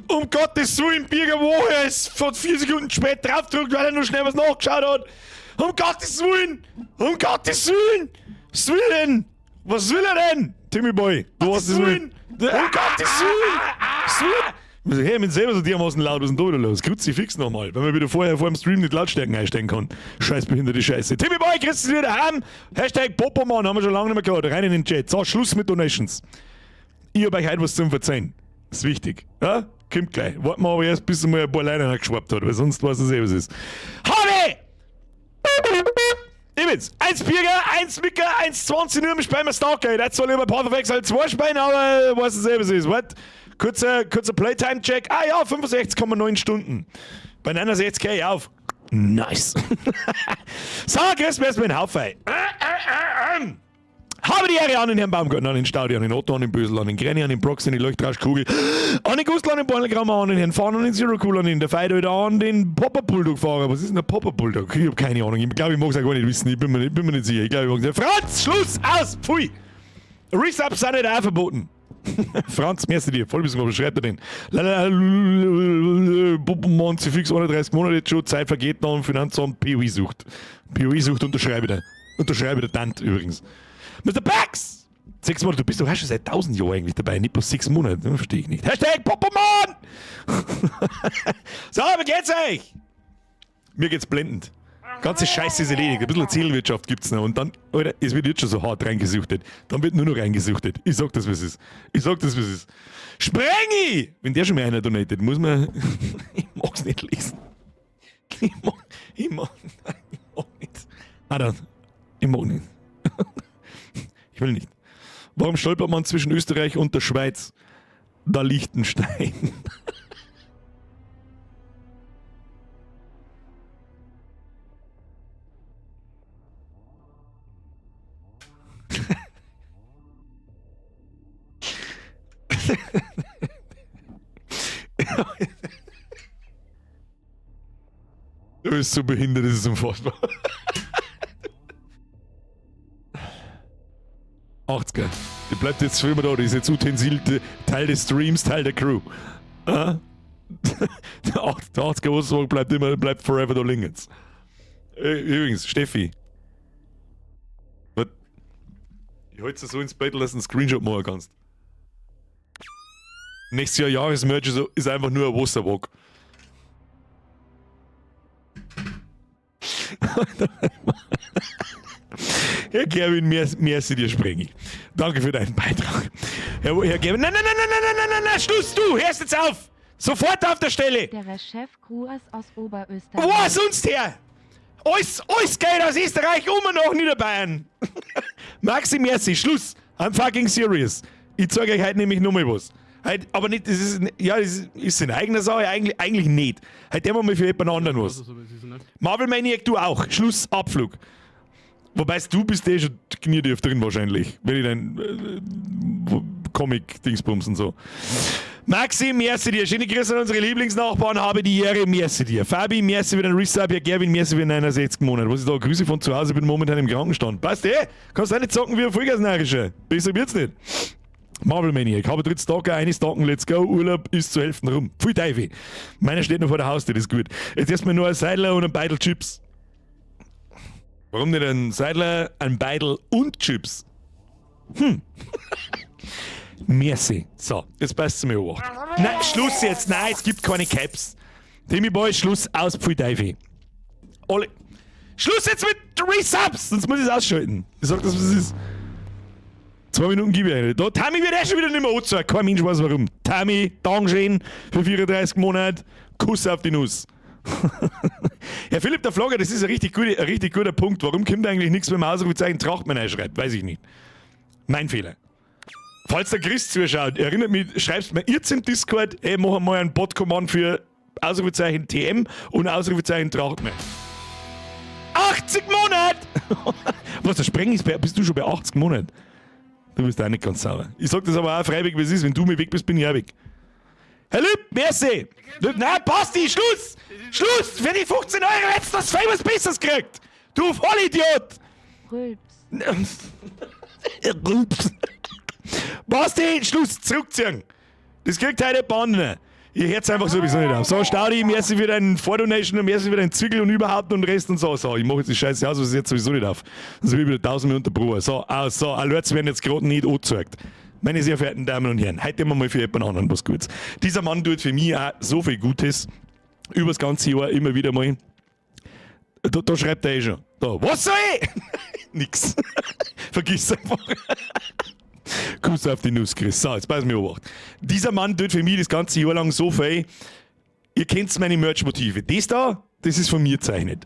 Um Gottes Willen, Birger, woher ist von 4 Sekunden spät draufgedrückt, weil er nur schnell was nachgeschaut hat. Um Gottes Willen! Um Gottes Willen! Was will er denn? Was will er denn? Timmy Boy, du hast es Willen! Um Gottes Willen! Was will er? Hey, ich bin selber so dermaßen laut, was ist denn da wieder los? Kruzifix nochmal, wenn man wieder vorher vor dem Stream nicht Lautstärken einstellen kann. Scheiß behinderte Scheiße. Timmy Boy, kriegst du wieder heim? Hashtag Popoman, haben wir schon lange nicht mehr gehört. Rein in den Chat. So, Schluss mit Donations. Ich hab euch heute was zum Verzeihen. Ist wichtig. Ja? Kommt gleich. Warten wir aber erst, bis er mal ein paar Leute geschwappt hat, weil sonst weiß er eh, was ist. Habe! Ich bin's. 1 Birger, 1 Micker, 1,20 nur im Spielen wir Stargate. Jetzt soll ich über Path of Exile 2 spielen, aber weiß es eh, was ist. What? Kurzer Playtime-Check. Ah ja, 65,9 Stunden. Bei 69k auf. Nice. So, grüß mich erstmal in Haufe. Habe die Ehre an den Herrn Baumgarten, an den Staudi, an den Otto, an den Bösel, an den Granny, an den Prox, an die Leuchtrauschkugel, an den Gustl, an den Bornelgrammer, an den Herrn Fahn, an den Zero Cool, an den der Feider, an den Popper Bulldog-Fahrer. Was ist denn der Popper Bulldog? Ich hab keine Ahnung. Ich glaube, ich mag es auch gar nicht wissen. Ich bin mir nicht sicher. Ich glaube, ich mag's nicht. Franz, Schluss, aus, pfui! Resubs sind nicht auch verboten. Franz, merci dir. Voll was schreibt er denn? Mann, fix 31 Monate jetzt schon, Zeit vergeht noch und Finanzamt POI sucht. POI sucht, unterschreibe der. Unterschreibe der Tante übrigens. Mr. Pax! 6 Monate, du bist doch auch schon seit 1000 Jahren eigentlich dabei, nicht bloß 6 Monate, ne? Verstehe ich nicht. Hashtag Popoman! So, wie geht's euch? Mir geht's blendend. Ganze Scheiße ist erledigt. Ein bisschen Zielwirtschaft gibt's noch. Und dann, Alter, es wird jetzt schon so hart reingesuchtet. Dann wird nur noch reingesuchtet. Ich sag das, was es ist. Ich sag das, was es ist. Sprengi! Wenn der schon mal einer donatet, muss man. Ich mag's nicht lesen. Ich mag nicht. Alter, ich mag nicht. Ich will nicht. Warum stolpert man zwischen Österreich und der Schweiz? Da Liechtenstein. Du bist so behindert, das ist unfassbar. 80er. Die bleibt jetzt für immer da, die ist jetzt Utensil, Teil des Streams, Teil der Crew. Ah? Der 80er Wasserwagen bleibt immer, bleibt forever da liegen jetzt. Übrigens, Steffi. Was? Ich halte es so ins Bett, dass du einen Screenshot machen kannst. Nächstes Jahr Jahresmerch ist einfach nur ein Wasserwalk. Herr Gerwin, merci dir, Sprengi. Danke für deinen Beitrag. Herr Gerwin, nein, nein, nein, nein, nein, nein, nein, nein, Schluss, du, hörst jetzt auf! Sofort auf der Stelle! Der Chef Gruas aus Oberösterreich. Wo sonst her? Alles geht aus Österreich, immer noch Niederbayern. Maxi, merci, Schluss. I'm fucking serious. Ich zeige euch heute nämlich nochmal was. Heute, aber nicht, das ist, ja, das ist in eigener Sache, eigentlich nicht. Heute haben wir mal für jemand anderen was. Marvel Maniac, du auch. Schluss, Abflug. Wobei du bist eh schon knietief drin wahrscheinlich, wenn ich dein Comic-Dingsbums und so. Maxi, merci dir. Schöne Grüße an unsere Lieblingsnachbarn. Habe die Ehre, merci dir. Fabi, merci für den Resub. Ja, Gerwin, merci für 69 Monate. Was ist da? Grüße von zu Hause, bin momentan im Krankenstand. Passt eh? Kannst auch nicht zocken wie ein Vollgasnarischer. Besser wird's nicht. Marvel Maniac, habe dritt Stalker, eine Stalken, let's go, Urlaub ist zu helfen rum. Pfui Teufel. Meiner steht noch vor der Haustür, das ist gut. Jetzt erstmal nur ein Seidler und ein Beidel Chips. Warum nicht ein Seidler, ein Beidel und Chips? Merci. So, jetzt passt es mir auch. Nein, Schluss jetzt. Nein, es gibt keine Caps. Timmy Boy, Schluss, aus, pfui Teufel. Alle. Schluss jetzt mit Resubs, sonst muss ich es ausschalten. Ich sag das, was es ist. 2 Minuten gebe ich eine. Da, Tami wird eh schon wieder nicht mehr angezeigt. Kein Mensch weiß warum. Tami, Dankeschön für 34 Monate. Kuss auf die Nuss. Herr Philipp der Flogger, das ist ein richtig guter Punkt. Warum kommt eigentlich nichts mit dem Ausrufezeichen Trachtmann einschreibt? Weiß ich nicht. Mein Fehler. Falls der Chris zuschaut, erinnert mich, schreibst mir jetzt im Discord, ey, mach mal einen Bot-Command für Ausrufezeichen TM und Ausrufezeichen Trachtmann. 80 Monate! Was, der Spreng ist, bist du schon bei 80 Monaten? Du bist auch nicht ganz sauber. Ich sag das aber auch freiwillig, wie es ist. Wenn du mir weg bist, bin ich auch weg. Herr Lüb, merci! Lüb, nein, Basti, Schluss! Schluss! Für die 15 Euro hättest du das was Besseres gekriegt! Du Vollidiot! Rülps. Rülps. Basti, Schluss, zurückziehen! Das kriegt heute Bande. Ihr hört einfach sowieso nicht auf. So, Staudi, merci für deinen Vordonation und merci für deinen Zügel und überhaupt und Rest und so. So, ich mache jetzt die Scheiße aus, was ist jetzt sowieso nicht auf. Sonst bin ich wieder tausendmal unterbrochen. So, aus, so, Alerts werden jetzt gerade nicht angezeigt. Meine sehr verehrten Damen und Herren, heute immer mal für jemand anderen was Gutes. Dieser Mann tut für mich auch so viel Gutes. Übers ganze Jahr immer wieder mal. Da schreibt er eh schon. Da, was soll ich? Nix. Vergiss einfach. Kuss auf die Nuss, Chris. So, jetzt pass mir Obacht. Dieser Mann tut für mich das ganze Jahr lang so viel. Ihr kennt meine Merch-Motive. Das da, das ist von mir gezeichnet.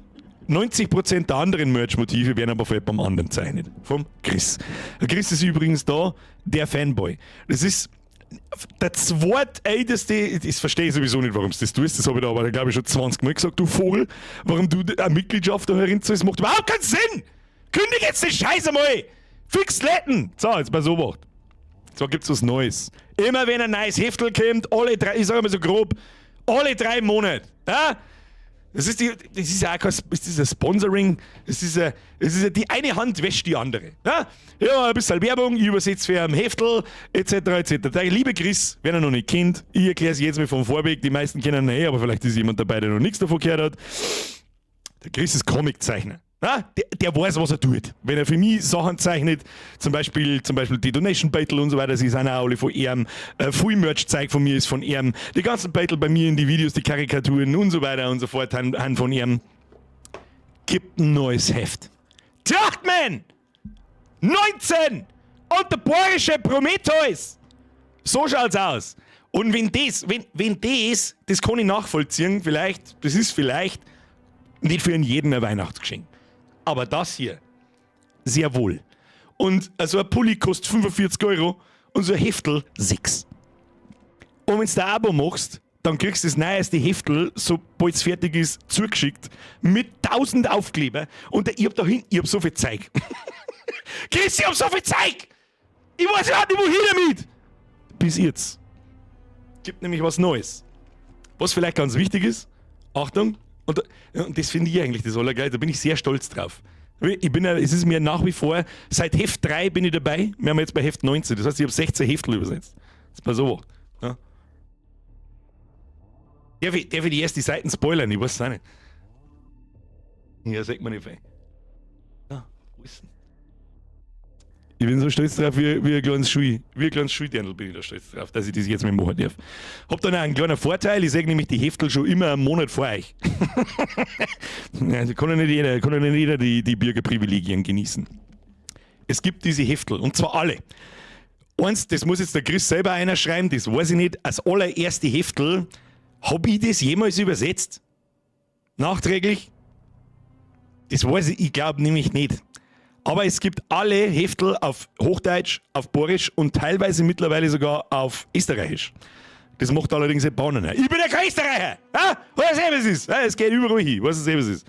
90% der anderen Merch-Motive werden aber von jemandem anderen gezeichnet. Vom Chris. Der Chris ist übrigens da der Fanboy. Das ist der zweitälteste, das verstehe ich sowieso nicht, warum du das tust, das habe ich da aber, glaube ich, schon 20 Mal gesagt, du Vogel, warum du eine Mitgliedschaft da herin zahlst, macht überhaupt keinen Sinn! Kündig jetzt die Scheiße mal! Fix Letten! So, jetzt pass Obacht. So gibt's was Neues. Immer wenn ein neues Heftel kommt, alle drei, ich sage mal so grob, alle 3 Monate. Ja? Das ist ja auch kein, das ist ein Sponsoring, das ist ja die eine Hand wäscht die andere. Ja, ja, ein bisschen Werbung, ich übersetze für ein Heftel, etc. etc. Der liebe Chris, wer ihn noch nicht kennt, ich erkläre es jetzt mal vom Vorweg, die meisten kennen ihn eh, aber vielleicht ist jemand dabei, der noch nichts davon gehört hat. Der Chris ist Comiczeichner. Ja, der weiß, was er tut. Wenn er für mich Sachen zeichnet, zum Beispiel die Donation Battle und so weiter, sie sind auch alle von ihm. Viel Merch-Zeug von mir ist von ihm. Die ganzen Battle bei mir in die Videos, die Karikaturen und so weiter und so fort, han von ihm. Gibt ein neues Heft. Trachtman! 19! Und der bayerische Prometheus! So schaut's aus. Und wenn das, das kann ich nachvollziehen, vielleicht, das ist vielleicht nicht für jeden ein Weihnachtsgeschenk. Aber das hier, sehr wohl. Und also ein Pulli kostet 45 € und so ein Heftel 6. Und wenn du ein Abo machst, dann kriegst du das neueste Heftel, sobald es fertig ist, zugeschickt, mit 1000 Aufkleber. Und ich hab da hinten, ich hab so viel Zeug. Chris, ich hab so viel Zeug! Ich weiß überhaupt nicht, wohin damit! Bis jetzt. Gibt nämlich was Neues. Was vielleicht ganz wichtig ist, Achtung, und das finde ich eigentlich das Allergeilste, da bin ich sehr stolz drauf. Ich bin ja, es ist mir nach wie vor, seit Heft 3 bin ich dabei, wir haben jetzt bei Heft 19, das heißt, ich habe 16 Heftel übersetzt. Das ist mal so. Ja. Darf ich die erste Seiten spoilern? Ich weiß es auch nicht. Ja, sagt man nicht fein. Ja, wo ist denn? Ich bin so stolz drauf, wie ein kleines Schuldirndl bin ich da stolz drauf, dass ich das jetzt mit machen darf. Hab dann auch einen kleinen Vorteil, ich sehe nämlich die Heftel schon immer einen Monat vor euch. Ja, da kann ja nicht jeder die Bürgerprivilegien genießen. Es gibt diese Heftel, und zwar alle. Eins, das muss jetzt der Chris selber einer schreiben, das weiß ich nicht, als allererste Heftel, hab ich das jemals übersetzt? Nachträglich? Das weiß ich, ich glaube nämlich nicht. Aber es gibt alle Heftel auf Hochdeutsch, auf Boarisch und teilweise mittlerweile sogar auf Österreichisch. Das macht allerdings nicht Bahnen. Ich bin ja kein Österreicher! Ja? Weiß eh, was ist. Es geht überall hin. Weiß eh, was ist.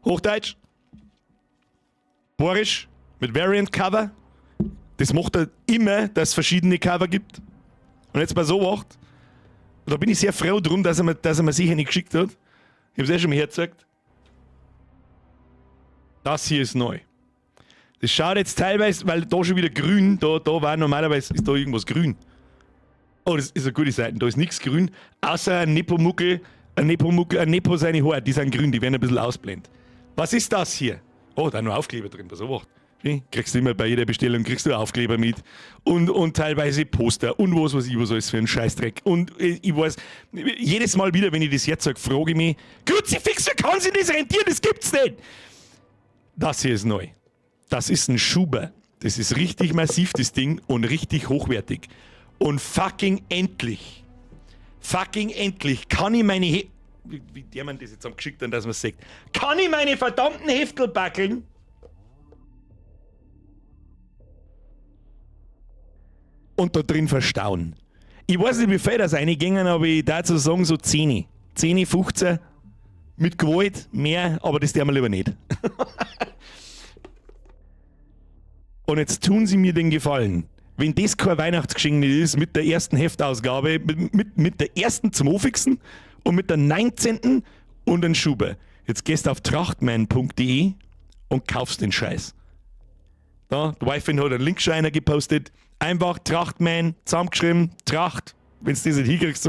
Hochdeutsch, Boarisch mit Variant Cover. Das macht er immer, dass es verschiedene Cover gibt. Und jetzt pass Obacht. Da bin ich sehr froh drum, dass er mir sicher nicht geschickt hat. Ich habe es eh schon mal hergezeigt. Das hier ist neu. Das schaut jetzt teilweise, weil da schon wieder grün, da war normalerweise, ist da irgendwas grün. Oh, das ist eine gute Seite, da ist nichts grün, außer ein Nepomuckel, ein Nepomuckel, ein Nepo seine Haare, die sind grün, die werden ein bisschen ausblendet. Was ist das hier? Oh, da ist noch Aufkleber drin, pass auf. Kriegst du immer bei jeder Bestellung, kriegst du Aufkleber mit und teilweise Poster und was weiß ich, was alles für ein Scheißdreck. Und ich weiß, jedes Mal wieder, wenn ich das jetzt sage, frage ich mich, Kruzifix, wie kann sich das rentieren? Das gibt's nicht! Das hier ist neu. Das ist ein Schuber. Das ist richtig massiv, das Ding, und richtig hochwertig. Und fucking endlich kann ich meine, He wie, wie der man das jetzt am geschickt hat, dass man es sagt, kann ich meine verdammten Heftel backeln und da drin verstauen. Ich weiß nicht, wie viel das reingingen, aber ich dazu sagen, so 10. 10, 15. Mit Gewalt mehr, aber das tun wir lieber nicht. Und jetzt tun sie mir den Gefallen. Wenn das kein Weihnachtsgeschenk nicht ist, mit der ersten Heftausgabe, mit der ersten zum Ofixen und mit der 19. und den Schuber. Jetzt gehst du auf trachtman.de und kaufst den Scheiß. Da, die Wife hat einen Linkscheiner gepostet. Einfach Trachtman, zusammengeschrieben, Tracht, Wenn du das nicht hinkriegst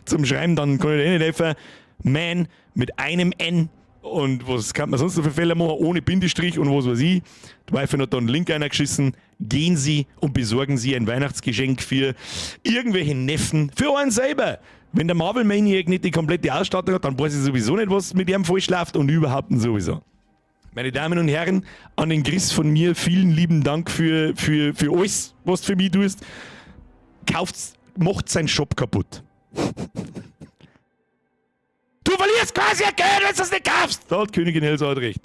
zum Schreiben, dann kann ich dir eh nicht helfen. Man mit einem N und was kann man sonst noch für Fehler machen, ohne Bindestrich und was weiß ich. Die Wife hat da einen Link eingeschissen. Gehen Sie und besorgen Sie ein Weihnachtsgeschenk für irgendwelche Neffen, für einen selber. Wenn der Marvel Maniac nicht die komplette Ausstattung hat, dann weiß ich sowieso nicht, was mit ihm falsch läuft und überhaupt sowieso. Meine Damen und Herren, an den Chris von mir vielen lieben Dank für alles, was du für mich tust. Kauft, macht seinen Shop kaputt. Du verlierst quasi ein Geld, wenn du das nicht kaufst! Da hat Königin Elsa halt recht.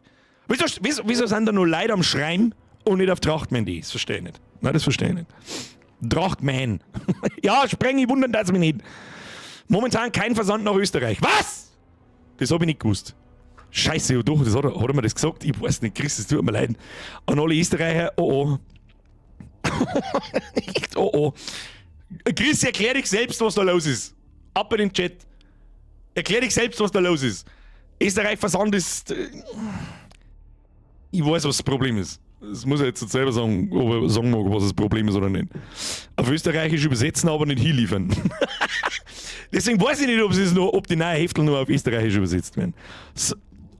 Wieso sind da nur Leute am Schreien und nicht auf Trachtman.de? Das verstehe ich nicht. Nein, das verstehe ich nicht. Trachtman. Ja, spreng, ich wundern das mich nicht. Momentan kein Versand nach Österreich. Was? Das habe ich nicht gewusst. Scheiße, ja doch, das hat er mir das gesagt? Ich weiß nicht, Chris, es tut mir leid. An alle Österreicher, oh oh. Oh oh. Chris, erklär dich selbst, was da los ist. Ab in den Chat. Erklär dich selbst, was da los ist. Österreich Versand ist. Ich weiß, was das Problem ist. Das muss er jetzt selber sagen, ob er sagen mag, was das Problem ist oder nicht. Auf Österreichisch übersetzen, aber nicht hinliefern. Deswegen weiß ich nicht, ob die neuen Heftel nur auf Österreichisch übersetzt werden.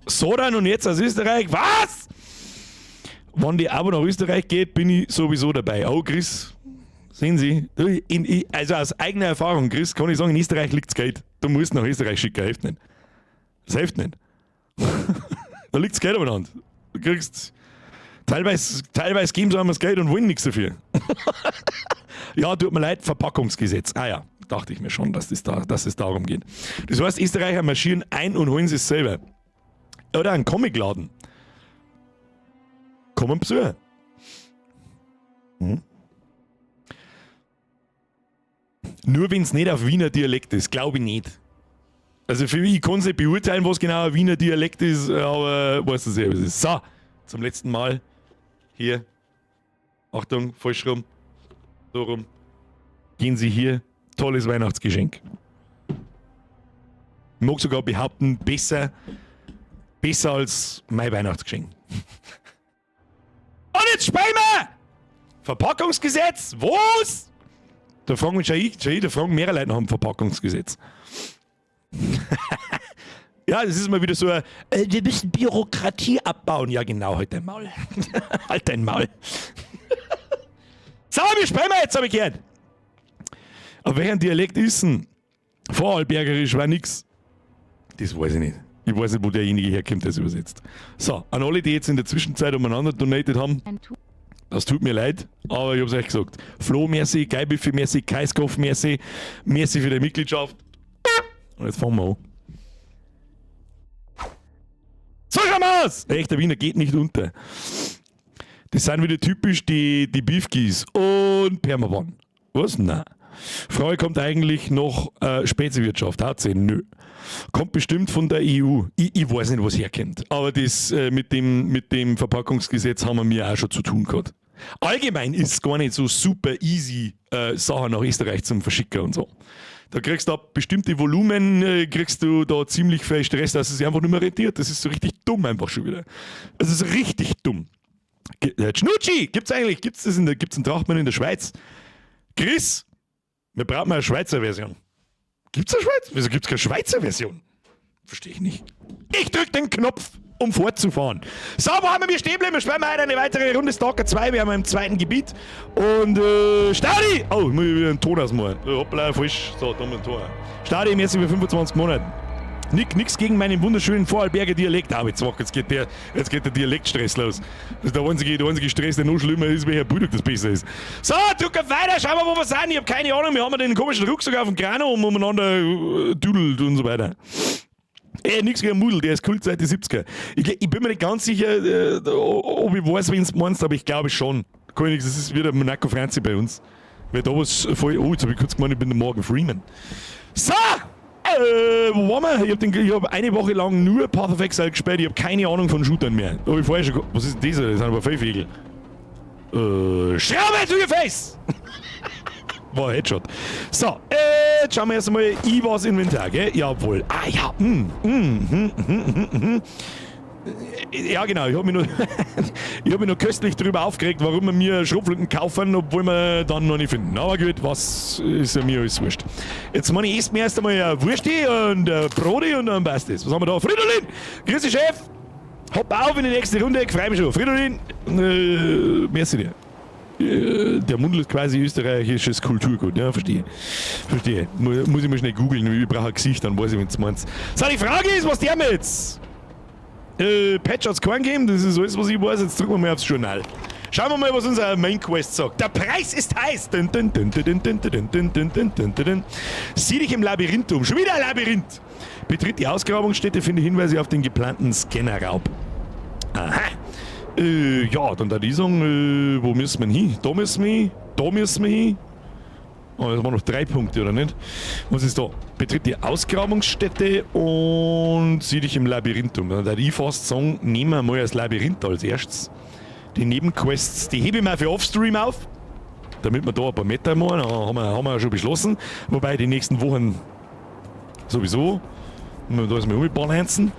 So dann und jetzt aus Österreich. Was? Wenn die aber nach Österreich geht, bin ich sowieso dabei. Oh, Chris, sehen Sie, also aus eigener Erfahrung, Chris, kann ich sagen, in Österreich liegt's Geld. Du musst nach Österreich schicken, hilft nicht. Das hilft nicht. Da liegt's Geld umeinander. Du kriegst. Teilweise geben sie einem das Geld und wollen nichts dafür. Ja, tut mir leid, Verpackungsgesetz. Ah ja, dachte ich mir schon, dass es darum geht. Das heißt, Österreicher marschieren ein und holen sie es selber. Oder einen Comicladen. Kommen Besucher. Nur wenn es nicht auf Wiener Dialekt ist, glaube ich nicht. Also für mich, ich kann es nicht beurteilen, was genau ein Wiener Dialekt ist, aber weißt du selber, was es ist. So, zum letzten Mal. Hier. Achtung, falsch rum. So rum. Gehen Sie hier. Tolles Weihnachtsgeschenk. Ich mag sogar behaupten, besser als mein Weihnachtsgeschenk. Und jetzt spielen wir! Verpackungsgesetz? Was? Da fragen mich schon ich, da fragen mehrere Leute nach dem Verpackungsgesetz. Ja, das ist mal wieder so ein, wir müssen Bürokratie abbauen. Ja, genau, halt dein Maul. Halt dein Maul. So, wir spielen jetzt, hab ich gehört. Aber welcher Dialekt ist denn? Vorarlbergerisch war nix. Das weiß ich nicht. Ich weiß nicht, wo derjenige herkommt, der es übersetzt. So, an alle, die jetzt in der Zwischenzeit umeinander donated haben, das tut mir leid, aber ich hab's euch gesagt. Flo, merci, Geibüffi, merci, Kaiskopf, merci, merci für die Mitgliedschaft. Und jetzt fangen wir an. So schauen wir aus! Echter Wiener geht nicht unter. Das sind wieder typisch die Beefkeys und Permaban. Was? Nein. Frage kommt eigentlich noch Speziwirtschaft, HC? Nö. Kommt bestimmt von der EU. Ich weiß nicht, was herkommt. Aber das mit dem Verpackungsgesetz haben wir mir auch schon zu tun gehabt. Allgemein ist es gar nicht so super easy, Sachen nach Österreich zum Verschicken und so. Da kriegst du ab bestimmte Volumen, kriegst du da ziemlich viel Stress, dass es sich einfach nicht mehr rentiert. Das ist so richtig dumm einfach schon wieder. Das ist richtig dumm. Schnutschi, gibt's eigentlich, gibt's das in der, gibt's einen Trachtmann in der Schweiz? Chris, wir brauchen eine Schweizer Version. Gibt's eine Schweiz? Wieso gibt's keine Schweizer Version? Verstehe ich nicht. Ich drück den Knopf, um fortzufahren. So, wo haben wir stehen geblieben? Wir spielen heute eine weitere Runde Stalker 2. Wir haben im zweiten Gebiet. Und Stadi! Oh, ich muss wieder einen Ton ausmachen. Hoppla, frisch. So, da haben wir einen Ton. Stadi, merci für 25 Monate. Nix gegen meinen wunderschönen Vorarlberger Dialekt. Aber jetzt geht der Dialektstress los. Das ist der einzige Stress, der noch schlimmer ist, welcher Bildung das besser ist. So, drück auf weiter, schauen wir, wo wir sind. Ich hab keine Ahnung, wir haben den komischen Rucksack auf dem Krano und umeinander düdelt und so weiter. Nix gegen Mudel, der ist Kult seit den 70er. Ich bin mir nicht ganz sicher, ob ich weiß, wen du meinst, aber ich glaube schon. Königs, das ist wieder Monaco Franzi bei uns. Wer da was voll. Oh, jetzt hab ich kurz gemeint, ich bin der Morgan Freeman. So! Wo waren wir? Ich hab eine Woche lang nur Path of Exile gespielt, ich hab keine Ahnung von Shootern mehr. Da hab ich vorher schon. Was ist denn das? Das sind aber Vögel. Schraube to your face! War ein Headshot. So, jetzt schauen wir erst einmal. Ich war's Inventar, gell? Jawohl. Ah ja. Ja, genau, ich habe mich, hab mich noch köstlich darüber aufgeregt, warum wir mir Schrotflinten kaufen, obwohl wir dann noch nicht finden. Aber gut, was ist ja mir alles wurscht. Jetzt meine ich, erst mir erst einmal eine Wurst und ein Brot und dann passt das. Was haben wir da? Fridolin! Grüß dich, Chef! Hopp auf in die nächste Runde, ich freu mich schon. Fridolin, merci dir. Der Mundl ist quasi österreichisches Kulturgut, ja, verstehe. Verstehe. Muss ich mal schnell googeln, ich brauche ein Gesicht, dann weiß ich, wenn du meinst. So, die Frage ist, was der jetzt? Patch hat's keinen gegeben, das ist alles, was ich weiß. Jetzt drücken wir mal aufs Journal. Schauen wir mal, was unser Main Quest sagt. Der Preis ist heiß. Dun, dun, dun, dun, dun, dun, dun, dun, dun, dun, dun, dun. Sieh dich im Labyrinth um. Schon wieder ein Labyrinth. Betritt die Ausgrabungsstätte, finde Hinweise auf den geplanten Scannerraub. Aha. Ja, dann da ich sagen, wo müssen wir hin? Da müssen wir hin, da müssen wir hin. Oh, das waren noch 3 Punkte, oder nicht? Was ist da? Betritt die Ausgrabungsstätte und sieh dich im Labyrinth um. Dann würde ich fast sagen, nehmen wir mal das Labyrinth als erstes. Die Nebenquests, die hebe ich mal für Offstream auf, damit wir da ein paar Meter machen. Da haben wir ja schon beschlossen. Wobei die nächsten Wochen sowieso, da ist mir umbalancen.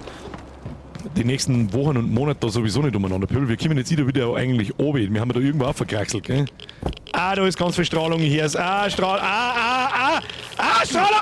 Die nächsten Wochen und Monate da sowieso nicht umeinander pöbeln. Wir kommen jetzt wieder eigentlich oben. Wir haben da irgendwo aufgekraxelt, gell? Ah, da ist ganz viel Strahlung hier. Ah, Strahl. Ah, ah, ah. Ah, Strahlung!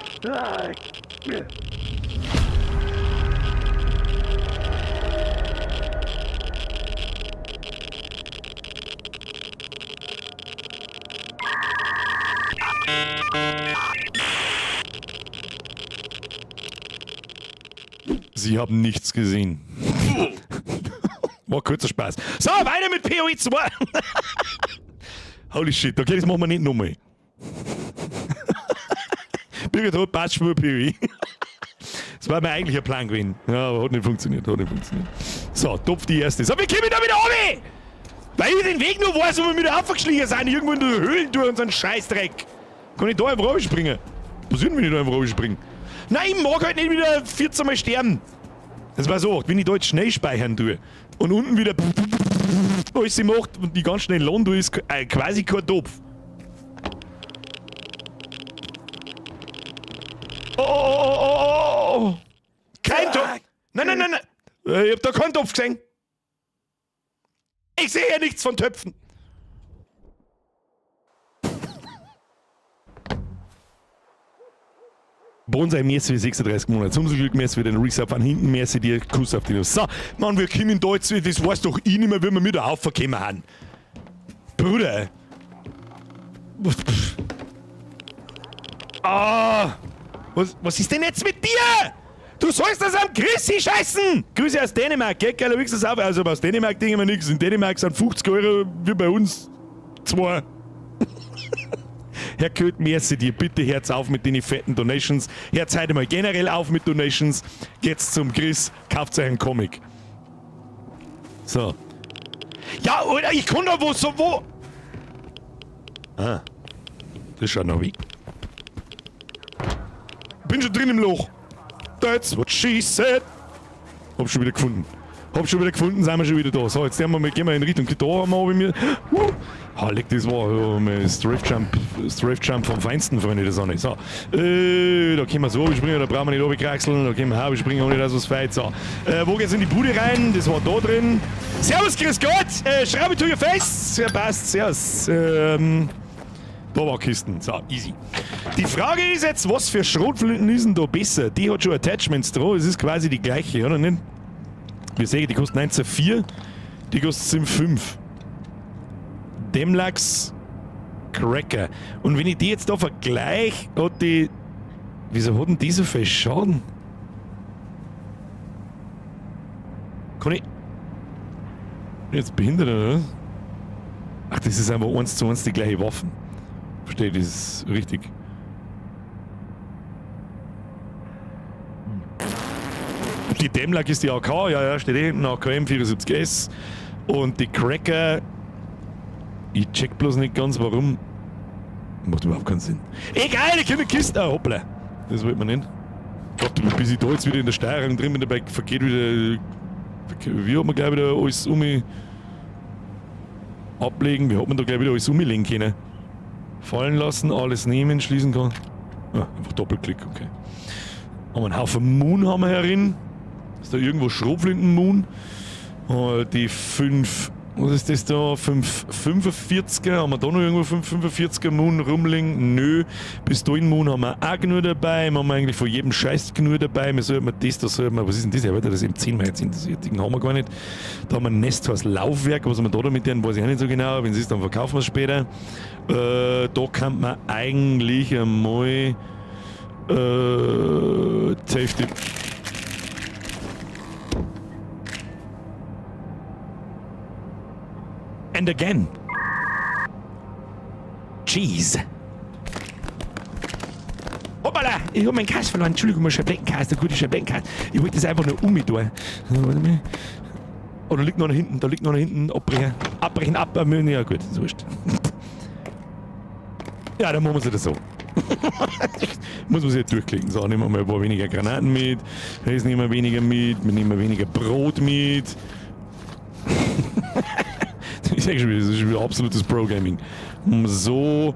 Sie haben nichts gesehen. War kurzer Spaß. So, weiter mit PoE 2. Holy shit, okay, das machen wir nicht nochmal. Birgit hat passt schon PoE. Das war mein eigentlicher Plan gewesen. Ja, aber hat nicht funktioniert, hat nicht funktioniert. So, topf die erste. So, wir kommen da wieder runter! Weil ich den Weg nur weiß, wo wir wieder aufgeschlichen sind, irgendwo in der Höhlen durch unseren Scheißdreck. Kann ich da einfach runterspringen? Was ist denn, wenn ich da einfach runterspringe? Nein, ich mag halt nicht wieder 14 Mal sterben. Das war so, wenn ich da jetzt schnell speichern tue und unten wieder alles macht und die ganz schnell laden tue, ist quasi kein Topf. Oh, oh, oh, oh, oh, oh. Kein Topf! Nein, nein, nein, nein! Ich hab da keinen Topf gesehen! Ich sehe ja nichts von Töpfen! Bonsai merci für 36 Monate. Zum Glück merci für den Resub von hinten, merci dir, Kuss auf die Nuss. So, Mann, wir kommen da jetzt, das weiß doch ich nicht mehr, wie wir mit raufgekommen haben. Bruder. Ah, was ist denn jetzt mit dir? Du sollst das am Chrissy scheißen! Grüße aus Dänemark, gell? Geiler Wichser sauber. Also aus Dänemark denken wir nichts. In Dänemark sind 50 Euro wie bei uns 2. Herr Köth, merci dir. Bitte hört's auf mit den fetten Donations. Hört's heute mal generell auf mit Donations. Geht's zum Chris, kauft euch einen Comic. So. Ja, Alter, ich kann da wo so wo. Ah. Das schaut noch wie. Bin schon drin im Loch. That's what she said. Hab schon wieder gefunden. Hab schon wieder gefunden, sind wir schon wieder da. So, jetzt gehen wir mal, gehen wir in Richtung da haben wir mir. Ha, leck, das war ja, Strafe Jump vom Feinsten, Freunde der Sonne. So, da können wir so springen, da brauchen wir nicht runterkraxeln, da können wir springen, ohne dass was fällt. So, wo geht's in die Bude rein? Das war da drin. Servus, grüß Gott! Schraube to your face! Ja, passt, servus. Da war Kisten. So, easy. Die Frage ist jetzt, was für Schrotflinten ist denn da besser? Die hat schon Attachments drauf, es ist quasi die gleiche, oder nicht? Wir sehen, die kostet 19,4, die kostet 7,5. Demlachs Cracker. Und wenn ich die jetzt da vergleiche, hat die... Wieso hat denn die so viel Schaden? Kann ich... Bin ich jetzt behindert, oder was? Ach, das ist einfach 1:1 die gleiche Waffen. Verstehe, das ist richtig. Die Demlach ist die AK, ja, ja, steht eh hinten, AKM 74S. Und die Cracker, ich check bloß nicht ganz, warum. Macht überhaupt keinen Sinn. Egal, ich kann die Kiste. Ah, hoppla. Das wollte man nicht. Gott, bis ich da jetzt wieder in der Steuerung drin bin, dabei vergeht wieder. Wie hat man gleich wieder alles um ablegen? Wie hat man da gleich wieder alles umlegen können? Fallen lassen, alles nehmen, schließen kann. Ah, einfach Doppelklick, okay. Aber einen Haufen Moon haben wir herin. Ist da irgendwo Schrotflinten-Moon? Die 5, was ist das da? 5,45er? Haben wir da noch irgendwo 5,45er Moon rumliegen? Nö. Pistolen-Moon haben wir auch genug dabei. Wir haben eigentlich von jedem Scheiß genug dabei. Wir sollten das, da sollten wir, was ist denn das? Ja, warte, das M10 Magazin, das Ding haben wir gar nicht. Da haben wir ein Nestors Laufwerk. Was haben wir da damit tun, weiß ich auch nicht so genau. Wenn es ist, dann verkaufen wir es später. Da kann man eigentlich einmal Safety. And again. Cheese. Hoppala, ich hab meinen Kass verloren. Entschuldigung, mein Schablettenkass, der gute Schablettenkass. Ich wollte das einfach nur um mich tun. Warte mal. Oh, da liegt noch einer hinten, da liegt noch einer hinten. Abbrechen, abbrechen, abbrechen. Ja gut, ist wurscht. Ja, dann machen wir es wieder so. Muss man sich jetzt durchklicken. So, nehmen wir mal ein paar weniger Granaten mit. Das nehmen wir weniger mit. Wir nehmen weniger Brot mit. Ich sag schon wieder, das ist schon wieder absolutes Pro-Gaming. So.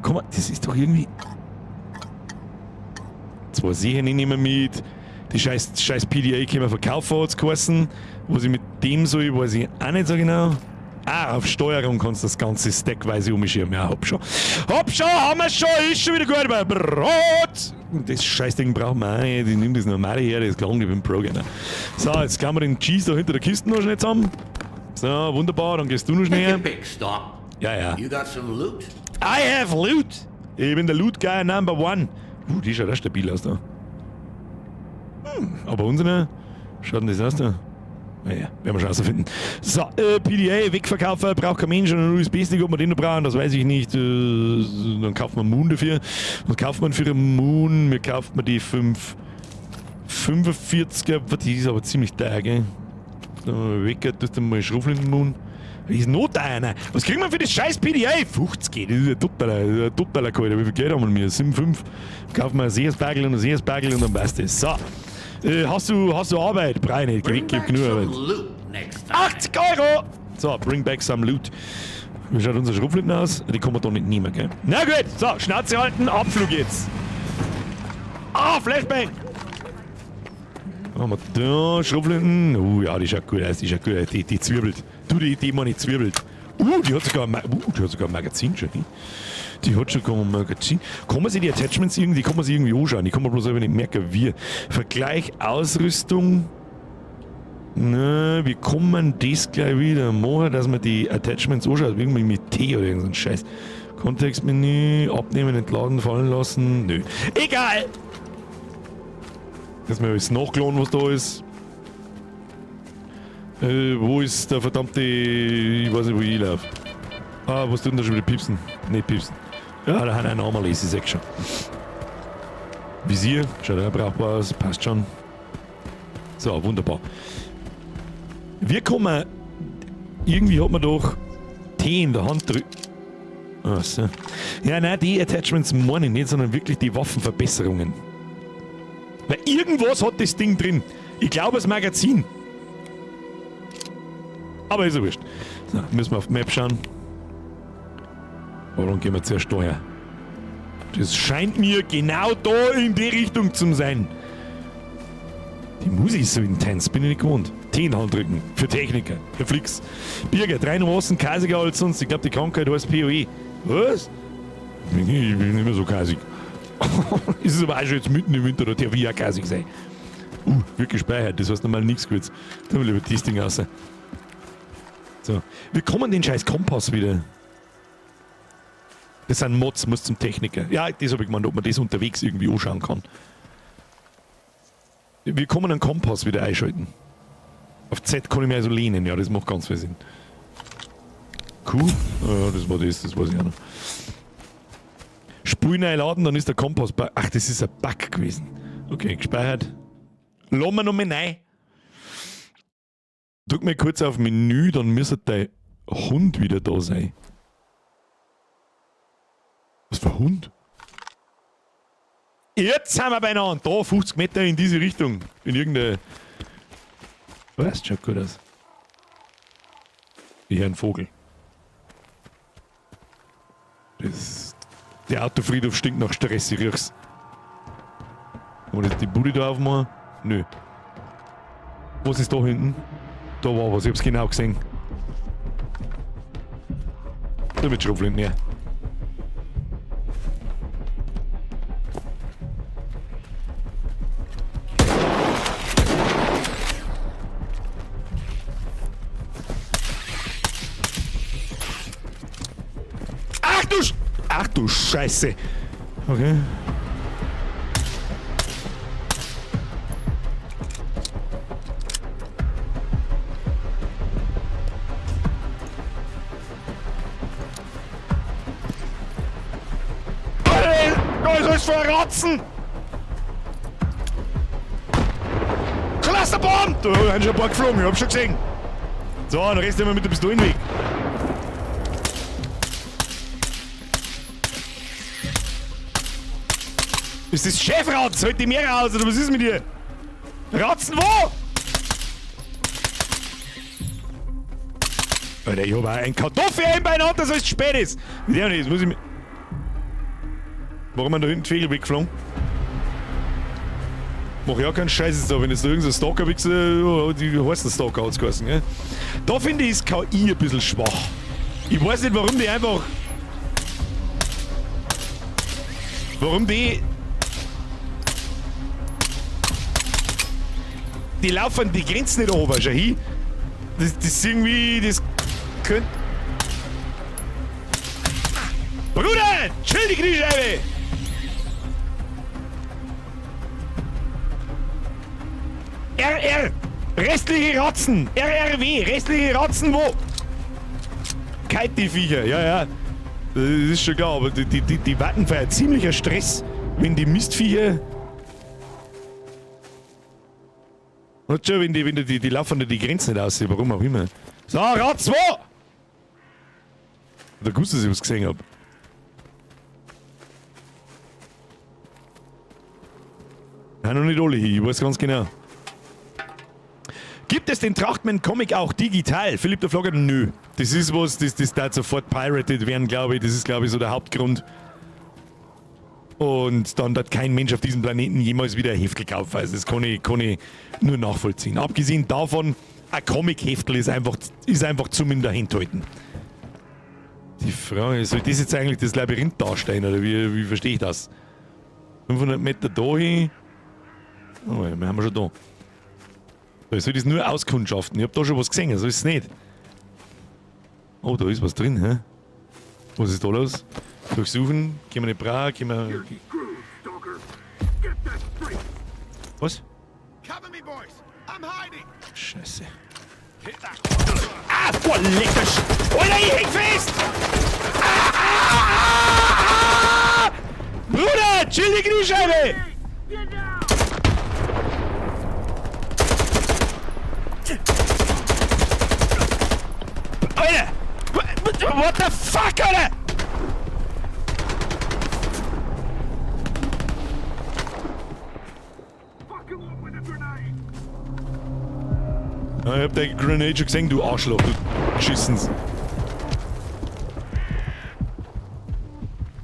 Guck mal, das ist doch irgendwie. Zwei Sehen nehmen wir mit. Die scheiß PDA können wir verkaufen, hat's geheißen. Was ich mit dem soll, weiß ich auch nicht so genau. Ah, auf Steuerung kannst du das ganze stackweise umschieben. Ja, hab schon. Hab schon, haben wir schon, ist schon wieder gut. Aber Brot! Das Scheißding brauchen wir auch nicht. Ich nehme das normale her, das klang, ich bin Pro-Gamer. So, jetzt kann man den Cheese da hinter der Kiste noch schnell zusammen. So, wunderbar, dann gehst du noch schnell. Take your pick, Stomp. Ja, ja. You got some loot? I have loot! Ich bin der Loot Guy Number One. Die schaut auch stabil aus da. Aber unsere schaut denn das aus da? Naja, werden wir schon rausfinden. So, PDA, wegverkaufen, braucht kein Mensch und einen USB-Stick, ob wir den noch brauchen, das weiß ich nicht. Dann kauft man Moon dafür. Was kauft man für einen Moon? Mir kauft man die 5,45er, die ist aber ziemlich teuer, gell? So, weg, tust du mal Schrotflinten Moon. Die ist noch teuer, ne? Was kriegt man für das scheiß PDA? 50, das ist ja totaler Kalt. Wie viel Geld haben wir? 7,5. Kaufen wir ein Seersbergel und ein Seersbergel und dann passt das. So. Hast du Arbeit? Brauch ich nicht. Bring Krieg back genug some Arbeit. loot next time. 80 Euro! So, bring back some loot. Wie schaut unser Schrotflinten aus? Die kann man da nicht nehmen, gell? Na gut, so, Schnauze halten, Abflug jetzt. Ah, Flashbang! Was haben wir da? Schrotflinten. Ja, die schaut gut aus, die schaut gut aus. Die zwirbelt. Du, die meine ich zwirbelt. Die hat sogar ein die hat sogar ein Magazin schon, ne? Die hat schon ein Magazin. Kann man sich die Attachments irgendwie, kann man sich irgendwie anschauen? Ich kann mir bloß selber nicht merken, wie. Vergleich Ausrüstung. Na, wie kann man das gleich wieder machen, dass man die Attachments anschaut? Irgendwie mit T oder irgend so ein Scheiß. Kontextmenü, abnehmen, entladen, fallen lassen. Nö. Egal! Jetzt mal alles nachgeladen, was da ist. Wo ist der verdammte... Ich weiß nicht, wo ich hinlaufe. Ah, was tut denn da schon wieder piepsen? Nicht piepsen. Ja, da hat einer Anomalies, ich seh schon. Visier, schaut auch brauchbar aus, passt schon. So, wunderbar. Wir kommen... Irgendwie hat man doch T in der Hand drücken. Ach so. Ja, nein, die Attachments meine ich nicht, sondern wirklich die Waffenverbesserungen. Weil irgendwas hat das Ding drin. Ich glaube, das Magazin. Aber ist ja wurscht. So, müssen wir auf die Map schauen. Aber dann gehen wir zuerst da her. Das scheint mir genau da in die Richtung zu sein. Die Musik ist so intens, bin ich nicht gewohnt. Tee in die Hand drücken. Für Techniker. Für Flix. Birger, 3 Nuancen, kaisiger als sonst. Ich glaub, die Krankheit heißt POE. Was? Ich bin nicht mehr so kaisig. Ist es aber auch schon jetzt mitten im Winter, da darf ich auch kaisig sein. Wird gespeichert, das heißt normal nichts kurz. Tun wir lieber das Ding raus. So. Wir kommen den scheiß Kompass wieder. Das sind Mods, muss zum Techniker. Ja, das hab ich gemeint, ob man das unterwegs irgendwie anschauen kann. Wir kommen einen Kompass wieder einschalten. Auf Z kann ich mir also lehnen, ja, das macht ganz viel Sinn. Q? Ja, das war das, das weiß ich auch noch. Spul neu laden, dann ist der Kompass bei. Ach, das ist ein Bug gewesen. Okay, gespeichert. Lassen wir nochmal rein. Drück mal kurz auf Menü, dann müsste dein Hund wieder da sein. Was für ein Hund? Jetzt sind wir beieinander. Da, 50 Meter in diese Richtung. In irgendeine... Was? Schaut gut aus. Ich höre einen Vogel. Das, der Autofriedhof stinkt nach Stress, ich riech's. Kann man jetzt die Bude da aufmachen? Nö. Was ist da hinten? Da war was, ich hab's genau gesehen. Da mit Schrotflinten her. Ach du Sch Ach du Scheiße. Okay. Alter, da ist alles voller Ratzen! Clusterbomb! Da sind schon ein paar geflogen, ich hab schon gesehen. So, dann rest immer mit der Pistolen weg. Ist das Chefratz? Halt die Meere aus, oder was ist mit dir? Ratzen wo? Alter, ich hab auch ein Kartoffeln beieinander, dass es spät ist. Mit der nicht, jetzt muss ich mi- Warum sind da hinten Vögel weggeflogen? Mach ich auch keinen Scheiß jetzt da, wenn jetzt da irgendein Stalker-Wichser, die heißen Stalker hat's geheißen, gell? Da finde ich ist KI ein bisschen schwach. Ich weiß nicht, warum die einfach. Warum die. Die laufen die Grenzen nicht over, schau hin. Das ist irgendwie. Das könnte. Bruder! Chill die Kniescheibe! RR! Restliche Ratzen! RRW! Restliche Ratzen wo? Kalt die Viecher, ja, ja. Das ist schon klar, aber die warten für ein ziemlicher Stress, wenn die Mistviecher. Und schon, wenn die laufen da die Grenzen nicht aus, warum auch immer. So, Ratz, wo? Da gewusst, dass ich was gesehen hab. Nein, noch nicht alle hier, ich weiß ganz genau. Gibt es den Trachtman-Comic auch digital? Philipp der Flogger, nö. Das ist was, das da sofort pirated werden, glaube ich. Das ist, glaube ich, so der Hauptgrund. Und dann hat kein Mensch auf diesem Planeten jemals wieder ein Heftel kaufen. Also das kann ich nur nachvollziehen. Abgesehen davon, ein Comic-Heftel ist einfach zum in der Hand halten. Die Frage ist, soll das jetzt eigentlich das Labyrinth darstellen, oder wie verstehe ich das? 500 Meter dahin. Oh, wir haben schon da. So, ich soll das nur auskundschaften. Ich hab da schon was gesehen, so ist es nicht. Oh, da ist was drin, hä? Was ist da los? Durchsuchen, können wir nicht brauchen, können wir... Was? Scheiße. Ah, boah, leck das Sch- Alter, ich häng fest! Ah, ah, ah, ah! Bruder, chill die Kniescheibe! Alter! What the fuck, Alter? Ja, ich hab deine Grenade schon gesehen, du Arschloch, du Geschissens.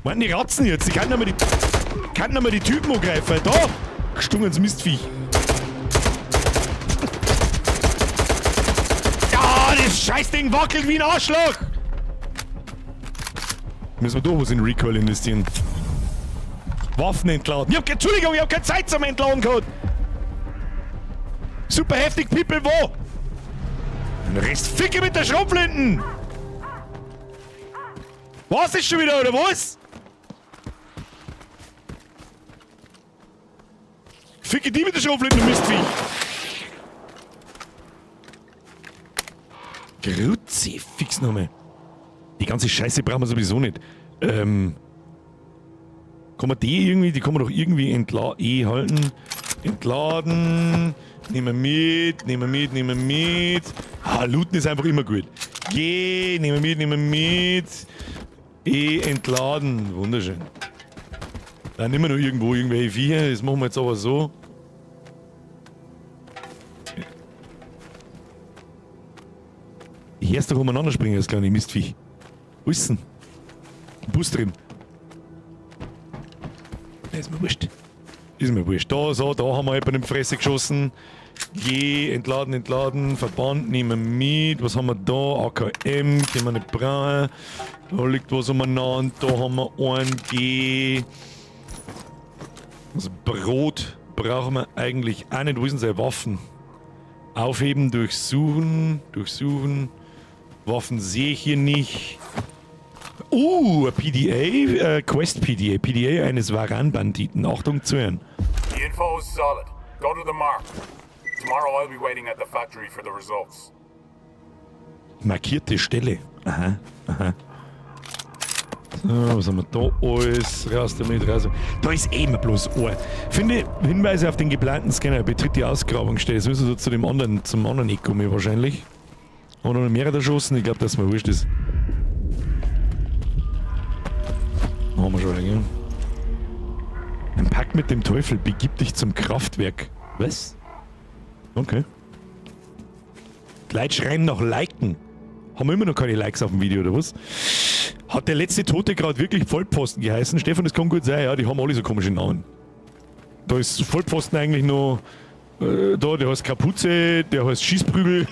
Mann, die Ratzen jetzt, die können aber die, können aber die Typen angreifen. Da! Gestungenes Mistviech. Ja, das Scheißding wackelt wie ein Arschloch! Müssen wir doch was in Recoil investieren. Waffen entladen. Ich hab keine, Entschuldigung, ich hab keine Zeit zum Entladen gehabt. Super heftig, People, wo? Den Rest ficke mit der Schrotflinten! Was ist schon wieder, oder was? Ficke die mit der Schrotflinte, du Mistviech! Kruzifix nochmal. Die ganze Scheiße brauchen wir sowieso nicht. Kann man die irgendwie, die kann man doch irgendwie halten. Entladen. Nehmen wir mit, nehmen wir mit, nehmen wir mit. Ah, looten ist einfach immer gut. G, nehmen wir mit, nehmen wir mit. E, entladen. Wunderschön. Dann nehmen wir noch irgendwo irgendwelche Viecher. Das machen wir jetzt aber so. Ich hör's doch umeinander springen, das kleine Mistviech. Wo ist denn? Bus drin. Der ist mir wurscht. Ist mir wurscht. Da, so, da haben wir jemanden in die Fresse geschossen. G, entladen, entladen, Verband nehmen wir mit. Was haben wir da? AKM, können wir nicht brauchen. Da liegt was umeinander. Da haben wir ein G. Also Brot brauchen wir eigentlich auch nicht. Wo sind seine Waffen? Aufheben, durchsuchen, durchsuchen. Waffen sehe ich hier nicht. Ein PDA, Quest PDA. PDA eines Varan-Banditen. Achtung, zuhören. The info is solid. Go to the mark. Tomorrow I'll be waiting at the factory for the results. Markierte Stelle. Aha, aha. So, was haben wir da alles? Raus damit, raus. Da ist eh immer bloß ein. Finde Hinweise auf den geplanten Scanner. Betritt die Ausgrabungsstelle. Das müssen wir so zu dem anderen, zum anderen Eck kommen wahrscheinlich. Haben wir noch mehrere erschossen? Ich glaub, dass mir wurscht ist. Haben wir schon, gell? Ein Pakt mit dem Teufel. Begib dich zum Kraftwerk. Was? Okay. Die Leute schreien nach Liken. Haben wir immer noch keine Likes auf dem Video, oder was? Hat der letzte Tote gerade wirklich Vollpfosten geheißen? Stefan, das kann gut sein, ja, die haben alle so komische Namen. Da ist Vollpfosten eigentlich noch da, der heißt Kapuze, der heißt Schießprügel.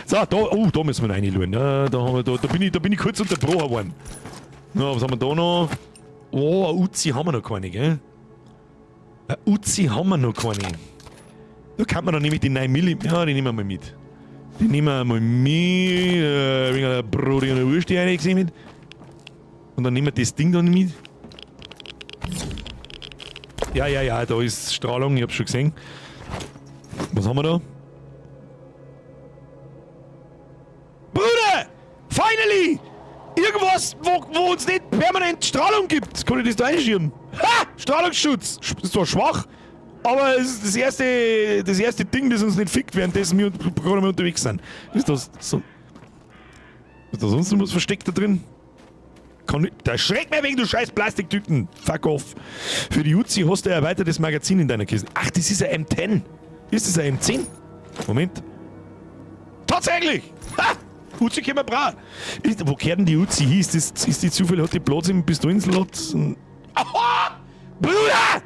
So, da, oh, da müssen wir reinschauen. Ja, da haben wir, da, da bin ich, da bin ich kurz unterbrochen worden. Na, was haben wir da noch? Oh, eine Uzi haben wir noch keine, gell? Eine Uzi haben wir noch keine. Da kann man dann nämlich die 9 Millimeter. Ja, die nehmen wir mal mit. Die nehmen wir mal mit. Wegen der Brot und der Wurst, die reingesehen mit. Und dann nehmen wir das Ding dann mit. Ja, ja, ja, da ist Strahlung, ich hab's schon gesehen. Was haben wir da? Bruder! Finally! Irgendwas, wo uns nicht permanent Strahlung gibt. Kann ich das da einschieben? Ha! Strahlungsschutz! Ist zwar schwach, aber es ist das erste Ding, das uns nicht fickt, währenddessen wir gerade mal unterwegs sind. Ist das so? Ist da sonst noch was versteckt da drin? Kann ich, da schreckt mir wegen du scheiß Plastiktüten. Fuck off. Für die Uzi hast du ein erweitertes Magazin in deiner Kiste. Ach, das ist ein M10. Ist das ein M10? Moment. Tatsächlich! Ha! Uzi können wir brauchen. Wo gehört denn die Uzi hin? Ist die zufällig, hat die Platz im Pistolenslot? Aha! Bruder!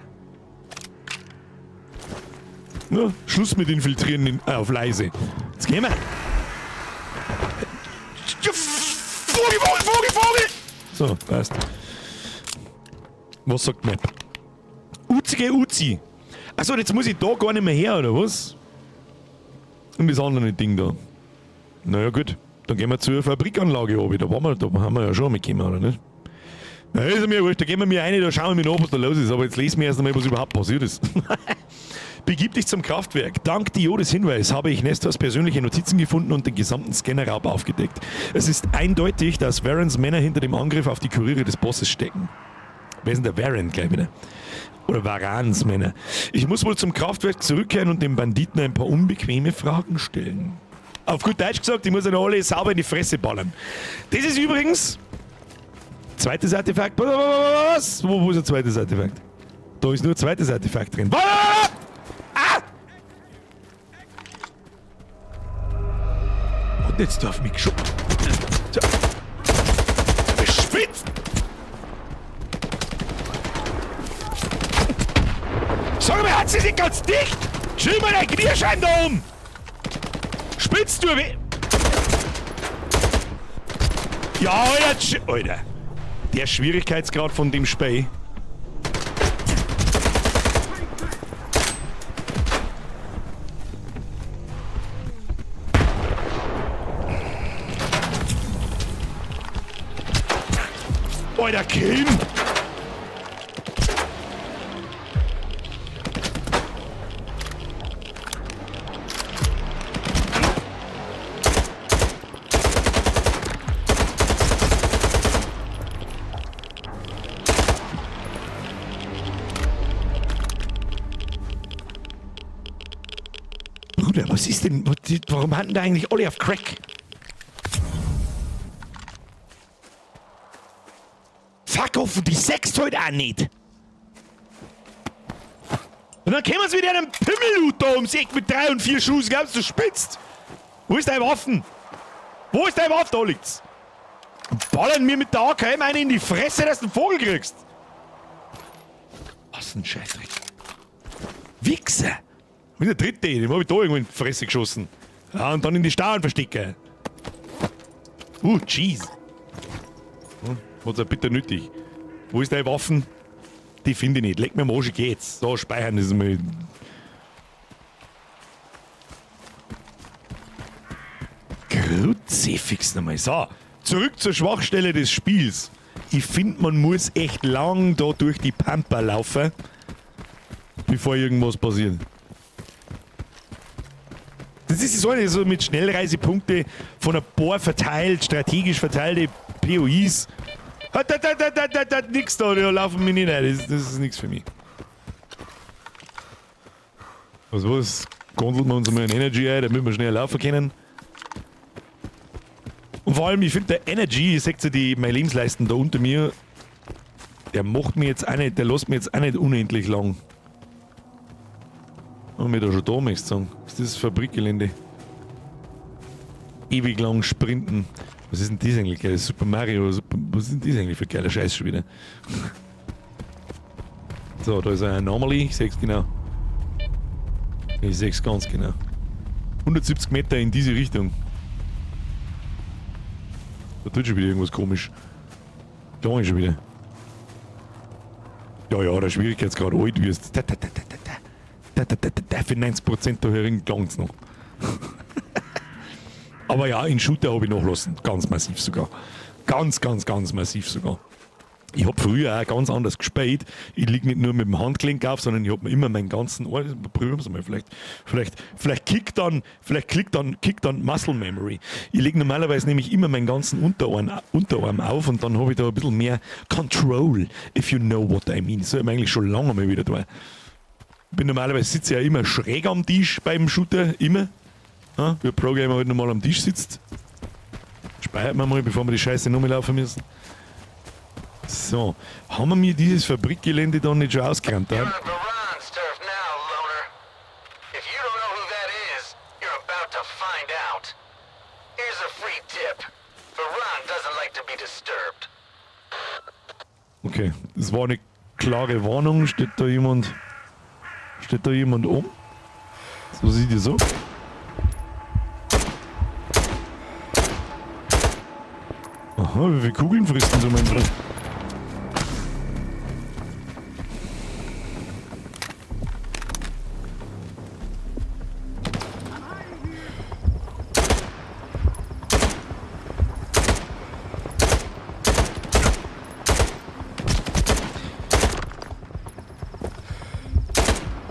Na, Schluss mit Infiltrieren auf leise. Jetzt gehen wir. Vogel, Vogel, Vogel, Vogel! So, passt. Was sagt Map? Uzi geh Uzi. Achso, jetzt muss ich da gar nicht mehr her, oder was? Und das andere Ding da. Naja, gut. Dann gehen wir zur Fabrikanlage runter. Da waren wir, da haben wir ja schon mitgekommen, oder nicht? Na, ist mir wurscht, da gehen wir mir rein, da schauen wir nach, was da los ist. Aber jetzt lesen wir erst einmal, was überhaupt passiert ist. Begib dich zum Kraftwerk. Dank Diodes Hinweis habe ich Nestors persönliche Notizen gefunden und den gesamten Scannerraub aufgedeckt. Es ist eindeutig, dass Varans Männer hinter dem Angriff auf die Kuriere des Bosses stecken. Wer ist denn der Varan gleich wieder? Oder Varans Männer. Ich muss wohl zum Kraftwerk zurückkehren und dem Banditen ein paar unbequeme Fragen stellen. Auf gut Deutsch gesagt, ich muss ihnen alle sauber in die Fresse ballern. Das ist übrigens... Zweites Artefakt. Was? Wo ist ein zweites Artefakt? Da ist nur ein zweites Artefakt drin. Ah! Und jetzt darf mich geschoben. Bespitzt! Sag mal, hat sie sich ganz dicht? Chill mal dein Knieschein da um! Spitzt du weh? Ja, Alter, Alter. Der Schwierigkeitsgrad von dem Spiel. Alter, Kim! Bruder, was ist denn? Warum hatten da eigentlich alle auf Crack? Fuck off, die sechst heute auch nicht. Und dann kommen sie wieder einem Pimmelhut da ums Eck mit 3 und 4 Schuss. Glaubst du, du spitzt? Wo ist deine Waffen? Wo ist deine Waffe? Da liegt's. Und ballern mir mit der AKM eine in die Fresse, dass du einen Vogel kriegst. Was Ganzen Scheißdreck. Wichser! Und der dritte, dem hab ich da irgendwo in die Fresse geschossen. Ja, und dann in die Staunen verstecken. Jeez. Hat's ja bitter nötig. Wo ist deine Waffen? Die finde ich nicht. Leck mir am Arsch, ich geh jetzt. So, speichern ist mal. Kruzifix nochmal. So, zurück zur Schwachstelle des Spiels. Ich finde, man muss echt lang da durch die Pampa laufen, bevor irgendwas passiert. Das ist so eine, so mit Schnellreisepunkte von ein paar verteilt, strategisch verteilte POIs. Da, da, da, da, da, da, nix da, da laufen wir nicht rein. Das ist nichts für mich. Was, was? Gondelt man uns mal ein Energy ein, damit wir schnell laufen können. Und vor allem, ich finde, der Energy, ihr seht ja die, meine Lebensleisten da unter mir, der macht mir jetzt auch nicht, der lässt mir jetzt auch nicht unendlich lang. Und mir da schon da, möchte ich sagen. Ist das Fabrikgelände? Ewig lang sprinten. Was ist denn das eigentlich? Geiles Super Mario, Super, was ist denn das eigentlich für geiler Scheiß schon wieder? So, da ist eine Anomaly, ich seh's genau. Ich seh's ganz genau. 170 Meter in diese Richtung. Da tut schon wieder irgendwas komisch. Da ist schon wieder. Ja, ja, der Schwierigkeitsgrad alt wirst. Da, da, da, da, da, da. Da, da, da, da, da, für 90% da herin klang's noch. Aber ja, in Shooter hab ich nachlassen. Ganz massiv sogar. Ganz, ganz, ganz massiv sogar. Ich hab früher auch ganz anders gespielt. Ich lieg nicht nur mit dem Handgelenk auf, sondern ich hab mir immer meinen ganzen Ohr. Probieren wir's mal. Vielleicht kickt dann, vielleicht klickt dann, kickt dann Muscle Memory. Ich leg normalerweise nämlich immer meinen ganzen Unterarm auf und dann hab ich da ein bisschen mehr Control, if you know what I mean. Das soll ich mir eigentlich schon lange mal wieder tun. Bin normalerweise sitze ich ja immer schräg am Tisch beim Shooter, immer. Ja, wie ein Pro-Gamer halt normal am Tisch sitzt. Speichert man mal, bevor wir die Scheiße nochmal laufen müssen. So, haben wir mir dieses Fabrikgelände dann nicht schon ausgeräumt? You're on Varan's turf now, loner. If you don't know who that is, you're about to find out. Here's a free tip. Varan doesn't like to be disturbed. Okay, das war eine klare Warnung. Steht da jemand? Steht da jemand um? So sieht es so. Aha, wie viele Kugeln frisst denn so mein Freund?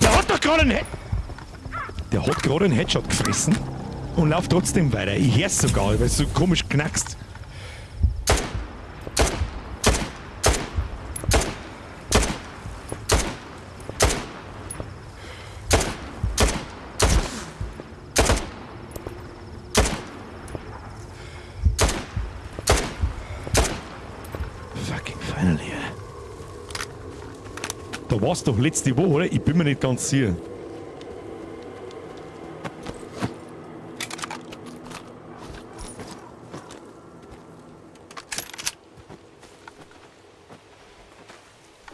Der hat doch gerade einen He-, Der hat gerade einen Headshot gefressen und läuft trotzdem weiter. Ich hör's sogar, weil es so komisch knackst. Fucking finally, ey. Da war's doch letzte Woche, oder? Ich bin mir nicht ganz sicher.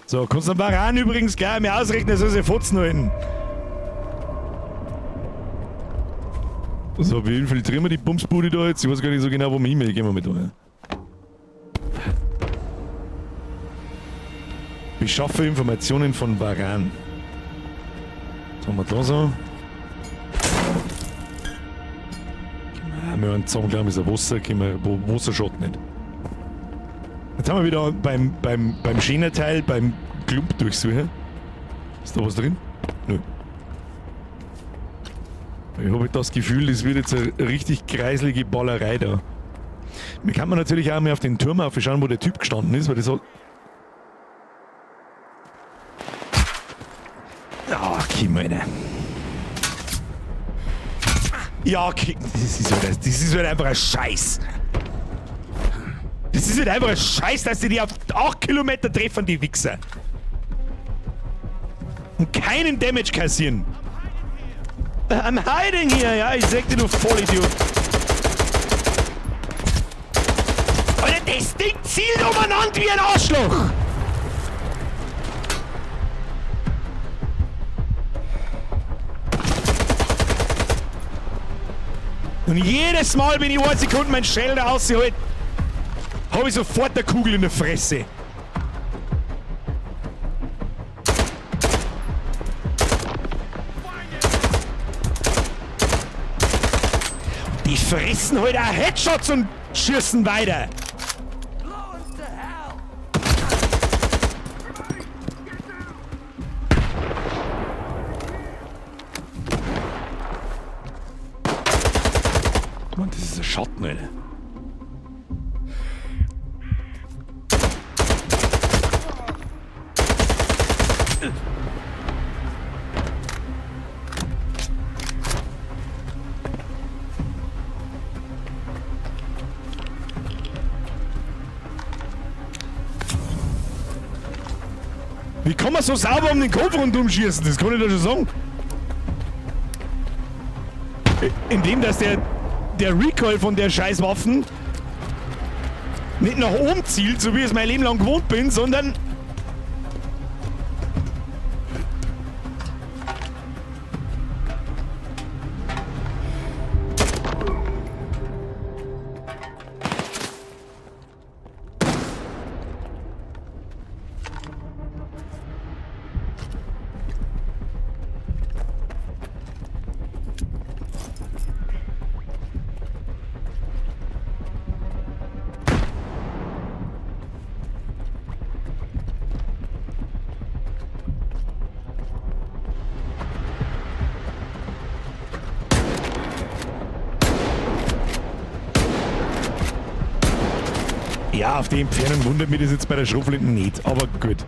So, kannst du den Varan übrigens gleich mal ausrechnen, soll sie Fotzen halten. So, wie infiltrieren wir die Bumsbude da jetzt? Ich weiß gar nicht so genau, wo wir hin. Gehen wir mit da, ja. Beschaffe Informationen von Varan. Was haben wir da so? Wir haben zusammen, ist ein Wasser, können wir, wo Wasser schaut nicht. Jetzt haben wir wieder beim Schänerteil, beim Klump durchsuchen. Ist da was drin? Nö. Ich habe das Gefühl, das wird jetzt eine richtig kreislige Ballerei da. Wir kann man natürlich auch mal auf den Turm aufschauen, wo der Typ gestanden ist, weil das hat. Ach, komm, Alter. Ja, okay. Das ist halt, das ist halt einfach ein Scheiß. Das ist halt einfach ein Scheiß, dass die die auf 8 Kilometer treffen, die Wichser. Und keinen Damage kassieren. I'm hiding here, ja, ich sag dir, du Vollidiot. Alter, das Ding zielt umeinander wie ein Arschloch. Und jedes Mal, wenn ich eine Sekunde meinen Shelter raushalte, habe ich sofort eine Kugel in der Fresse. Die fressen halt auch Headshots und schießen weiter. Mann, das ist ein Schatten, Alter. Wie kann man so sauber um den Kopf rundum schießen? Das kann ich doch schon sagen. Indem, dass der Recoil von der Scheißwaffen nicht nach oben zielt, so wie ich es mein Leben lang gewohnt bin, sondern ja, auf die Entfernung wundert mich das jetzt bei der Schrotflinte nicht, aber gut.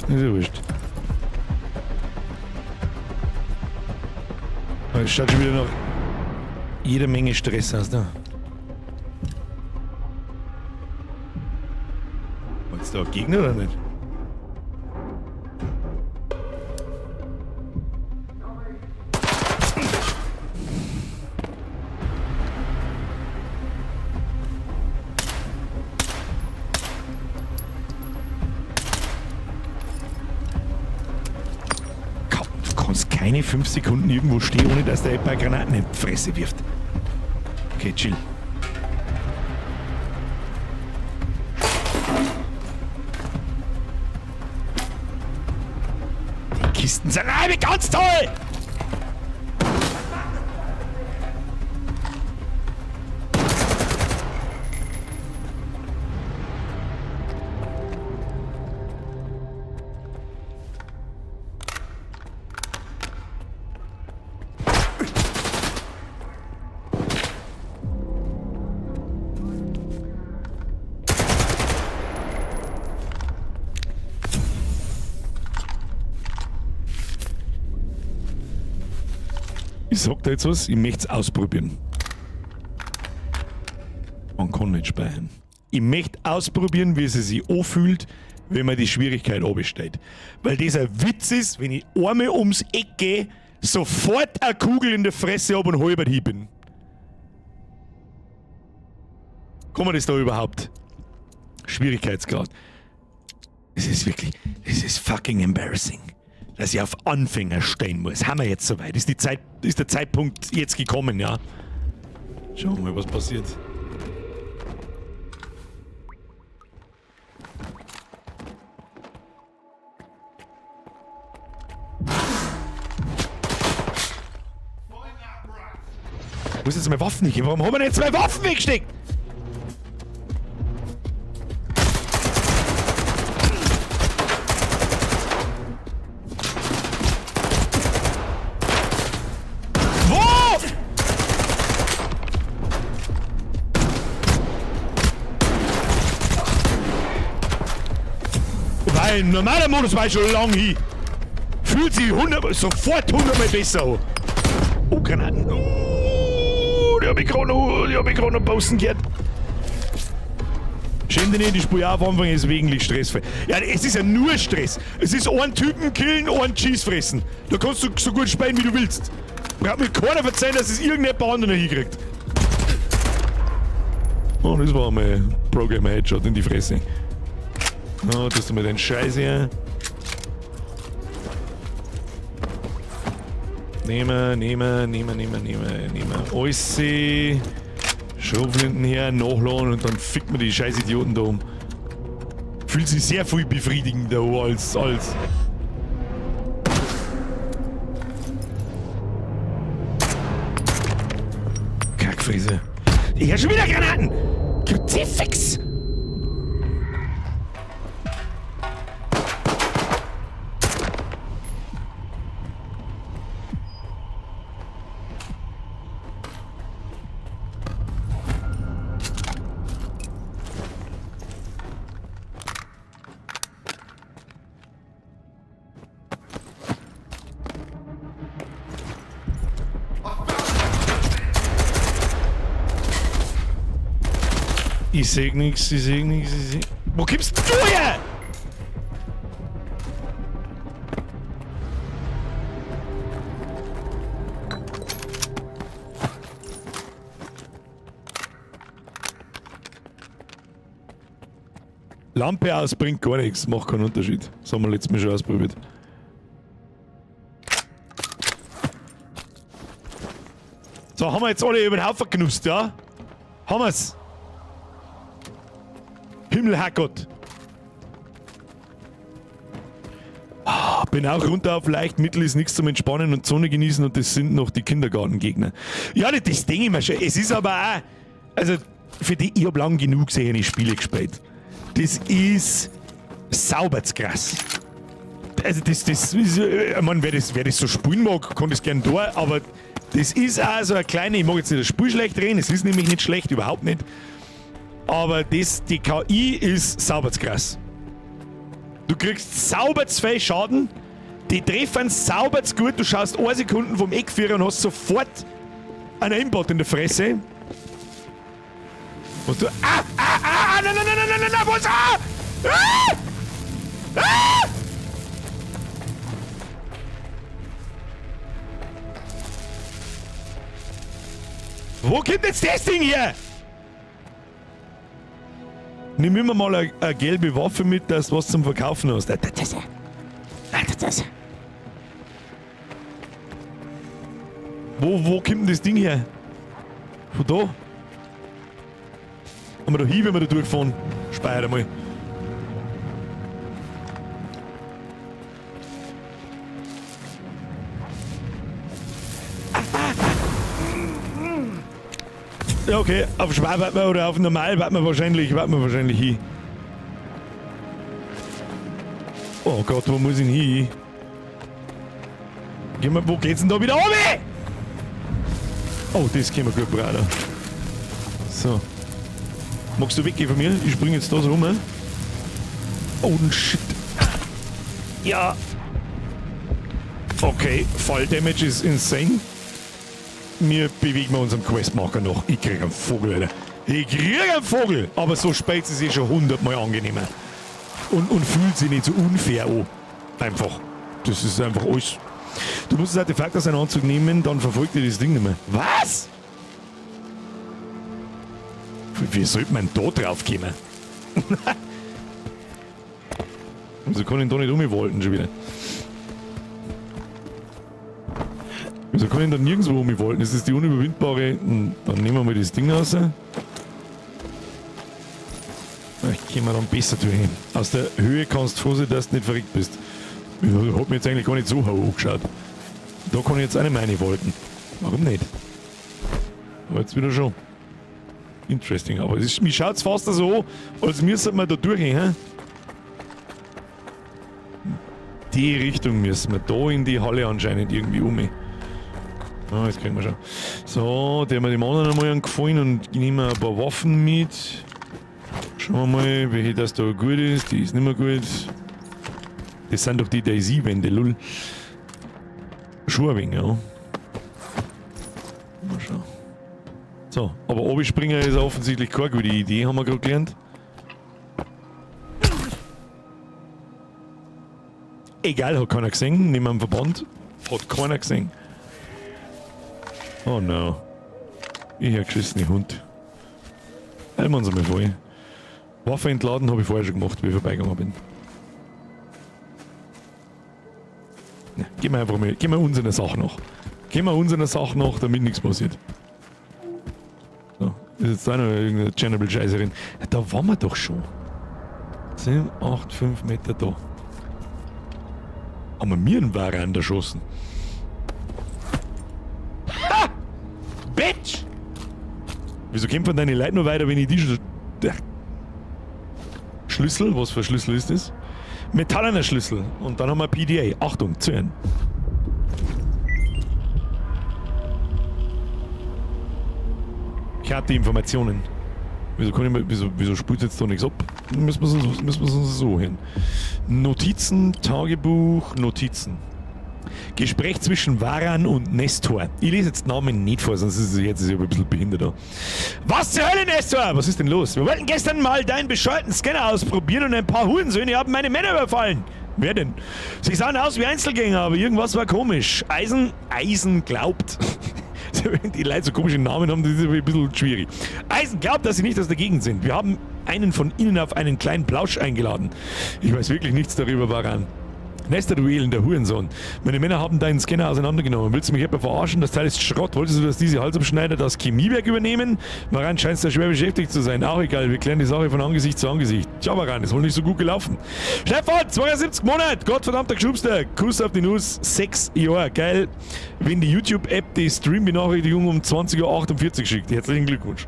Ist ja wurscht. Es schaut schon wieder nach jeder Menge Stress aus, ne? War jetzt da ein Gegner oder nicht? Du kannst keine 5 Sekunden irgendwo stehen, ohne dass der ein paar Granaten in die Fresse wirft. Okay, chill. Die Kisten sind alle ganz toll! Ich sag da jetzt was, ich möchte es ausprobieren. Man kann nicht speichern. Ich möchte ausprobieren, wie es sich anfühlt, wenn man die Schwierigkeit abstellt. Weil das ein Witz ist, wenn ich einmal ums Eck gehe, sofort eine Kugel in der Fresse hab und halber hin bin. Kann man das da überhaupt? Schwierigkeitsgrad. Es ist wirklich, es ist fucking embarrassing, dass ich auf Anfänger stehen muss. Haben wir jetzt soweit? Ist die Zeit, ist der Zeitpunkt jetzt gekommen, ja? Schauen wir mal, was passiert. Wo ist jetzt meine Waffen nicht? Warum haben wir denn jetzt meine Waffen weggesteckt? Wo? Weil im normalen Modus war ich schon lang hin. Fühlt sich sofort 100-mal besser an. Oh, Granaten. Oh, die hab ich gerade noch, die hab ich gerade noch posten gehört. Schäm dich nicht, ich spiele auch am Anfang ist wesentlich stressfrei. Ja, es ist ja nur Stress. Es ist einen Typen killen, einen Cheese fressen. Da kannst du so gut spielen, wie du willst. Braucht mir keiner verzeihen, dass es irgendjemand anderer hinkriegt. Oh, das war mal Programmer Headshot in die Fresse. Oh, tust du mir den Scheiß her. Nehmen, nehmen, nehmen, nehmen, nehmen, nehmen. Alles. Schrotflinten her, nachladen und dann fickt man die scheiß Idioten da um. Fühlt sich sehr viel befriedigender an als. Kackfriese. Ich hab schon wieder Granaten! Kruzifix! Ich seh nix, ich seh nix, ich seh... Wo kommst du her? Lampe aus bringt gar nichts, macht keinen Unterschied. Das haben wir letztes Mal schon ausprobiert. So, haben wir jetzt alle über den Haufen genutzt, ja? Haben wir's? Himmel, Herrgott. Ah, bin auch runter auf leicht, mittel ist nichts zum Entspannen und Sonne genießen und das sind noch die Kindergartengegner. Ja, das denke ich mir schon. Es ist aber auch, also für die, ich hab lang genug solche Spiele gespielt. Das ist sauber zu krass. Also das ist, ich mein, wer das so spielen mag, kann das gern tun, aber das ist auch so eine kleine, ich mag jetzt nicht das Spiel schlecht reden, es ist nämlich nicht schlecht, überhaupt nicht. Aber die KI ist sauber zu krass. Du kriegst sauber zu viel Schaden, die treffen sauber zu gut, du schaust 1 Sekunde vom Eckvierer und hast sofort einen Aimbot in der Fresse. Und du... Ah, ah, ah, ah, nein, nein, nein, nein, nein, nein, was? Ah! Ah! Ah! Wo kommt jetzt das Ding her? Nimm immer mal eine gelbe Waffe mit, dass du was zum Verkaufen hast. Wo kommt denn das Ding her? Von da? Haben wir da hin, wenn wir da durchfahren? Speicher mal. Ja, okay, auf schwer wird man oder auf normal wird man wahrscheinlich hin. Oh Gott, wo muss ich denn hin? Geh mal, wo geht's denn da wieder runter? Oh, das können wir gut brauchen. So. Magst du weggehen von mir? Ich spring jetzt da so rum. Oh, shit. Ja. Okay, Fall Damage ist insane. Wir bewegen uns am Questmarker noch. Ich krieg einen Vogel, Alter. Ich krieg einen Vogel! Aber so spät ist es eh schon 100-mal angenehmer. Und fühlt sich nicht so unfair an. Einfach. Das ist einfach alles. Du musst das Artefakt aus seinem Anzug nehmen, dann verfolgt dir das Ding nicht mehr. Was? Wie sollte man da drauf kommen? Wieso kann ich da nicht umwolten schon wieder? Wieso kann ich da nirgendwo umwolten? Das ist die unüberwindbare... Dann nehmen wir mal das Ding raus. Vielleicht gehen wir dann besser durch. Aus der Höhe kannst du froh sein, dass du nicht verrückt bist. Ich hab mir jetzt eigentlich gar nicht so hoch angeschaut. Da kann ich jetzt auch nicht mehr reinwolten. Warum nicht? Aber jetzt wieder schon. Interesting, aber mir schaut's fast so an, als müsste man da durch, hä? Die Richtung müssen wir da in die Halle anscheinend irgendwie um. Ah, das kriegen wir schon. So, der haben wir dem anderen einmal einen gefallen und nehmen ein paar Waffen mit. Schauen wir mal, welche das da gut ist. Die ist nicht mehr gut. Das sind doch die DayZ-Wände, lul. Schon ein wenig, ja. Mal schauen. So, aber Obi-Springer ist offensichtlich keine gute Idee, haben wir gerade gelernt. Egal, hat keiner gesehen. Nehmen wir einen Verband. Hat keiner gesehen. Oh no. Ich hab geschissene Hund. Halten wir uns einmal voll. Waffe entladen hab ich vorher schon gemacht, wie ich vorbeigegangen bin. Ja, gehen wir einfach mal, gehen wir unsere Sache noch. Gehen wir unserer Sache nach, damit nichts passiert. So, ist jetzt da noch irgendeine Tschernobyl-Scheißerin. Da waren wir doch schon. 7, 8, 5 Meter da. Haben wir mir einen Varan erschossen? Ha! Bitch! Wieso kämpfen deine Leute noch weiter, wenn ich die schon... Schlüssel? Was für ein Schlüssel ist das? Metallener Schlüssel. Und dann haben wir PDA. Achtung, zuhören. Ich hatte Informationen. Wieso, kann ich mir, wieso spielt jetzt da nichts ab? Müssen wir es so hin. Notizen, Tagebuch, Notizen. Gespräch zwischen Varan und Nestor. Ich lese jetzt Namen nicht vor, sonst ist es jetzt ist ein bisschen behindert da. Was zur Hölle, Nestor? Was ist denn los? Wir wollten gestern mal deinen bescheuerten Scanner ausprobieren und ein paar Hurensöhne haben meine Männer überfallen. Wer denn? Sie sahen aus wie Einzelgänger, aber irgendwas war komisch. Eisen glaubt. Wenn die Leute so komische Namen haben, das ist ein bisschen schwierig. Eisen glaubt, dass sie nicht aus der Gegend sind. Wir haben einen von ihnen auf einen kleinen Plausch eingeladen. Ich weiß wirklich nichts darüber, Varan. Nestor, du elender Hurensohn. Meine Männer haben deinen Scanner auseinandergenommen. Willst du mich etwa verarschen? Das Teil ist Schrott. Wolltest du, dass diese Halsabschneider das Chemiewerk übernehmen? Varan scheint da schwer beschäftigt zu sein. Auch egal, wir klären die Sache von Angesicht zu Angesicht. Tja, Varan, ist wohl nicht so gut gelaufen. Stefan, 72 Monate, Gottverdammter Geschubster. Kuss auf die Nuss, 6 Jahre. Geil, wenn die YouTube-App die Stream-Benachrichtigung um 20:48 Uhr schickt. Herzlichen Glückwunsch.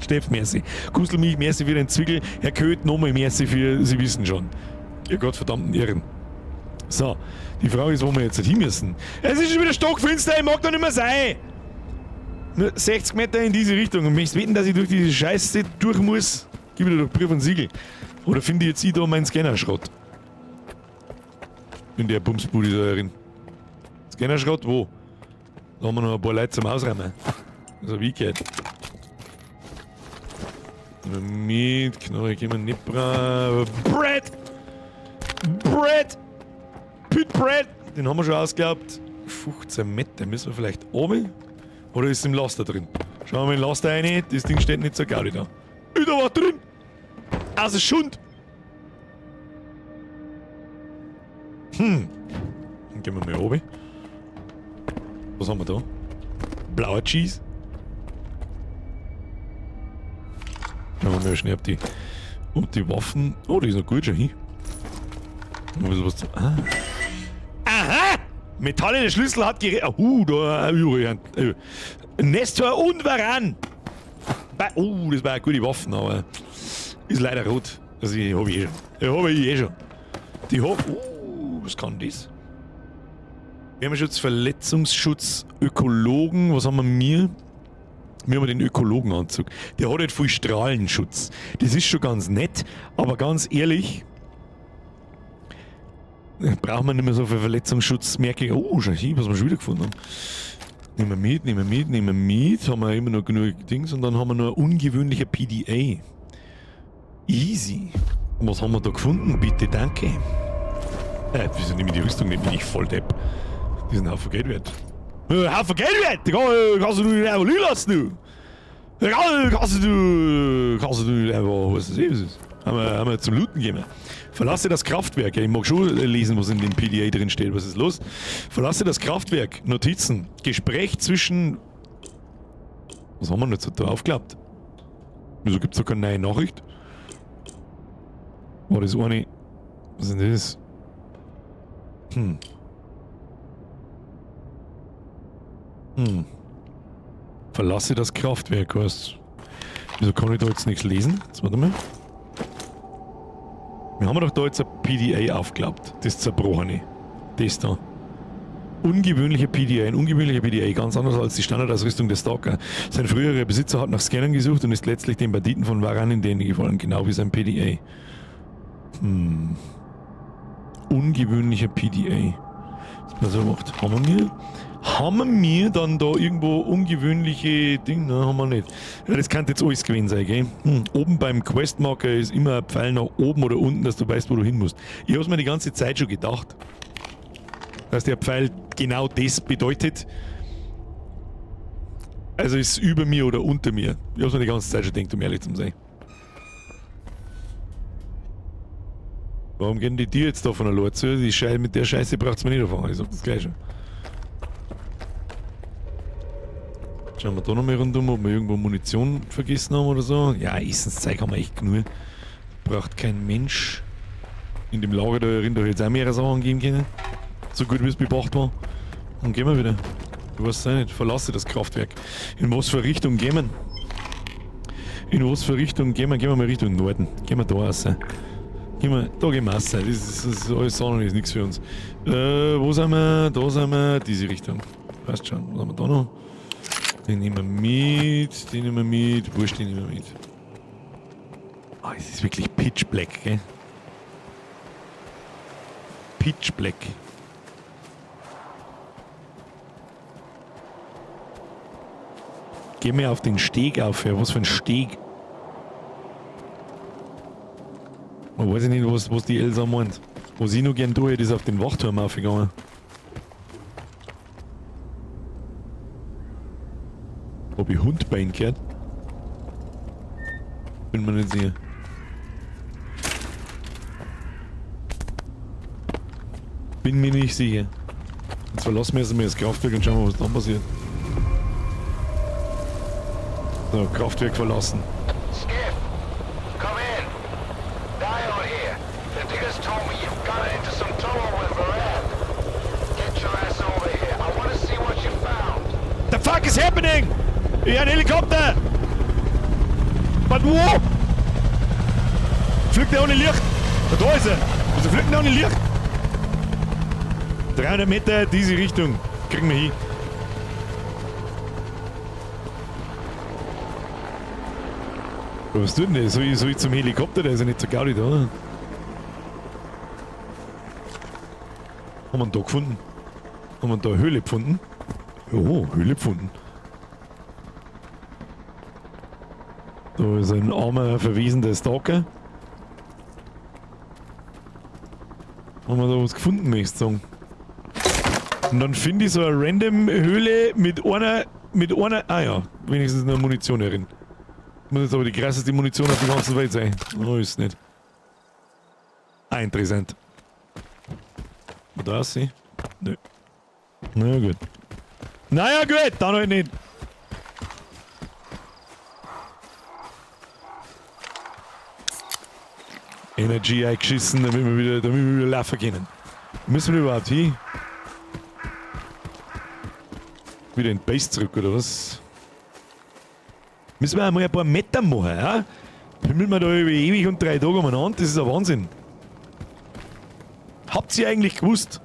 Steff, merci. Kusel mich, merci für den Zwickel. Herr Köth, nochmal merci für, Sie wissen schon. Ihr gottverdammten Irren. So, die Frage ist, wo wir jetzt hin müssen. Es ist schon wieder stockfinster, ich mag da nicht mehr sein. Nur 60 Meter in diese Richtung. Und möchtest wetten, dass ich durch diese Scheiße durch muss? Gib mir doch Brief und Siegel. Oder finde ich jetzt ich da meinen Scannerschrott? In der Bumsbude da drin. Scannerschrott, wo? Da haben wir noch ein paar Leute zum Ausräumen. Das hab ich gehört. Mit Knarre können wir nicht brauchen. Brett! Brett! Pit Brett! Den haben wir schon ausgeglaubt. 15 Meter, müssen wir vielleicht oben? Oder ist es im Laster drin? Schauen wir mal in den Laster rein, das Ding steht nicht so gaudi da. Ist da was drin! Also Schund! Dann gehen wir mal oben. Was haben wir da? Blauer Cheese. Schauen wir mal schnell, ob die Waffen... Oh, die ist noch gut schon hin. Noch ein bisschen was zu... Ah. Aha! Metallene Schlüssel hat gere-, Ahu, da, Nestor und Varan! Oh, das war eine gute Waffe, aber ist leider rot. Also, die hab ich eh schon. Die hab ich eh schon. Die hab, was kann das? Wärmeschutz, Verletzungsschutz, Ökologen. Was haben wir mir? Wir haben den Ökologenanzug. Der hat halt viel Strahlenschutz. Das ist schon ganz nett, aber ganz ehrlich, braucht man nicht mehr so viel Verletzungsschutz, merke ich, oh, schau hier, was wir schon wieder gefunden haben. Nehmen wir mit, nehmen wir mit, nehmen wir mit. Haben wir immer noch genug Dings und dann haben wir noch ein ungewöhnlicher PDA. Easy. Und was haben wir da gefunden? Bitte, danke. Wieso nehme ich die Rüstung nicht mit? Ich voll Depp. Die sind ein Haufen Geld wert. Haufen Geld wert! Die kannst du nicht einfach liegen lassen, du! Kannst du nicht einfach, was ist das? Haben wir zum Looten gegeben. Verlasse das Kraftwerk. Ja, ich mag schon lesen, was in dem PDA drin steht. Was ist los? Verlasse das Kraftwerk. Notizen. Gespräch zwischen... Was haben wir denn jetzt da aufgeklappt? Wieso gibt's da keine neue Nachricht? War das eine... Was ist denn das? Verlasse das Kraftwerk, weißt du? Wieso kann ich da jetzt nichts lesen? Jetzt warte mal. Wir haben doch da jetzt ein PDA aufgeklappt. Das zerbrochene. Das da. Ungewöhnliche PDA, ein ungewöhnlicher PDA, ganz anders als die Standardausrüstung der Stalker. Sein früherer Besitzer hat nach Scannern gesucht und ist letztlich den Banditen von Varan in die Hände gefallen, genau wie sein PDA. Ungewöhnlicher PDA. Was man so macht. Haben wir mir? Haben wir mir dann da irgendwo ungewöhnliche Dinge? Nein, haben wir nicht. Ja, das kann jetzt alles gewesen sein, gell? Oben beim Questmarker ist immer ein Pfeil nach oben oder unten, dass du weißt, wo du hin musst. Ich hab's mir die ganze Zeit schon gedacht, dass der Pfeil genau das bedeutet. Also ist es über mir oder unter mir. Ich hab's mir die ganze Zeit schon gedacht, um ehrlich zu sein. Warum gehen die dir jetzt da von der Lore zu? Die Schei-, mit der Scheiße braucht's mir nicht anfangen. Ich sag das gleich schon. Schauen wir da nochmal rundum, ob wir irgendwo Munition vergessen haben oder so. Ja, Essenszeug haben wir echt genug. Braucht kein Mensch. In dem Lager da drin da jetzt auch mehrere Sachen geben können. So gut wie es bewacht war. Und gehen wir wieder. Du weißt es auch nicht. Verlasse das Kraftwerk. In was für Richtung gehen wir? In was für Richtung gehen wir? Gehen wir mal Richtung Norden. Gehen wir da raus. Gehen wir, da gehen wir raus. Das ist alles Sonne, ist nichts für uns. Wo sind wir? Da sind wir. Diese Richtung. Passt schon. Was haben wir da noch? Den nehmen wir mit. Den nehmen wir mit. Wurscht, den nehmen wir mit. Ah, es ist wirklich pitch black, gell? Pitch black. Geh mir auf den Steg auf, ja. Was für ein Steg? Man weiß ich nicht, was die Elsa meint. Was ich noch gern tue, ist auf den Wachturm aufgegangen. Ob ich Hundbein gehört? Bin mir nicht sicher. Bin mir nicht sicher. Jetzt verlassen wir erstmal das Kraftwerk und schauen wir, was dann passiert. So, Kraftwerk verlassen. Skiff, come in. Dion here. The diggers told me you've gotten into some trouble with Varan. Get your ass over here. I want to see what you found. The fuck is happening? Ich hab einen Helikopter! But wo? Fliegt der ohne Licht? Da, da ist er! Wieso fliegt der ohne Licht? 300 Meter, diese Richtung. Kriegen wir hin. Was tut denn der? Soll ich zum Helikopter? Der ist ja nicht so gaudi da, oder? Haben wir ihn da gefunden? Haben wir da eine Höhle gefunden? Oh, Höhle gefunden. Da ist ein armer, verwiesener Stalker. Haben wir da was gefunden, möchte ich sagen. Und dann finde ich so eine random Höhle mit einer, ah ja, wenigstens eine Munition herin. Muss jetzt aber die krasseste Munition auf der ganzen Welt sein. Oh, ist nicht. Ah, interessant. Und da ist sie? Nö. Na gut. Naja gut, dann halt nicht. Energy eingeschissen, damit wir wieder laufen können. Müssen wir überhaupt hin? Wieder in die Base zurück, oder was? Müssen wir einmal ein paar Meter machen, ja? Pimmeln wir da über ewig und 3 Tage umeinander, das ist ein Wahnsinn. Habt ihr eigentlich gewusst,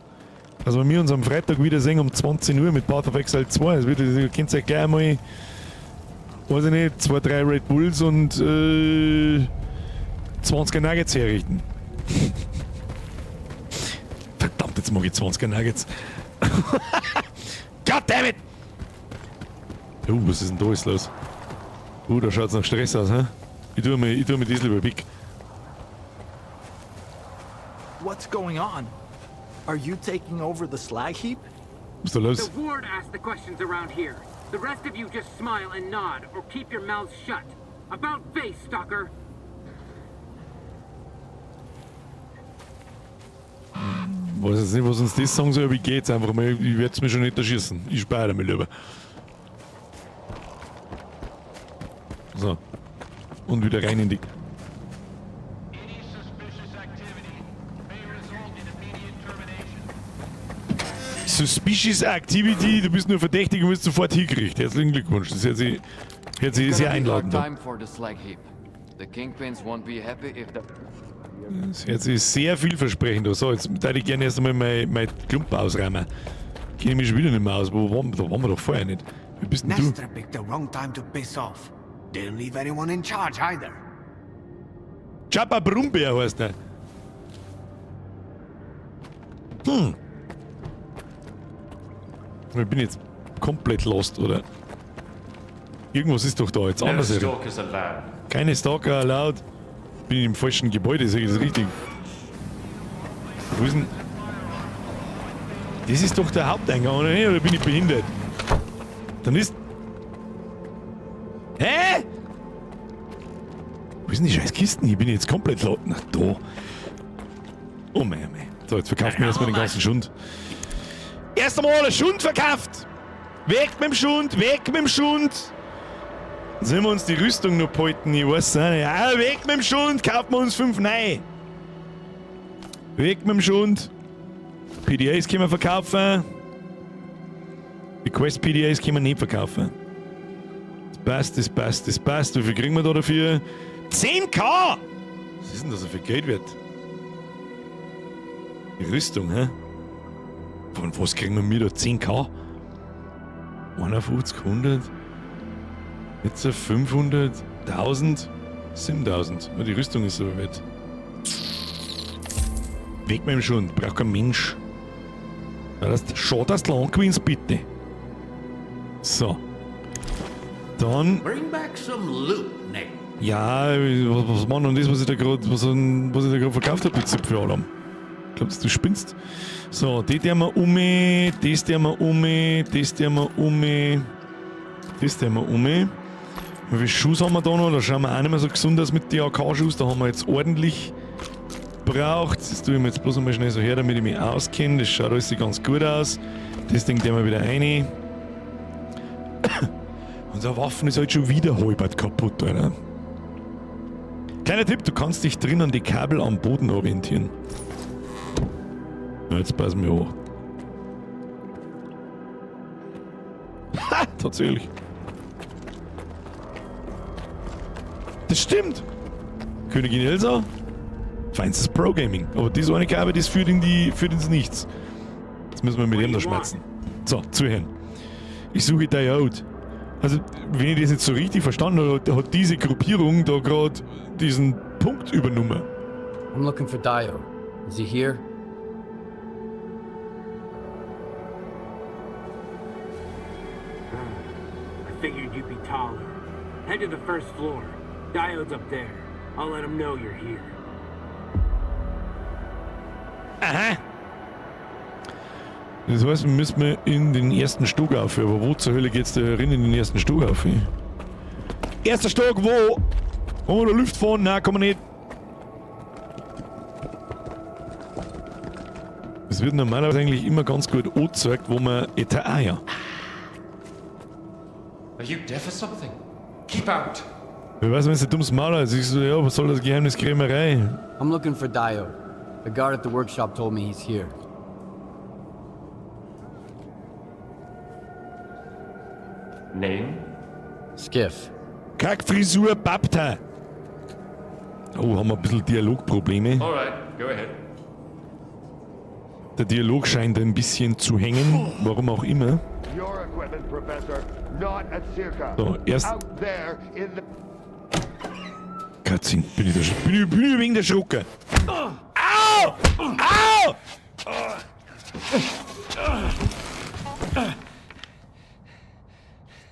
dass wir uns am Freitag wieder sehen um 20 Uhr mit Path of Exile 2? Das wird, ihr könnt euch gleich einmal, weiß ich nicht, 2, 3 Red Bulls und 20er Nuggets herrichten. Verdammt, jetzt mag ich 20er Nuggets. God damn it! Oh, was ist denn da alles los? Da schaut's nach Stress aus, hä? Ich tue mir das lieber weg. What's going on? Are you taking over the slag heap? Was ist da los? The ward asked the questions around here. The rest of you just smile and nod or keep your mouths shut. About face, Stalker. Weiß jetzt nicht, was uns das sagen soll, aber ich geh jetzt einfach mal. Ich werd's mir schon nicht erschießen. Ich speichere mich lieber. So. Und wieder rein in die... Suspicious Activity, du bist nur verdächtig und wirst sofort hingerichtet. Herzlichen Glückwunsch. Das hört sich sehr einladend an. Time for the slag heap. The kingpins won't be happy if the Das hört sich sehr vielversprechend an. So, jetzt würde ich gerne erst einmal mein Klumpen ausräumen. Kenne ich mich schon wieder nicht mehr aus. Wo waren wir? Da waren wir doch vorher nicht. Wer bist denn du? Nestor picked the wrong time to piss off. Didn't leave anyone in charge either. Chapa Brummbär heißt der. Ich bin jetzt komplett lost, oder? Irgendwas ist doch da jetzt No anders. stalkers allowed. Keine Stalker allowed. Bin ich im falschen Gebäude, sag ich das richtig? Wo ist denn... Das ist doch der Haupteingang, oder nicht? Oder bin ich behindert? Dann ist... Hä? Wo sind die scheiß Kisten? Ich bin jetzt komplett laut. Na, da. Oh mei, oh mei. So, jetzt verkauft mir erstmal den ganzen Schund. Erst einmal alles Schund verkauft! Weg mit dem Schund, weg mit dem Schund! Sollen wir uns die Rüstung noch behalten? Ich weiß nicht. Ja, weg mit dem Schund, kaufen wir uns 5 neu. Weg mit dem Schund. PDAs können wir verkaufen. Die Quest PDAs können wir nicht verkaufen. Das passt, das passt, das passt. Wie viel kriegen wir da dafür? 10k! Was ist denn das so viel Geld wert? Die Rüstung, hä? Von was kriegen wir mir da 10k? 51, 100. Jetzt 500, 1000, 7000. Die Rüstung ist so wert. Weg mit dem Schund, braucht kein Mensch. Ja, das, schau, dass du lang gewinnst, bitte. So. Dann. Bring back some loot, Nick. Ja, was war denn das, was ich da gerade was, was ich da gerade verkauft habe, die Zipfel Glaubst du, du spinnst? So, die tun wir um, das tun wir um, das tun wir um, das tun wir um. Wie viele Schuhe haben wir da noch? Da schauen wir auch nicht mehr so gesund aus mit den AK-Schuhen. Da haben wir jetzt ordentlich braucht. Das tue ich mir jetzt bloß einmal schnell so her, damit ich mich auskenne. Das schaut alles ganz gut aus. Das Ding tun wir wieder rein. Unsere Waffen ist halt schon wieder halbert kaputt, Alter. Kleiner Tipp, du kannst dich drin an die Kabel am Boden orientieren. Ja, jetzt passen wir hoch. Ha, tatsächlich. Das stimmt. Königin Elsa, feinstes Pro-Gaming. Aber das eine Kabel, das führt, führt ins Nichts. Jetzt müssen wir mit dem da schmerzen. So, zuhören. Ich suche Diode. Also, wenn ich das jetzt so richtig verstanden habe, hat diese Gruppierung da gerade diesen Punkt übernommen. I'm looking for Diode. Is he here? I figured you'd be taller. Head to the first floor. Diode's up there. I'll let him know you're here. Aha. Das heißt, wir müssen in den ersten Stock auf. Aber wo zur Hölle geht's da rein in den ersten Stock auf? Erster Stock, wo? Kann man da Luft fahren? Nein, kann man nicht. Es wird normalerweise eigentlich immer ganz gut angezeigt, wo man... Ah, ja. Are you deaf or something? Keep out! Wer weiß, wenn es ein dummes Maul ist. Ich so, ja, was soll das Geheimniskrämerei? I'm looking for Diode. The guard at the workshop told me he's here. Name? Skiff. Kackfrisur Babta. Oh, haben wir ein bisschen Dialogprobleme. Alright, go ahead. Der Dialog scheint ein bisschen zu hängen, warum auch immer. Your equipment, Professor, not at Circa. So, erst- Out there in the Katzin, bin ich da schon? Bin ich wegen der Schrucke? Au! Au!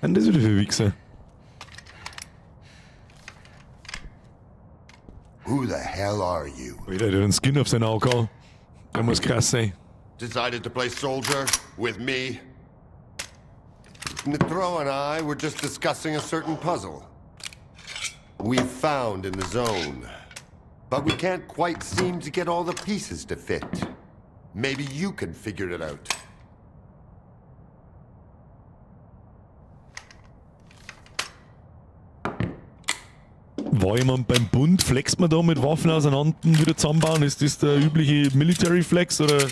Was sind das wieder für Wichser? Who the hell are you? Alter, der hat einen Skin auf seiner AK. Der muss krass sein. Decided to play soldier with me? Nitro and I were just discussing a certain puzzle we found in the zone. But we can't quite seem to get all the pieces to fit. Maybe you can figure it out. War jemand beim Bund, flext man da mit Waffen auseinander und wieder zusammenbauen? Ist das der übliche Military Flex oder?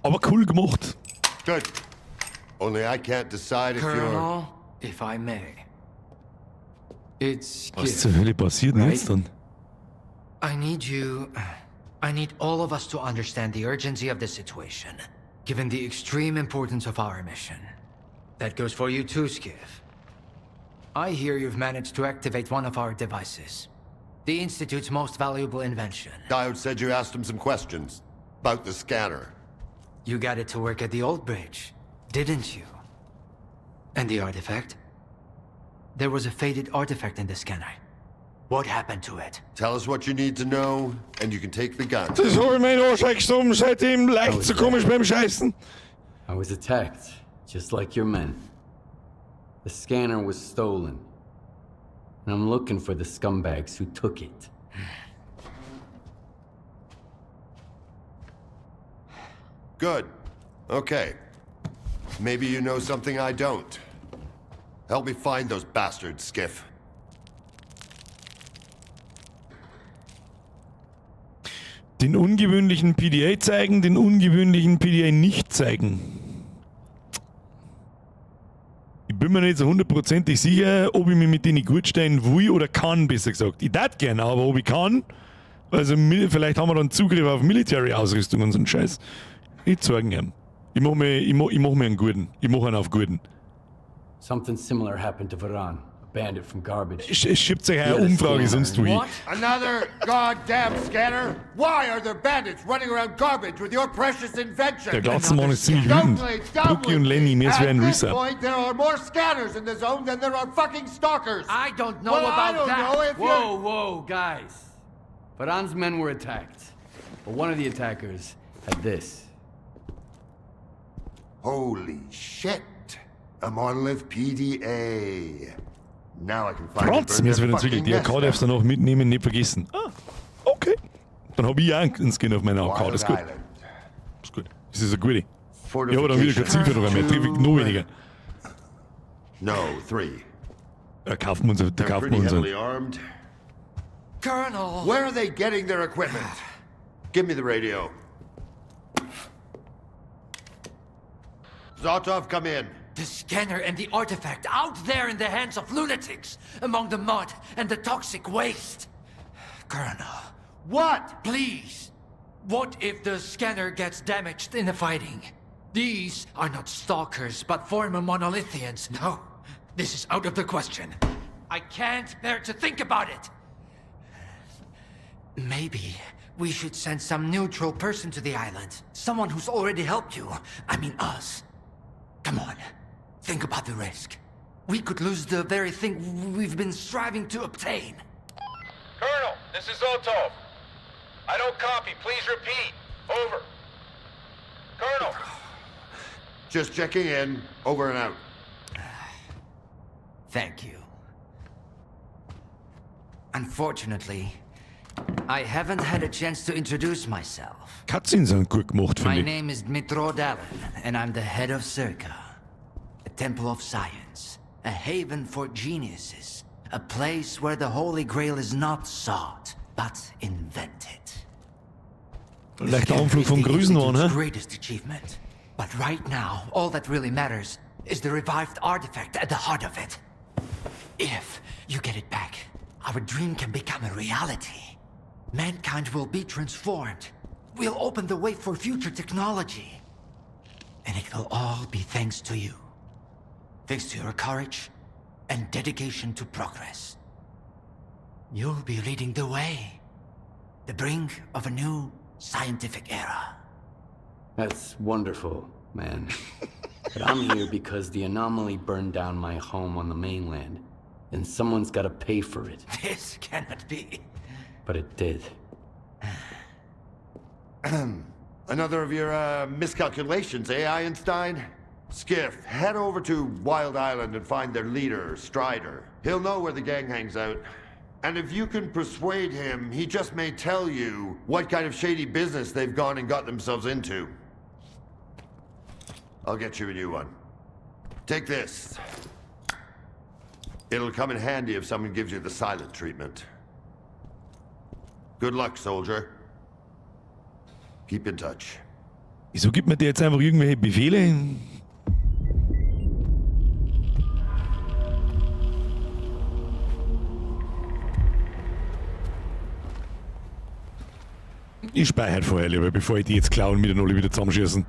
Aber cool gemacht. Good. Only I can't decide if you're. Colonel, if I may. It's Was Skiff. zur Hölle passiert denn jetzt dann? I need you. I need all of us to understand the urgency of the situation, given the extreme importance of our mission. That goes for you too, Skiff. I hear you've managed to activate one of our devices. The Institute's most valuable invention. Diode said you asked him some questions about the scanner. You got it to work at the old bridge, didn't you? And the artifact? There was a faded artifact in the scanner. What happened to it? Tell us what you need to know, and you can take the gun. Das hab ich mir in den Arsch eingestoben, seitdem leicht so komisch beim Scheißen. I was attacked, just like your men. The scanner was stolen. And I'm looking for the scumbags who took it. Good. Okay. Maybe you know something I don't. Help me find those bastards, Skiff. Den ungewöhnlichen PDA zeigen, den ungewöhnlichen PDA nicht zeigen. Ich bin mir nicht so hundertprozentig sicher, ob ich mich mit denen gut stellen will oder kann, besser gesagt. Ich tät gern, aber ob ich kann, also vielleicht haben wir dann Zugriff auf Military-Ausrüstung und so einen Scheiß. Ich zeig ihm. Ich mach mir einen guten. Ich mach einen auf guten. Something similar happened to Varan, a bandit from Garbage. Schiebt euch eine Umfrage sonst wohin. Another goddamn scanner? Why are there bandits running around Garbage with your precious invention? Der Glatzenmann ist ziemlich wütend. Brookie und Lenny, mir wäre ein At this Resub. point, there are more scanners in the zone than there are fucking stalkers. I don't know Well, about I don't that. know if Whoa, you're... whoa, guys. Varan's men were attacked. But one of the attackers had this. Holy shit. A monolith PDA. Now I can find Trotz, mir ist wieder entwickelt. Die AK darfst du noch mitnehmen, nicht vergessen. Ah, okay. Dann habe ich auch einen Skin auf meiner AK. Das ist gut. Das ist gut. Das ist eine gute. Ich habe dann wieder kein Zielführer mehr. Trifft noch weniger. No, three. Da kaufen wir uns, da They're kaufen pretty wir uns. heavily armed. Colonel! Where are they getting their equipment? Give me the radio. Zotov, come in. The scanner and the artifact out there in the hands of lunatics, among the mud and the toxic waste. Colonel. What? Please. What if the scanner gets damaged in the fighting? These are not stalkers, but former monolithians. No, this is out of the question. I can't bear to think about it. Maybe we should send some neutral person to the island. Someone who's already helped you. I mean us. Come on. Think about the risk. We could lose the very thing we've been striving to obtain. Colonel, this is Zotov. I don't copy. Please repeat. Over. Colonel. Just checking in. Over and out. Thank you. Unfortunately, I haven't had a chance to introduce myself. Cutscenes sind gut gemacht, My finde ich. name is Dmitro Dallin, and I'm the head of Circa, a temple of science, a haven for geniuses, a place where the Holy Grail is not sought, but invented. Leichter Anflug vom Größenwahn, Institute's hä? greatest achievement. But right now, all that really matters is the revived artifact at the heart of it. If you get it back, our dream can become a reality. Mankind will be transformed. We'll open the way for future technology. And it will all be thanks to you. Thanks to your courage and dedication to progress. You'll be leading the way. The brink of a new scientific era. That's wonderful, man. But I'm here because the anomaly burned down my home on the mainland, and someone's gotta pay for it. This cannot be. But it did. Another of your miscalculations, eh, Einstein? Skiff, head over to Wild Island and find their leader, Strider. He'll know where the gang hangs out. And if you can persuade him, he just may tell you what kind of shady business they've gone and got themselves into. I'll get you a new one. Take this. It'll come in handy if someone gives you the silent treatment. Good luck, soldier. Keep in touch. Wieso gibt man dir jetzt einfach irgendwelche Befehle? Ich speichere vorher lieber, bevor ich die jetzt klauen und mir dann alle wieder zusammenschießen.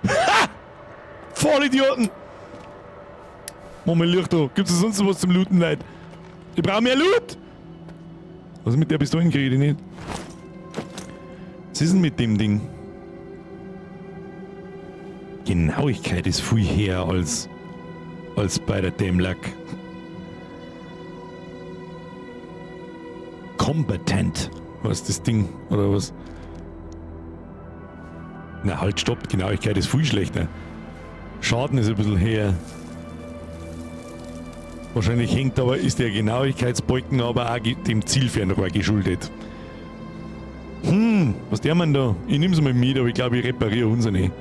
Ha! Vollidioten! Mach mal Licht da. Gibt's da sonst noch was zum Looten, Leute? Ich brauche mehr Loot! Was mit der Pistole kriege ich nicht? Was ist denn mit dem Ding? Genauigkeit ist viel höher als bei der Dämlack. Kompetent. Was ist das Ding? Oder was? Na halt, stopp. Genauigkeit ist viel schlechter. Schaden ist ein bisschen höher. Wahrscheinlich hängt aber, ist der Genauigkeitsbalken aber auch dem Zielfernrohr geschuldet. Was der man da? Ich nehm's mal mit, aber ich glaube, ich repariere unsere nicht.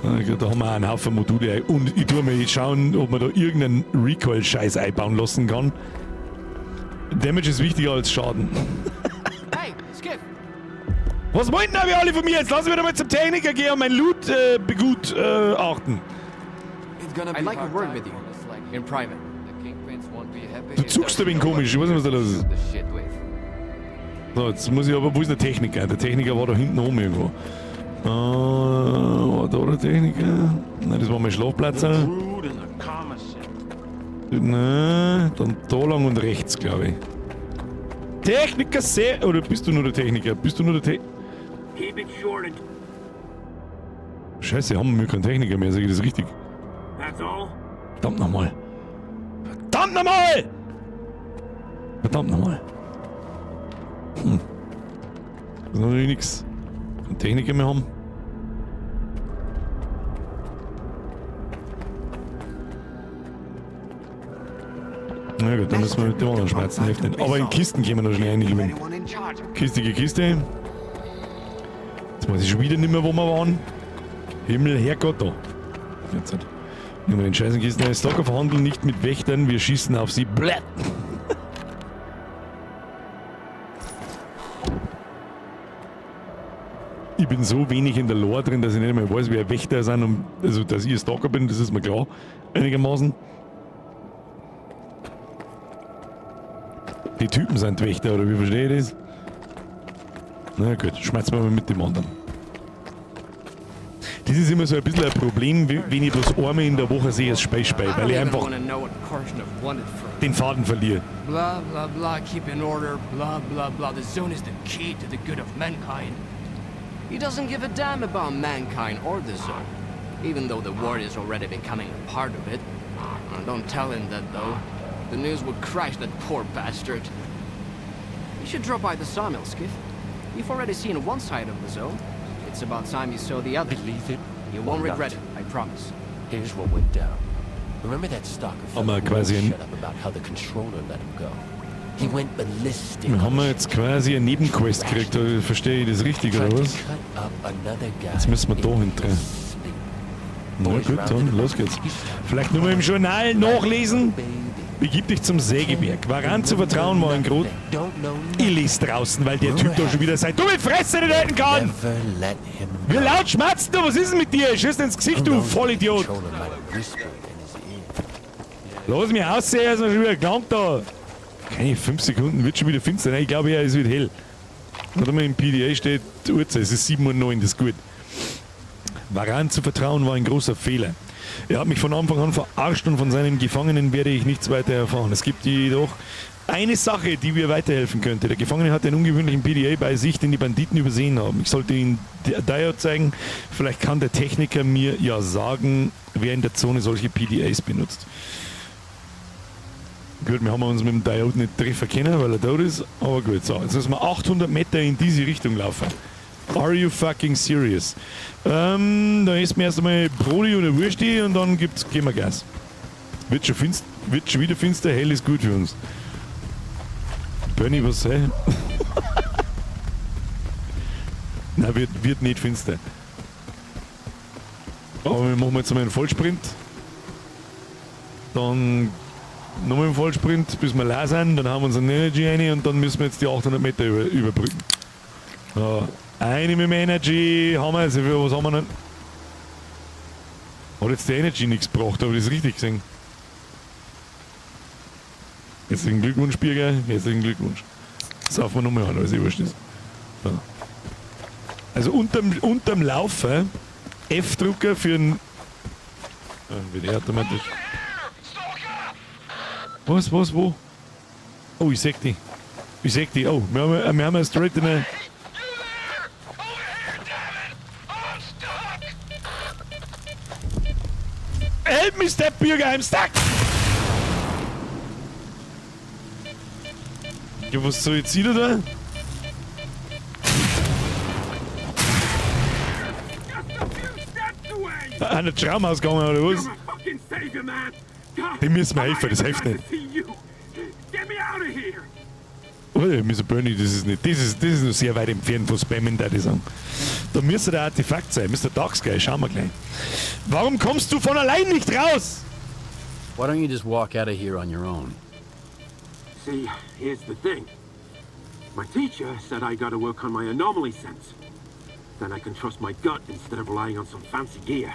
Da haben wir auch einen Haufen Module. Und ich tue mir schauen, ob man da irgendeinen Recoil-Scheiß einbauen lassen kann. Damage ist wichtiger als Schaden. Hey, Skiff! Was wollten aber alle von mir? Jetzt lassen wir doch mal zum Techniker gehen und mein Loot begutachten. I'd like a word with you. In private. Du zuckst ein wenig komisch, ich weiß nicht, was da los ist. So, jetzt muss ich aber, wo ist der Techniker? Der Techniker war da hinten oben irgendwo. War da der Techniker? Nein, das war mein Schlafplatz. Nein, dann da lang und rechts, glaube ich. Techniker sehr. Oder bist du nur der Techniker? Bist du nur der Techniker? Scheiße, haben wir keinen Techniker mehr, sag ich das richtig? Verdammt nochmal. Verdammt nochmal! Verdammt nochmal. Das ist natürlich nix. Keinen Techniker mehr haben. Na gut, dann müssen wir mit dem anderen schmerzen. Hilft nicht. Aber in Kisten gehen wir noch schnell rein. Kistige Kiste. Jetzt weiß ich schon wieder nicht mehr, wo wir waren. Himmel, Herrgott, da. Jetzt halt. Nehmen wir den scheißen Kisten. Stalker verhandeln nicht mit Wächtern, wir schießen auf sie. Bläh. Ich bin so wenig in der Lore drin, dass ich nicht einmal weiß, wer Wächter sind. Und, also, dass ich ein Stalker bin, das ist mir klar. Einigermaßen. Die Typen sind Wächter, oder wie verstehe ich das? Na gut, schmeißen wir mal mit dem anderen. Das ist immer so ein bisschen ein Problem, wenn ich bloß einmal in der Woche sehe, es Spiel spiele, weil ich einfach den Faden verliere. Blah, blah, blah, keep in order, blah, blah, blah. The zone is the key to the good of mankind. He doesn't give a damn about mankind or the zone, even though the word is already becoming a part of it. Don't tell him that, though. The news would crash that poor bastard. You should drop by the sawmill, Skiff. You've already seen one side of the zone. It's about time you saw the other. Believe it You won't or not. regret it, I promise. Here's what went down. Remember that stalker Haben fellow wir who quasi won't ein- shut up about how the controller let him go? He went ballistic. Wir haben jetzt quasi eine Nebenquest gekriegt, oder verstehe ich das richtig, oder was? Cut up another guy. Jetzt müssen wir da hinten. Na gut, dann los geht's. Vielleicht nur mal im Journal nachlesen. Begib dich zum Sägewerk. Waran zu vertrauen war ein Grund. Ich lese draußen, weil der Typ da schon wieder seine dumme Fresse nicht halten kann. Never let him Wie laut schmatzt du? Was ist denn mit dir? Schieß dir ins Gesicht, du Vollidiot. controller might have whispered in his ear. Lass mich aussehen, er ist noch schon wieder gelangt da. Keine 5 Sekunden, wird schon wieder finster. Nein, ich glaube ja, es wird hell. Warte mal, im PDA steht die Uhrzeit, es ist 7:09 Uhr, das ist gut. Varan zu vertrauen war ein großer Fehler. Er hat mich von Anfang an verarscht und von seinen Gefangenen werde ich nichts weiter erfahren. Es gibt jedoch eine Sache, die mir weiterhelfen könnte. Der Gefangene hat einen ungewöhnlichen PDA bei sich, den die Banditen übersehen haben. Ich sollte ihn Diode zeigen. Vielleicht kann der Techniker mir ja sagen, wer in der Zone solche PDAs benutzt. Gut, wir haben uns mit dem Diode nicht treffen können, weil er tot ist. Aber gut, so, jetzt müssen wir 800 Meter in diese Richtung laufen. Are you fucking serious? Da essen wir erst einmal Brot oder Würsti und dann geben wir Gas. Wird schon wieder finster, hell ist gut für uns. Bernie, was sei? Nein, wird nicht finster. Aber wir machen jetzt einmal einen Vollsprint. Dann nochmal einen Vollsprint, bis wir leer sind. Dann haben wir uns einen Energy rein und dann müssen wir jetzt die 800 Meter überbrücken. So, eine mit dem Energy haben wir jetzt. Was haben wir denn? Hat jetzt der Energy nichts gebracht, habe ich das richtig gesehen? Herzlichen Glückwunsch, Birger. Herzlichen Glückwunsch. Saufen wir nochmal an, weil es eh wurscht ist. So. Also unterm Laufen F-Drucker für einen. Ah, wird eh automatisch. Was, was, wo? Oh, ich seh die. Ich seh die. Oh, wir haben ja straight in eine. Help me, Step Bürger, I'm stuck! Ja, was soll jetzt wieder da? An der Traum ausgegangen, oder was? Dem müssen wir helfen, das hilft nicht. Oh, Mr. Bernie, das ist nicht. Das ist noch sehr weit entfernt von Spammen, da ich sagen. Da müsste der Artefakt sein. Mr. Dark Sky, schauen wir gleich. Warum kommst du von allein nicht raus? Why don't you just walk out of here on your own? See, here's the thing. My teacher said I gotta work on my anomaly sense. Then I can trust my gut instead of relying on some fancy gear.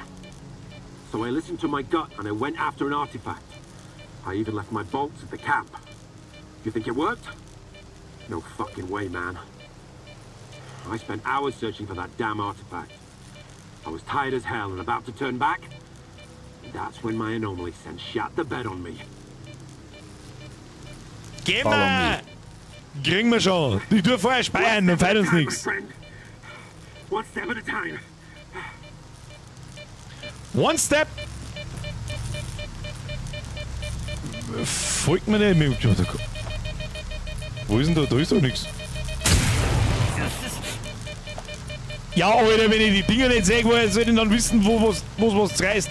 So I listened to my gut and I went after an artifact. I even left my bolts at the camp. You think it worked? No fucking way, man. I spent hours searching for that damn artifact. I was tired as hell and about to turn back. That's when my anomaly sense shat the bed on me. Geh Follow mal! Kriegen wir schon. Ich tue vorher speichern, dann fehlt uns Time, my nichts. friend. One step at a time. One step. Folgt mir nicht. Wo ist denn da? Da ist doch nichts. Ja, Alter, wenn ich die Dinger nicht sehe, woher soll ich denn dann wissen, wo was reißt?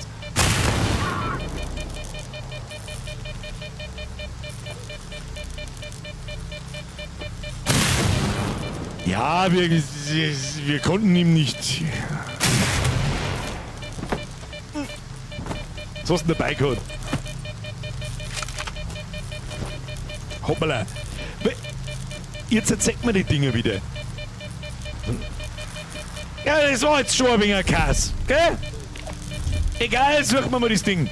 Ja, wir konnten ihm nicht. Was hast du denn dabei gehabt? Hoppala. Jetzt erzählt mir die Dinger wieder. Ja, das war jetzt schon ein wenig ein Kass, gell? Egal, suchen wir mal das Ding.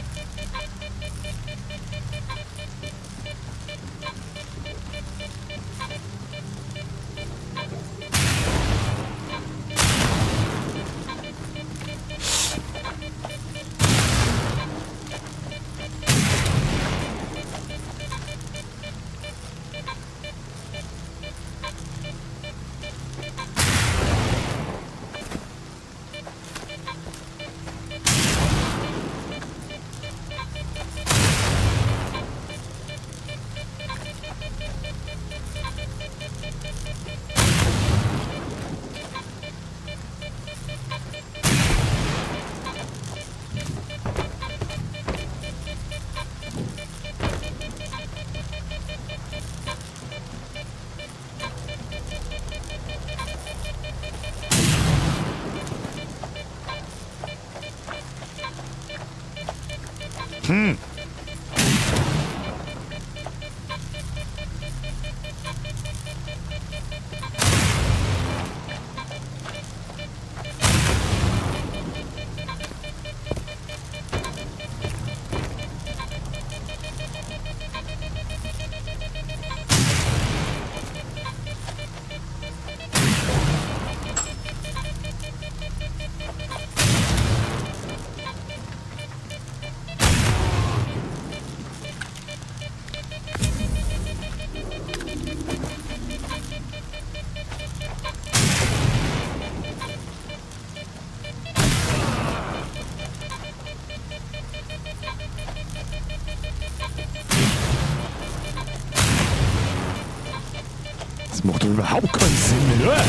Das macht doch überhaupt keinen Sinn, oder?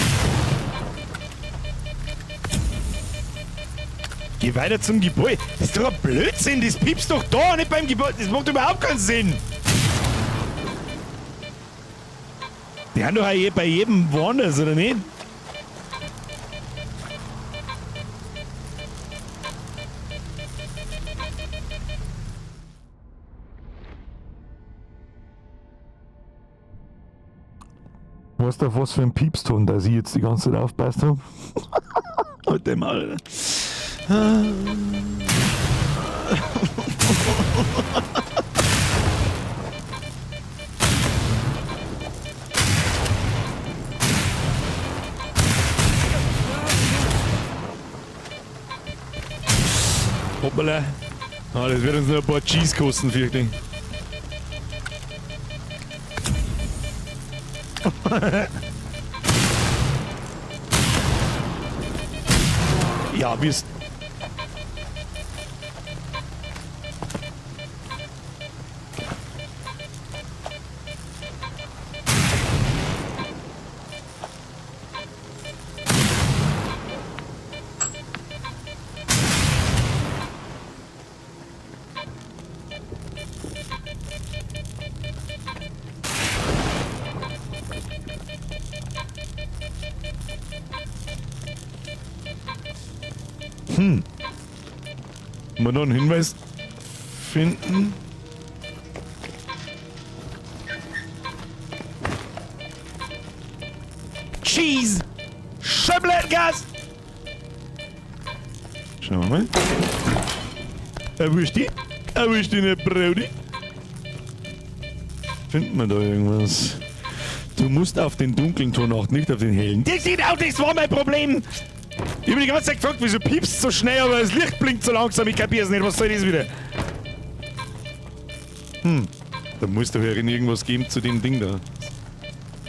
Geh weiter zum Gebäude. Das ist doch ein Blödsinn, das piepst doch da, nicht beim Gebäude. Das macht überhaupt keinen Sinn. Die haben doch auch bei jedem woanders, oder nicht? Weißt du, auf was für ein Piepston, dass ich jetzt die ganze Zeit aufpasst habe? Heute mal. Hoppala. Ah, das wird uns noch ein paar Cheese kosten, fürchte ich. Ja, wir. Mal noch einen Hinweis finden? Cheese! Schöblet-Gas! Schauen wir mal. Erwischt die? Erwischt die nicht, Brody? Finden wir da irgendwas? Du musst auf den dunklen Ton achten, nicht auf den hellen. Das sieht auch, das war mein Problem! Ich hab mich die ganze Zeit gefragt, wieso piepst so schnell, aber das Licht blinkt so langsam, ich kapier's nicht, was soll das wieder? Da muss doch herin irgendwas geben zu dem Ding da.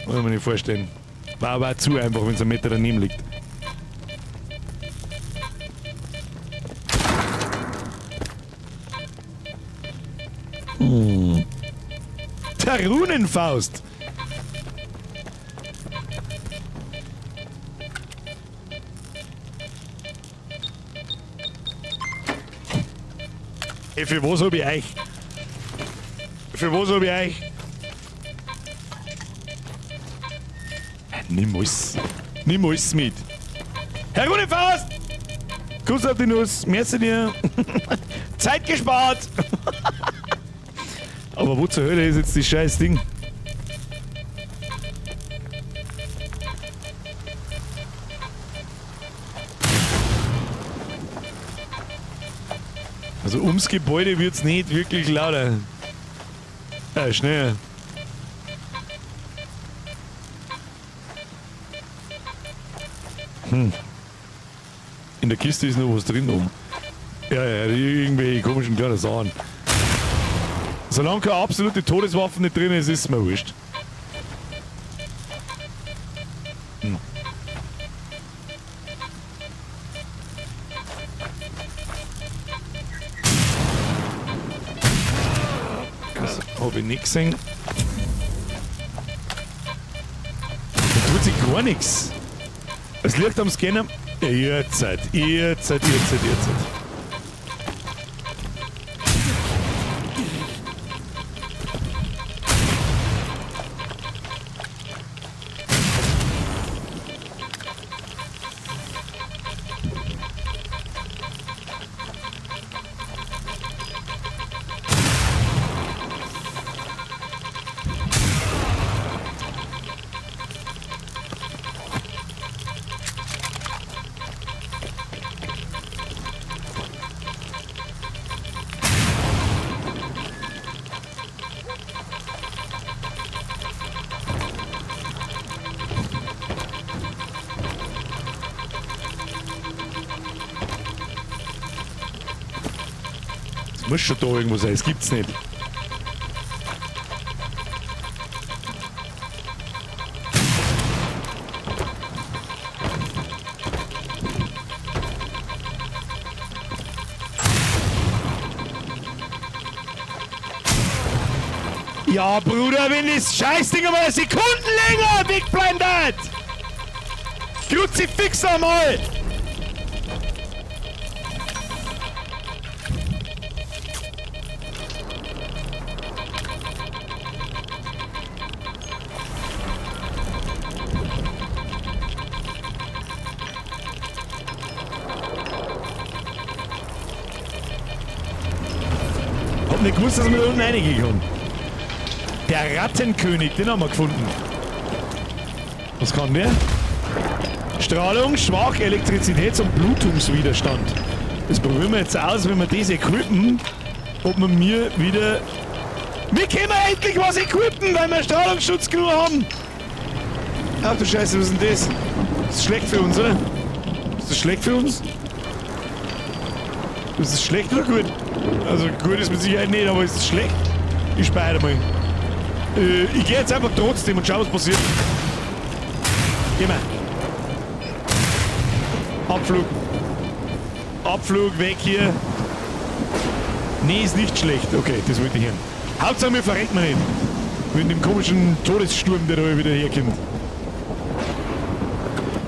Kann ich mir nicht vorstellen. War aber auch zu einfach, wenn es einen Meter daneben liegt. Der Runenfaust! Ey, für was hab ich euch? Für was hab ich euch? Nimm alles. Nimm alles mit. Herr Runenfaust! Kuss auf die Nuss. Merci dir. Zeit gespart. Aber wo zur Hölle ist jetzt das scheiß Ding? Also ums Gebäude wird's nicht wirklich lauter. Schneller. In der Kiste ist noch was drin oben. Ja, ja, irgendwelche komischen kleinen Sachen. Solange keine absolute Todeswaffe nicht drin ist, ist es mir wurscht. Das hab ich nicht gesehen. Da tut sich gar nichts. Es liegt am Scanner. Ja, jetzt seid, jetzt seid, jetzt seid, jetzt seid. Es muss schon da irgendwo sein, es gibt's nicht. Ja, Bruder, wenn das Scheißding aber Sekunden länger wegblendet! Kruzifix einmal! Hab nicht gewusst, dass wir da unten reingehen können. Der Rattenkönig, den haben wir gefunden. Was kann der? Strahlung, schwach, Elektrizitäts- und Blutungswiderstand. Das probieren wir jetzt aus, wenn wir das equippen, ob wir mir wieder... Wir können endlich was equippen, weil wir Strahlungsschutz genug haben. Ach du Scheiße, was ist denn das? Das ist schlecht für uns, oder? Ist das schlecht für uns? Ist das schlecht oder gut? Also gut ist mit Sicherheit nicht, aber ist es schlecht? Ich speichere mal. Ich gehe jetzt einfach trotzdem und schau, was passiert. Geh mal. Abflug. Abflug, weg hier. Nee, ist nicht schlecht. Okay, das wollte ich hören. Hauptsache, wir verrecken nicht. Mit dem komischen Todessturm, der da wieder herkommt.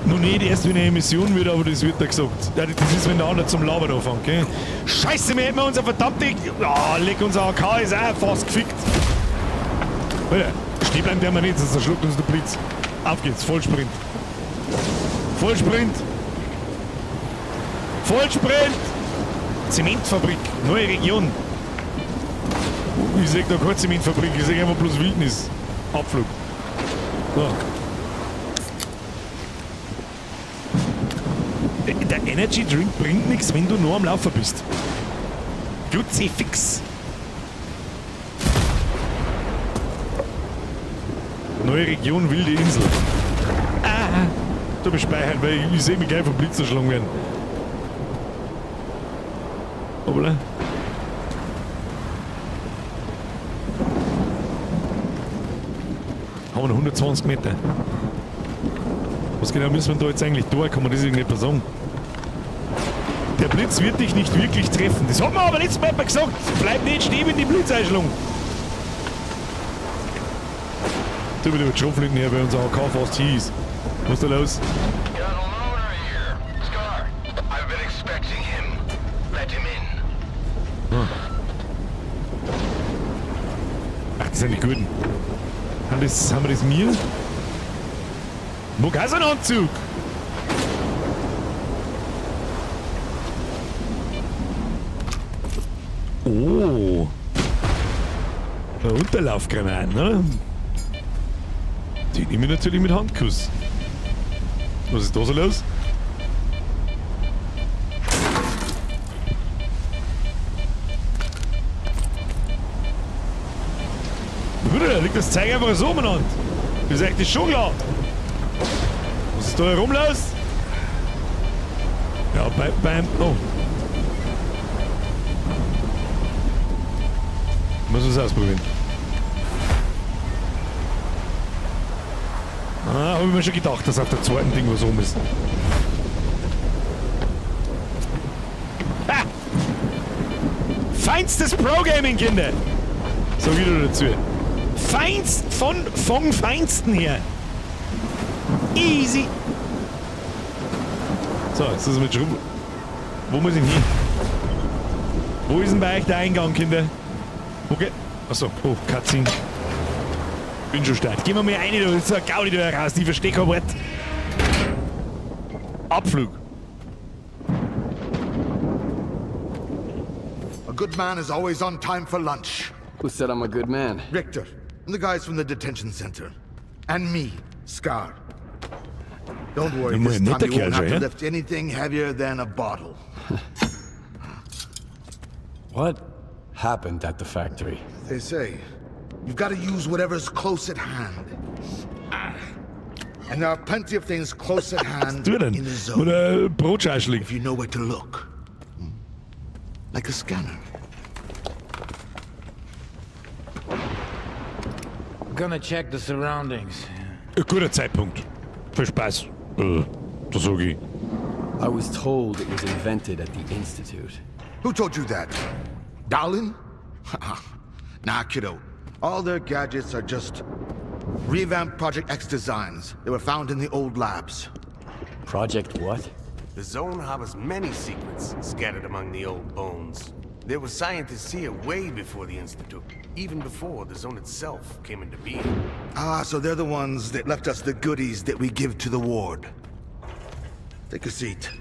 Nun nicht erst, wenn eine Emission wird, aber das wird da gesagt. Ja, das ist, wenn der andere zum Labern anfängt, gell? Scheiße, wir hätten unser verdammte... Ah, leck, unser AK ist auch fast gefickt. Alter, stehen bleiben der wir nicht, sonst erschluckt uns der Blitz. Auf geht's, Vollsprint. Vollsprint. Vollsprint! Zementfabrik, neue Region. Ich seh da keine Zementfabrik, ich seh einfach bloß Wildnis. Abflug. So. Der Energy Drink bringt nichts, wenn du nur am Laufen bist. Fix. Neue Region, wilde Insel. Ah, da bin ich speichern, weil ich sehe mich gleich vom Blitz erschlagen werden. Hoppala. Haben wir noch 120 Meter. Was genau müssen wir da jetzt eigentlich durch? Kann man das irgendetwas sagen? Der Blitz wird dich nicht wirklich treffen. Das hat man aber letztes Mal gesagt. Bleib nicht stehen, wenn die Blitz einschlagen. Tu mir lieber die Schrotflinten her, weil unser AK fast hieß. Was ist da los? I've been expecting him. Let him in. Ah. Ach, das sind die Guten. Haben wir das mir? Wo ist ein Anzug? Oh. Eine Unterlaufgranate, ne? Die nehme ich natürlich mit Handkuss. Was ist da so los? Bruder, da liegt das Zeug einfach so umeinander. Das ist echt schon klar. Was ist da herum los? Ja, beim. Oh. Muss es ausprobieren. Ah, hab ich mir schon gedacht, dass auf der zweiten Ding was rum ist. Ha! Feinstes Pro-Gaming, Kinder! So wieder dazu. Feinst von Feinsten her. Easy. So, jetzt ist es mit Schrub. Wo muss ich denn hin? Wo ist denn bei euch der Eingang, Kinder? Okay. Achso, oh, Cutscene. Bin schon stark. Gehen wir mal rein, da ist so ein Gaudi da raus, ich verstehe kein Wort. Abflug. A good man is always on time for lunch. Who said I'm a good man? Richter, and the guys from the detention center. And me, Scar. Don't worry, this time you won't have to lift anything heavier than a bottle. What happened at the factory? They say, you've got to use whatever's close at hand. And there are plenty of things close at hand in the zone. Oder Brotschaschlik. If you know where to look. Like a scanner. Gonna check the surroundings. Guter Zeitpunkt. Viel Spaß. Das sag ich. I was told it was invented at the Institute. Who told you that? Dowlin? Nah, kiddo. All their gadgets are just revamped Project X designs. They were found in the old labs. Project what? The zone harbors many secrets scattered among the old bones. There were scientists here way before the Institute, even before the zone itself came into being. Ah, so they're the ones that left us the goodies that we give to the ward. Take a seat.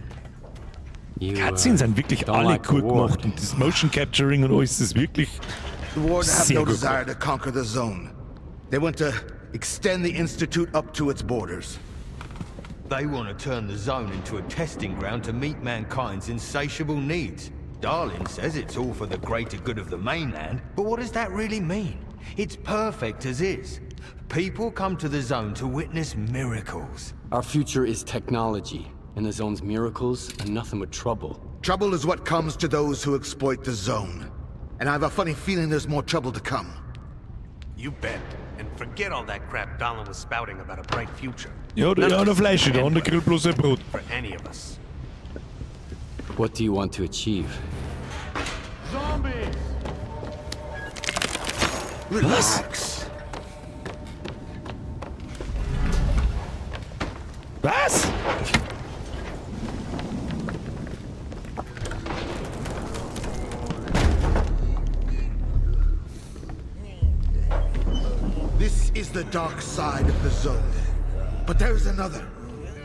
Cutscenes sind wirklich alle like gut the ward. gemacht und das Motion Capturing und alles ist wirklich The ward have sehr no gut desire to conquer the zone. They want to extend the Institute up to its borders. They want to turn the zone into a testing ground to meet mankind's insatiable needs. Darling says it's all for the greater good of the mainland, but what does that really mean? It's perfect as is. People come to the zone to witness miracles. Our future is technology, and the zone's miracles are nothing but trouble. Trouble is what comes to those who exploit the zone. And I have a funny feeling there's more trouble to come. You bet. And forget all that crap Dallin was spouting about a bright future. Ja, None der of andere this Fleisch, is der andere grillt bloß ein Brot. For any of us. What do you want to achieve? Zombies! Relax. Was? This is the dark side of the zone. But there is another.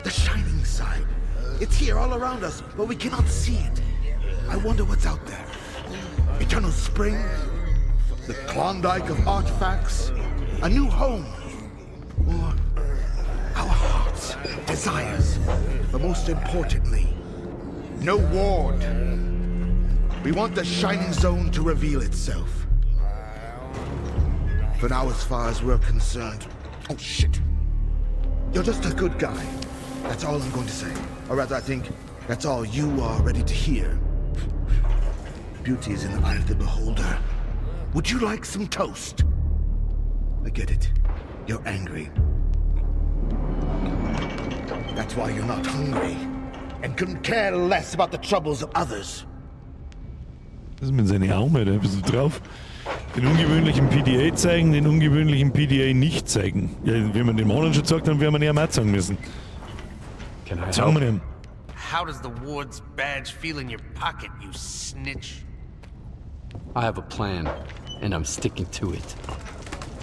The shining side. It's here all around us, but we cannot see it. I wonder what's out there. Eternal Spring? The Klondike of artifacts? A new home? Or our hearts, desires? But most importantly, no ward. We want the Shining Zone to reveal itself. For now, as far as we're concerned. Oh, shit. You're just a good guy. That's all I'm going to say. Or rather, I think that's all you are ready to hear. Beauty is in the eye of the beholder. Would you like some toast? I get it. You're angry. That's why you're not hungry. And couldn't care less about the troubles of others. Was ist mit seinen Augen da? Bist du drauf? Den ungewöhnlichen PDA zeigen, den ungewöhnlichen PDA nicht zeigen. Ja, wenn wir dem anderen schon gesagt haben, werden wir ihn auch zeigen müssen. Can I Zeigen wir ihm. How does the ward's badge feel in your pocket, you snitch? I have a plan, and I'm sticking to it.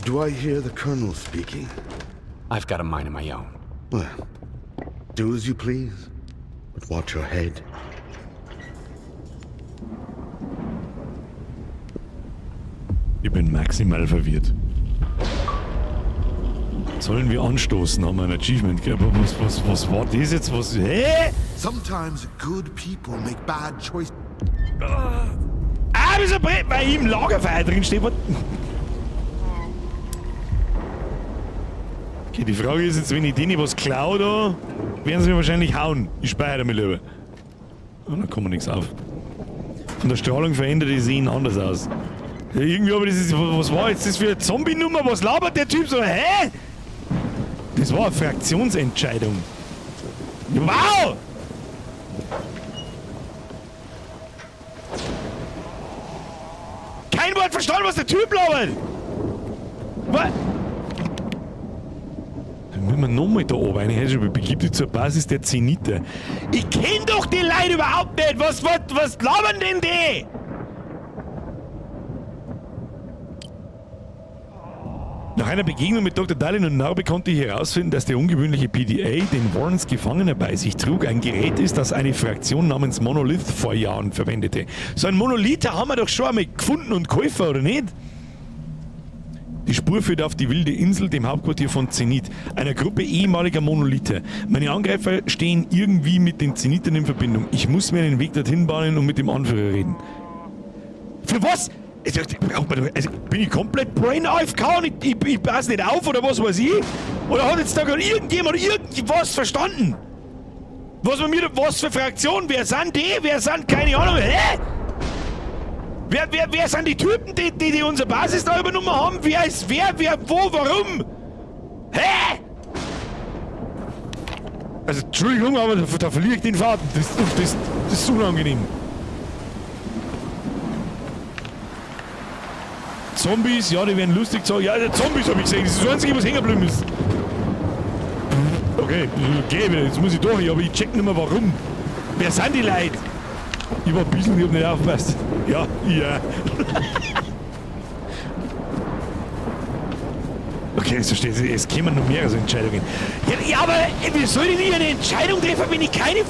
Do I hear the Colonel speaking? I've got a mind of my own. Well, do as you please, but watch your head. Ich bin maximal verwirrt. Sollen wir anstoßen? Haben wir ein Achievement gehabt? Aber was war das jetzt? Was? Hä? Sometimes good people make bad choices. Ah, wieso brennt bei ihm Lagerfeuer drin steht? Was? Okay, die Frage ist jetzt, wenn ich denen was klaue da, werden sie mir wahrscheinlich hauen. Ich speichere mich lieber. Oh, da kommt mir nichts auf. Von der Strahlung verändert die sehen anders aus. Ja, irgendwie, aber das ist, was war jetzt das für eine Zombie-Nummer? Was labert der Typ so? Hä? Das war eine Fraktionsentscheidung. Wow! Kein Wort verstanden, was der Typ labert! Was? Dann müssen wir nochmal da oben rein. Begib dich zur Basis der Zeniter. Ich kenn doch die Leute überhaupt nicht! Was labern denn die? Nach einer Begegnung mit Dr. Darlin und Narbe konnte ich herausfinden, dass der ungewöhnliche PDA, den Warrens Gefangener bei sich trug, ein Gerät ist, das eine Fraktion namens Monolith vor Jahren verwendete. So ein Monolither haben wir doch schon einmal gefunden und geholfen, oder nicht? Die Spur führt auf die wilde Insel, dem Hauptquartier von Zenith, einer Gruppe ehemaliger Monolither. Meine Angreifer stehen irgendwie mit den Zenitern in Verbindung. Ich muss mir einen Weg dorthin bahnen und mit dem Anführer reden. Für was? Also, bin ich komplett Brain AFK und ich passe nicht auf oder was weiß ich? Oder hat jetzt da gerade irgendjemand irgendwas verstanden? Was man mir, was für Fraktion? Wer sind die? Wer sind, keine Ahnung, hä? Wer sind die Typen, die unsere Basis da übernommen haben? Wer ist wer, wo, warum? Hä? Also, Entschuldigung, aber da verliere ich den Faden. Das ist unangenehm. Zombies, ja, die werden lustig sagen. Ja, Zombies habe ich gesehen. Das ist das Einzige, was hängen geblieben ist. Okay, geh wieder. Jetzt muss ich durch, aber ich check nicht mehr warum. Wer sind die Leute? Ich war ein bisschen, ich hab nicht aufgepasst. Ja, ja. Okay, das verstehe ich. Es kämen noch mehrere so Entscheidungen. Ja, ja, aber wie soll denn ich eine Entscheidung treffen, wenn ich keinen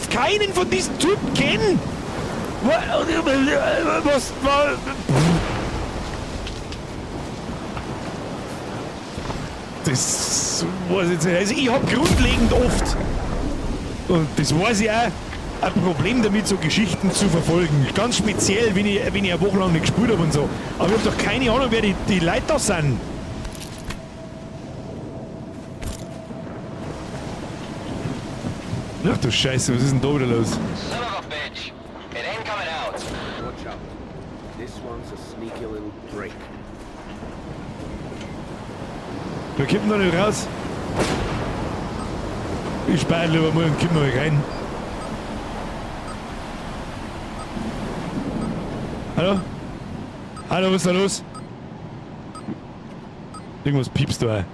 von diesen Typen kenne? Was war. Das weiß ich jetzt nicht. Also ich hab grundlegend oft, und das weiß ich auch, ein Problem damit, so Geschichten zu verfolgen. Ganz speziell, wenn ich eine Woche lang nicht gespielt habe und so. Aber ich hab doch keine Ahnung, wer die Leute da sind. Ach du Scheiße, was ist denn da wieder los? Son of a bitch. It ain't coming out. Watch out. This one's a sneaky little break. Wir kippen da nicht raus. Ich speichere lieber mal und kipp noch rein. Hallo? Hallo, was ist da los? Irgendwas piepst da. Don't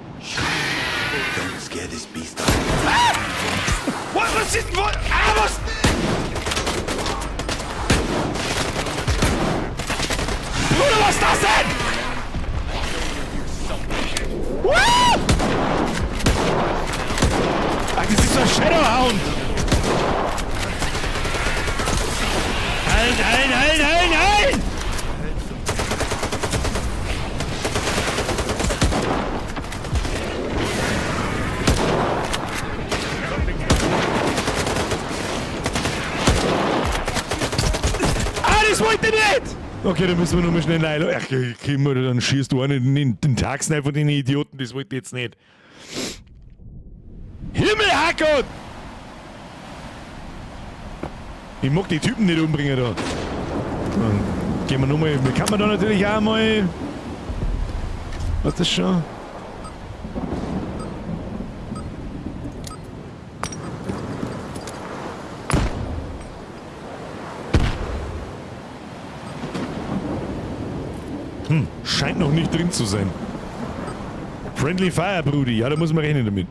scare this beast off. Ah! Was ist. Was? Ah, was? Bruder, was ist das denn? Woo! Ach, das ist so ein Shadowhound! Okay, dann müssen wir nochmal schnell rein. Ach, komm, oder dann schießt du einen in den Taxen von den Idioten, das wollte ich jetzt nicht. Himmel, Herrgott! Ich mag die Typen nicht umbringen da. Dann gehen wir nochmal. Kann man da natürlich auch mal. Was ist das schon? Scheint noch nicht drin zu sein. Friendly Fire, Brudi. Ja, da muss man rechnen damit.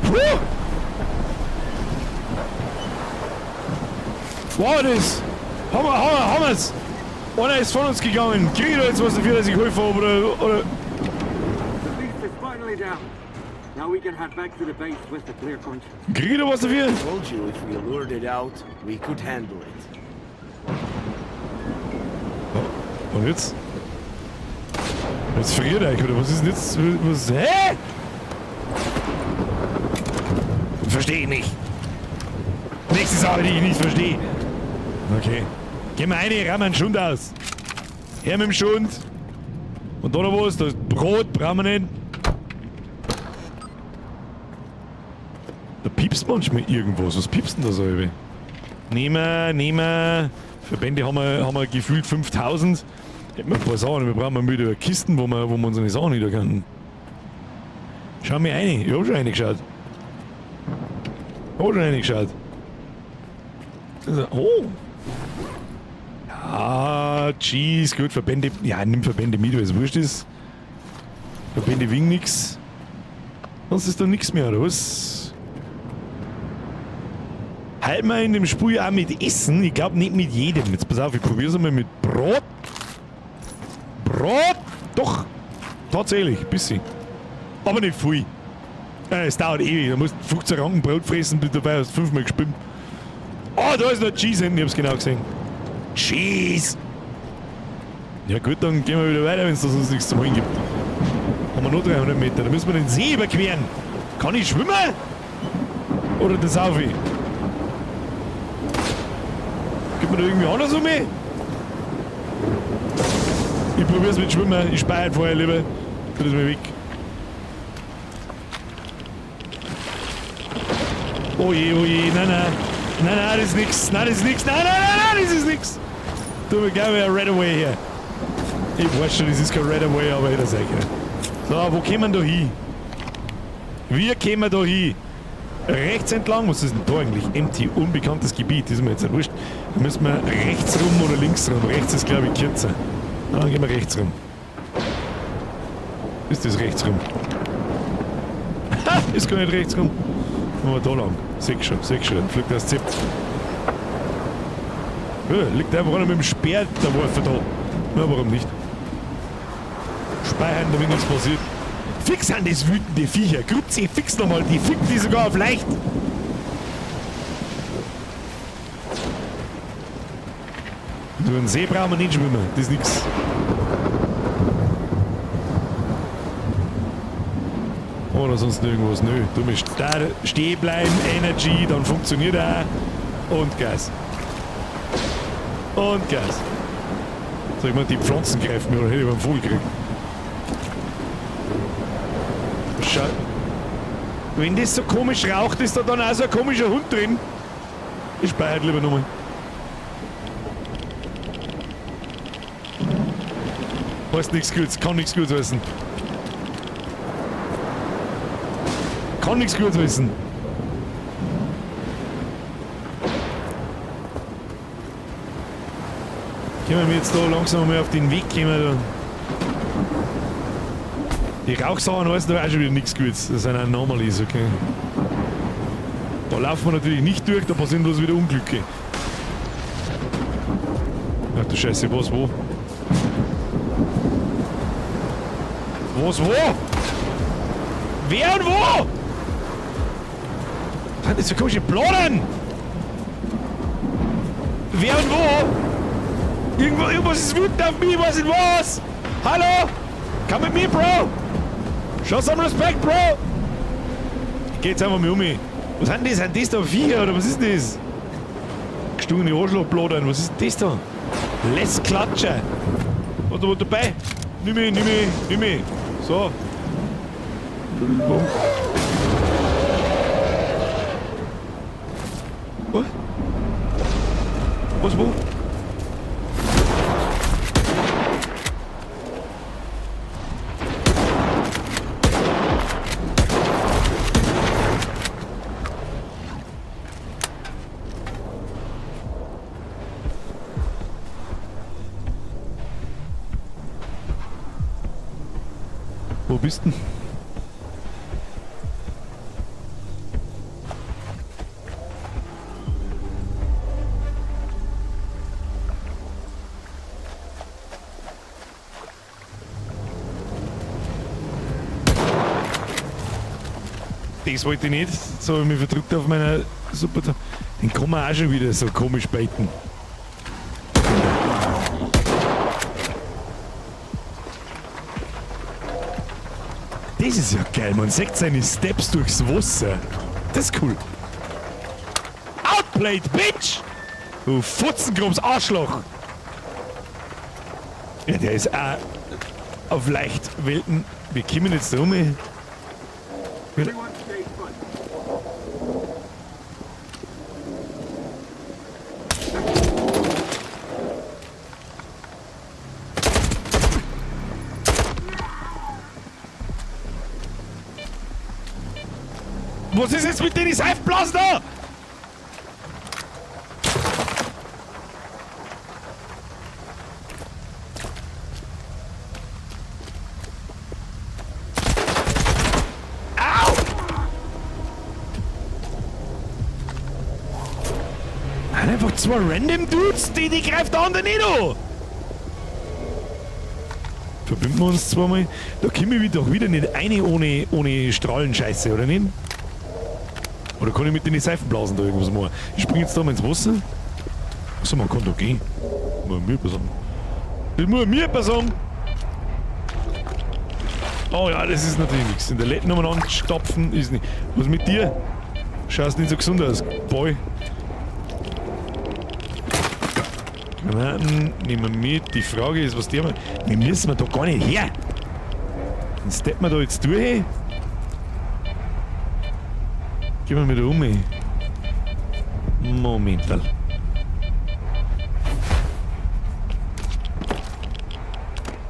Puh! Wow, das... Haben wir's! Einer ist von uns gegangen. Krieg ich da jetzt was dafür, dass ich helfe, oder... The beast is finally down. Now we can head back to the base with a clear conscience. Krieg ich da was dafür? I told you if we lured it out, we could handle it. Oh, und jetzt? Jetzt friert er, oder was ist denn jetzt? Was, hä? Verstehe ich nicht. Nächste Sache, die ich nicht verstehe. Okay. Gehen wir rein, rammen einen Schund aus. Her mit dem Schund. Und da noch was? Das Brot brauchen wir nicht. Da piepst manchmal irgendwas. Was piepst denn da so? Nehmen, nehmen. Verbände haben wir gefühlt 5000. Hätten wir ein paar Sachen. Wir brauchen mal wieder Kisten, wo wir unsere Sachen wieder können. Schau mir rein. Ich hab schon reingeschaut. Hab schon reingeschaut. Also, oh. Ja, Cheese, gut, Verbände. Ja, nimm Verbände mit, weil es wurscht ist. Verbände wegen nix. Sonst ist da nix mehr, oder was? Halt mal in dem Spiel auch mit Essen. Ich glaub nicht mit jedem. Jetzt pass auf, ich probier's einmal mit Brot. Brot! Doch! Tatsächlich, bisschen. Aber nicht viel. Es dauert ewig. Du musst 15 Ranken Brot fressen, bis du dabei hast 5-mal gespielt. Oh, da ist noch Cheese hinten, ich hab's genau gesehen. Cheese! Ja gut, dann gehen wir wieder weiter, wenn es da sonst nichts zu holen gibt. Haben wir noch 300 Meter, da müssen wir den See überqueren. Kann ich schwimmen? Oder das auf ich? Gibt man da irgendwie anders um mich? Ich probier's mit Schwimmen, ich speichere vorher lieber. Tu das mal weg. Oh je, nein, nein. Nein, nein, das ist nix. Nein, das ist nix. Nein, nein, nein, nein, das ist nix. Tu mir gerne ein Redaway her. Ich weiß schon, das ist kein Redaway, aber hätte sein können. So, wo kommen wir da hin? Wir kommen da hin. Rechts entlang, was ist denn da eigentlich? Empty, unbekanntes Gebiet, das ist mir jetzt nicht wurscht. Da müssen wir rechts rum oder links rum. Rechts ist, glaube ich, kürzer. Na, dann gehen wir rechts rum. Ist das rechts rum? Ha! Ist gar nicht rechts rum. Machen wir da lang. Seh schon, dann fliegt das Zip. Ja, liegt einfach einer mit dem Speer der Wurf da. Na, warum nicht? Speichern, damit nichts passiert. Fix an das wütende Viecher. Grüezi, fix nochmal. Die fickt die sogar auf leicht. Du, einen See brauchen wir nicht schwimmen. Das ist nix. Oder sonst irgendwas. Nö, du musst da stehen bleiben, Energy, dann funktioniert er. Und Gas. Und Gas. Sag ich mal, die Pflanzen greifen mir, oder hätte ich beim Vogel gekriegt. Schau. Wenn das so komisch raucht, ist da dann auch so ein komischer Hund drin. Ich speichere lieber nochmal. Heißt nichts Gutes, kann nichts Gutes wissen. Kann nichts Gutes wissen. Können wir jetzt da langsam mal auf den Weg kommen? Da? Die Rauchsachen heißen da auch schon wieder nichts Gutes. Das sind Anomalies, okay. Da laufen wir natürlich nicht durch, da passieren bloß wieder Unglücke. Ach du Scheiße, was, wo? Was, wo? Wer und wo? Was sind das für komische Planen? Wer und wo? Irgendwo, irgendwas ist wütend auf mich, ich weiß nicht was! Hallo? Come with me, Bro! Show some respect, Bro! Ich geh jetzt einfach mal um mich. Was sind das? Sind das da Viecher oder was ist das? Gestungene Arschlochbladern, was ist das da? Lass klatschen! Warte, was dabei? Nimm mich, nimm mich, nimm mich. So. Was? Was, wo? Wo bist denn? Das wollte ich nicht. So habe ich mich verdrückt auf meiner Super. Den kann man auch schon wieder so komisch baiten. Das ist ja geil, man sieht seine Steps durchs Wasser. Das ist cool. Outplayed, Bitch! Du Futzengrums Arschloch! Ja, der ist auch auf leicht Welten. Wir kommen jetzt da um. Was ist jetzt mit den Seifenblasen da? Au! Einfach zwei random Dudes, die greift der andere nicht an. Verbinden wir uns zweimal. Da kommen wir doch wieder nicht eine ohne Strahlenscheiße, oder nicht? Oder kann ich mit den Seifenblasen da irgendwas machen? Ich spring jetzt da mal ins Wasser. Achso, man kann da gehen. Muss mir sagen. Das muss mir sagen. Oh ja, das ist natürlich nichts. In der Letten umeinander stapfen ist nicht. Was mit dir? Schaust nicht so gesund aus, Boy. Granaten nehmen wir mit. Die Frage ist, was die haben. Wir müssen wir da gar nicht her. Dann steppen wir da jetzt durch. Gehen wir wieder um. Momental.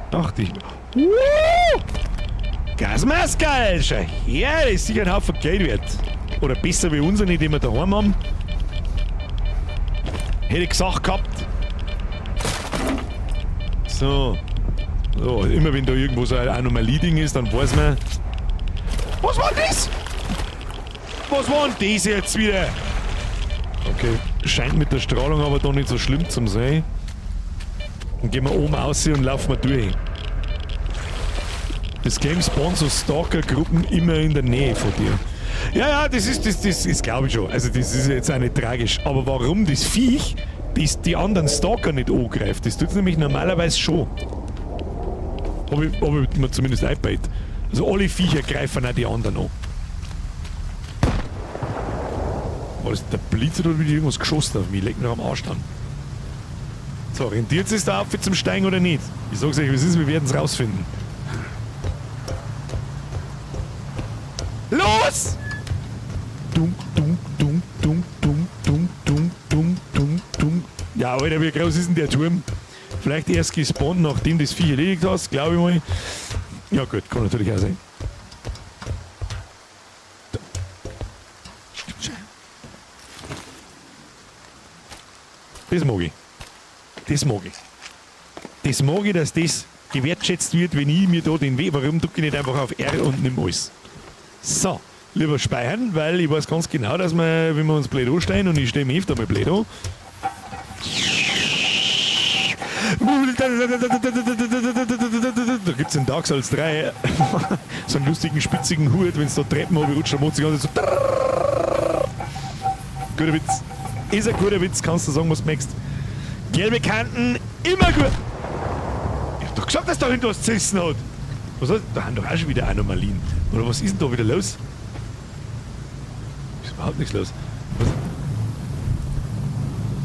Dachte ich. Gasmaske, schau her, das ist sicher ein Haufen Geld wert. Oder besser wie unsere, die wir daheim haben. Hätte ich gesagt gehabt. So. So, immer wenn da irgendwo so ein Anomalie-Ding ist, dann weiß man. Was war das? Was war denn das jetzt wieder? Okay, scheint mit der Strahlung aber doch nicht so schlimm zu sein. Dann gehen wir oben raus und laufen wir durch. Das Game spawnt so Stalker-Gruppen immer in der Nähe von dir. Ja, ja, das ist glaube ich schon. Also das ist jetzt auch nicht tragisch. Aber warum das Viech das die anderen Stalker nicht angreift, das tut's nämlich normalerweise schon. Hab ich mir zumindest eingebaut. Also alle Viecher greifen auch die anderen an. War das der Blitz oder wieder irgendwas geschossen auf mich? Leck mich am Arsch dann. So, rentiert es da auf zum Steigen oder nicht? Ich sag's euch, wie es ist, wir werden's rausfinden. Los! Dunk, dunk, dunk, dunk, dunk, dunk, dunk, dunk, dunk, dunk. Ja, Alter, wie groß ist denn der Turm? Vielleicht erst gespawnt, nachdem das Viech erledigt hast, glaube ich mal. Ja gut, kann natürlich auch sein. Das mag ich. Das mag ich. Das mag ich, dass das gewertschätzt wird, wenn ich mir da den Weg. Warum drücke ich nicht einfach auf R und nimm alles? So, lieber speichern, weil ich weiß ganz genau, dass wir, wenn wir uns blöd anstellen, und ich stehe mir öfter mal blöd an. Da gibt es in Dark Souls 3 so einen lustigen, spitzigen Hut, wenn es da Treppen rutscht, dann macht sich so. Guter Witz. Ist ein guter Witz, kannst du sagen, was du möchtest. Gelbe Kanten, immer gut. Ich hab doch gesagt, dass da hinten was zerrissen hat. Was heißt, da haben doch auch schon wieder Anomalien. Oder was ist denn da wieder los? Ist überhaupt nichts los.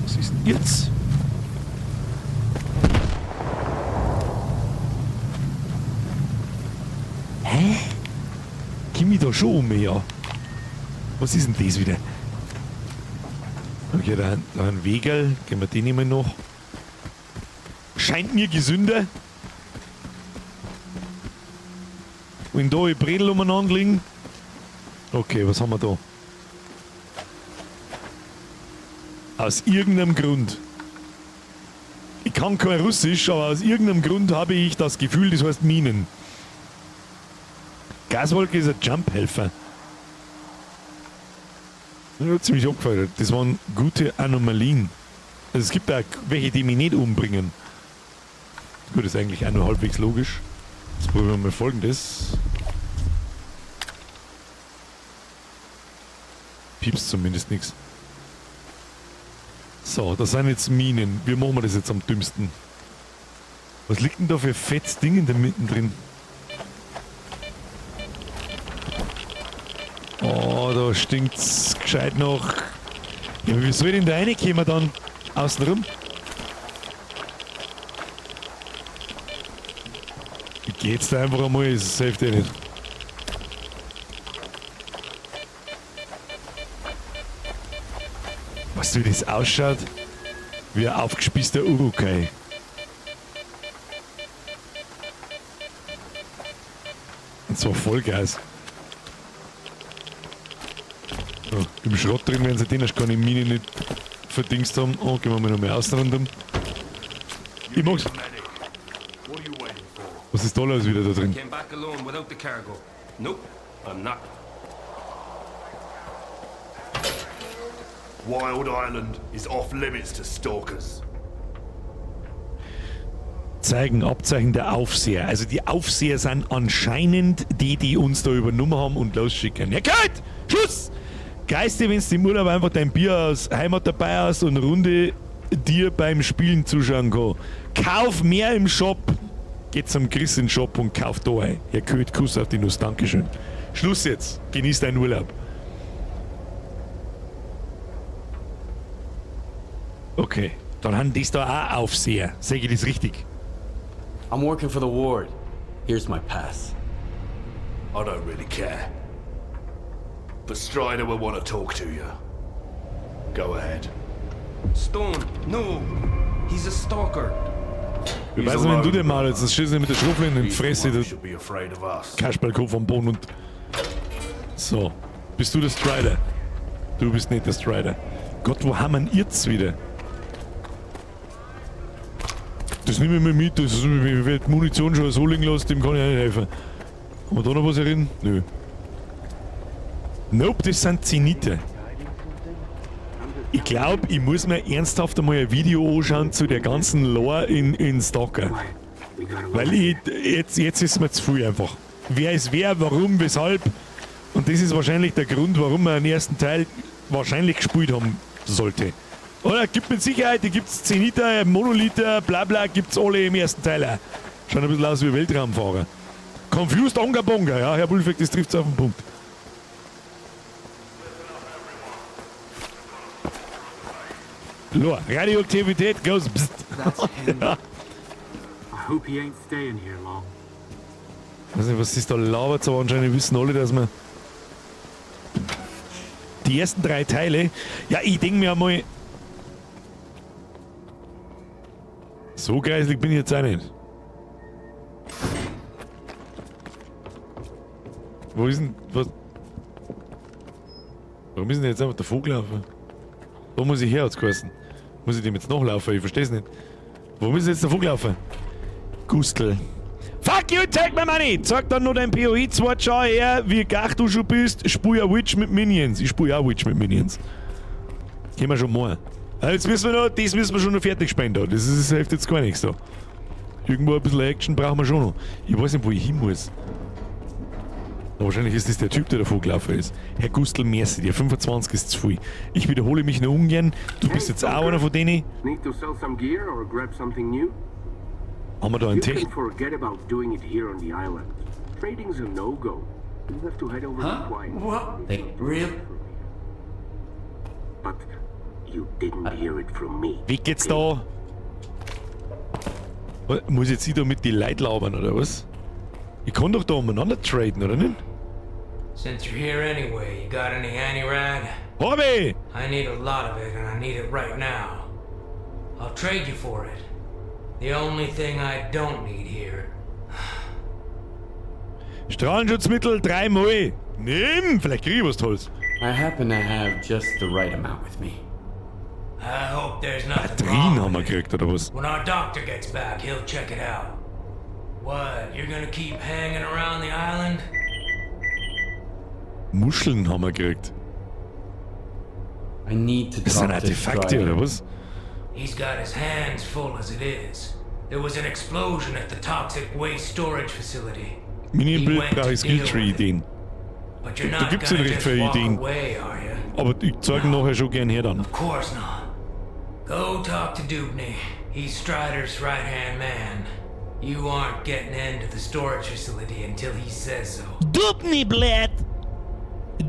Was ist denn jetzt? Hä? Komm ich da schon um, ja? Was ist denn das wieder? Okay, da ein Wegerl. Gehen wir den immer noch. Scheint mir gesünder. Wenn da die Bredel umeinander liegen. Okay, was haben wir da? Aus irgendeinem Grund. Ich kann kein Russisch, aber aus irgendeinem Grund habe ich das Gefühl, das heißt Minen. Gaswolke ist ein Jump-Helfer. Das ziemlich abgefeiert. Das waren gute Anomalien. Also es gibt auch welche, die mich nicht umbringen. Gut, ist eigentlich auch nur halbwegs logisch. Jetzt probieren wir mal Folgendes. Piepst zumindest nichts. So, das sind jetzt Minen. Wie machen wir das jetzt am dümmsten? Was liegt denn da für fettes Ding in der Mitte drin? Oh, da stinkt's gescheit noch. Ja, wie soll ich denn da reinkommen dann? Außen rum? Ich geh jetzt da einfach einmal, das hilft eh nicht. Weißt du, wie das ausschaut? Wie ein aufgespießter Urukai. Und zwar Vollgas. Oh, im Schrott drin werden sie den erst keine Mine nicht verdingst haben. Oh, gehen wir mal noch mal außen rundum. Ich mag's. Was ist da los wieder da drin? Came back alone without the cargo. Nope, I'm not. Wild Island is off limits to stalkers. Zeigen, Abzeichen der Aufseher. Also die Aufseher sind anscheinend die, die uns da übernommen haben und losschicken. Ja, gut! Schluss! Geiste, wenn du im Urlaub einfach dein Bier aus Heimat dabei hast und eine Runde dir beim Spielen zuschauen kann. Kauf mehr im Shop. Geh zum Chris in den Shop und kauf da ein. Herr Köth, Kuss auf die Nuss. Dankeschön. Schluss jetzt. Genieß deinen Urlaub. Okay, dann haben das da auch Aufseher. Sag ich das richtig? I'm working for the ward. Here's my pass. I don't really care. But Strider will want to talk to you. Go ahead. Stone, no! He's a stalker. Ich weiß nicht, wenn du den mal jetzt das schießt mit der Schrotflinte in die Fresse, du Should be afraid of us. Kasperlkopf am Boden und. So. Bist du der Strider? Du bist nicht der Strider. Gott, wo haben wir denn jetzt wieder? Das nehme ich mir mit, das wird Munition schon so liegen lassen, dem kann ich auch nicht helfen. Haben wir da noch was herin? Nö. Nope, das sind Zenite. Ich glaube, ich muss mir ernsthaft einmal ein Video anschauen zu der ganzen Lore in Stalker. Weil ich, jetzt ist mir zu viel einfach. Wer ist wer, warum, weshalb? Und das ist wahrscheinlich der Grund, warum man den ersten Teil wahrscheinlich gespielt haben sollte. Oder gibt mit Sicherheit, die gibt's Zeniter, Monolither, bla bla, gibt's alle im ersten Teil auch. Schaut ein bisschen aus wie Weltraumfahrer. Confused Onga Bonga, ja, Herr Wulfeck, das trifft's auf den Punkt. Lore, Radioaktivität goes bzzt. That's him. Ja. I hope he ain't staying here long. Weiß nicht, was ist da labert, aber anscheinend wissen alle, dass wir die ersten drei Teile. Ja, ich denke mir einmal. So greiselig bin ich jetzt auch nicht. Wo ist denn. Was? Warum ist denn jetzt einfach der Vogel laufen? Wo muss ich her, hat's geheißen? Muss ich dem jetzt nachlaufen? Ich versteh's nicht. Warum ist denn jetzt der Vogel laufen? Gustl. Fuck you, take my money! Zeig dann nur dein POI 2, schau her, wie gach du schon bist. Spiel ja Witch mit Minions. Ich spiel auch Witch mit Minions. Können wir schon mal. Jetzt müssen wir noch, das müssen wir schon noch fertig spielen da. Das ist, das hilft jetzt gar nichts da. Irgendwo ein bisschen Action brauchen wir schon noch. Ich weiß nicht, wo ich hin muss. Na, wahrscheinlich ist das der Typ, der davor gelaufen ist. Herr Gustl, merci dir. 25 ist zu viel. Ich wiederhole mich nur ungern. Du bist jetzt auch einer von denen. Need to sell some gear or grab something new? Haben wir da einen You Tech? can forget about doing it here on the island. Trading's a no-go. You'll have to head over Huh? to Quiet. What? They really? But you didn't hear it from me. Wie geht's da? Muss jetzt ich da mit die Leuten labern, oder was? Ich kann doch da umeinander traden, oder nicht? Since you're here anyway, you got any anti-rad? Hab ich! I need a lot of it, and I need it right now. I'll trade you for it. The only thing I don't need here. Strahlenschutzmittel dreimal. Nimm! Vielleicht krieg ich was Tolles. I happen to have just the right amount with me. I hope there's nothing Batterien wrong. haben wir gekriegt, oder was? When our doctor gets back, he'll check it out. What, you're gonna keep hanging around the island? Muscheln haben wir gekriegt. I need to Das sind talk to Artefakte, Strider. oder was? He's got his hands full as it is. There was an explosion at the toxic waste storage facility. Minion-Build He went brauche to ich deal with it. Skilltree-Ideen. But you're Da not gibt's gonna nicht recht just viele walk Ideen. away, are you? Aber ich zeig ihn nachher schon gern her dann. Of course not. Go talk to Dubney. He's Strider's right-hand man. You aren't getting into the storage facility until he says so. Dubni blöd!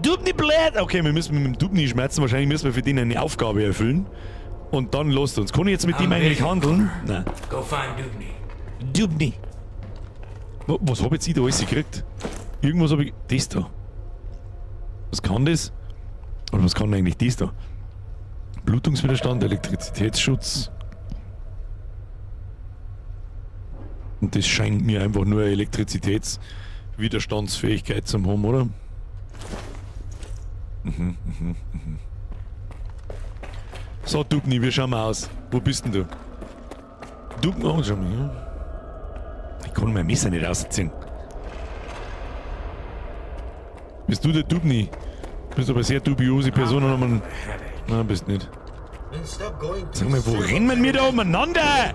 Dubni blöd! Okay, wir müssen mit dem Dubni schmerzen. Wahrscheinlich müssen wir für den eine Aufgabe erfüllen. Und dann lost uns. Kann ich jetzt mit dem I'm eigentlich busy. handeln? Nein. Go find Dubney. Dubni. Was hab jetzt ich da alles gekriegt? Irgendwas hab ich. Das da. Was kann das? Oder was kann eigentlich das da? Blutungswiderstand, Elektrizitätsschutz. Und das scheint mir einfach nur Elektrizitätswiderstandsfähigkeit zu haben, oder? So, Dubni, wie schauen wir aus? Wo bist denn du? Dubni, oh, schau mal hier. Ich kann mein Messer nicht rausziehen. Bist du der Dubni? Bist aber sehr dubiose Person und man. Nein, bist nicht. Sag mal, wo rennen wir da umeinander?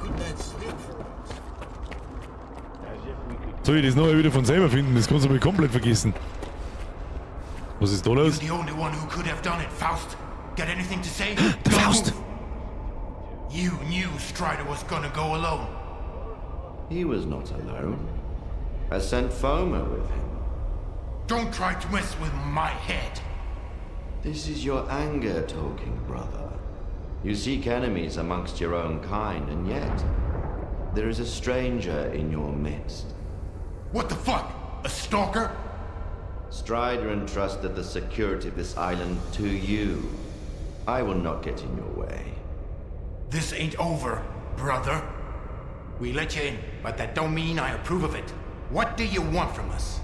Soll ich das nachher wieder von selber finden? Das kannst du mal komplett vergessen. Was ist da los? You're the only one who could have done it, Faust. Got anything to say? Der Faust! You knew Strider was gonna go alone. He was not alone. I sent Foma with him. Don't try to mess with my head. This is your anger talking, brother. You seek enemies amongst your own kind, and yet there is a stranger in your midst. What the fuck? A stalker? Strider entrusted the security of this island to you. I will not get in your way. This ain't over, brother. We let you in, but that don't mean I approve of it. What do you want from us?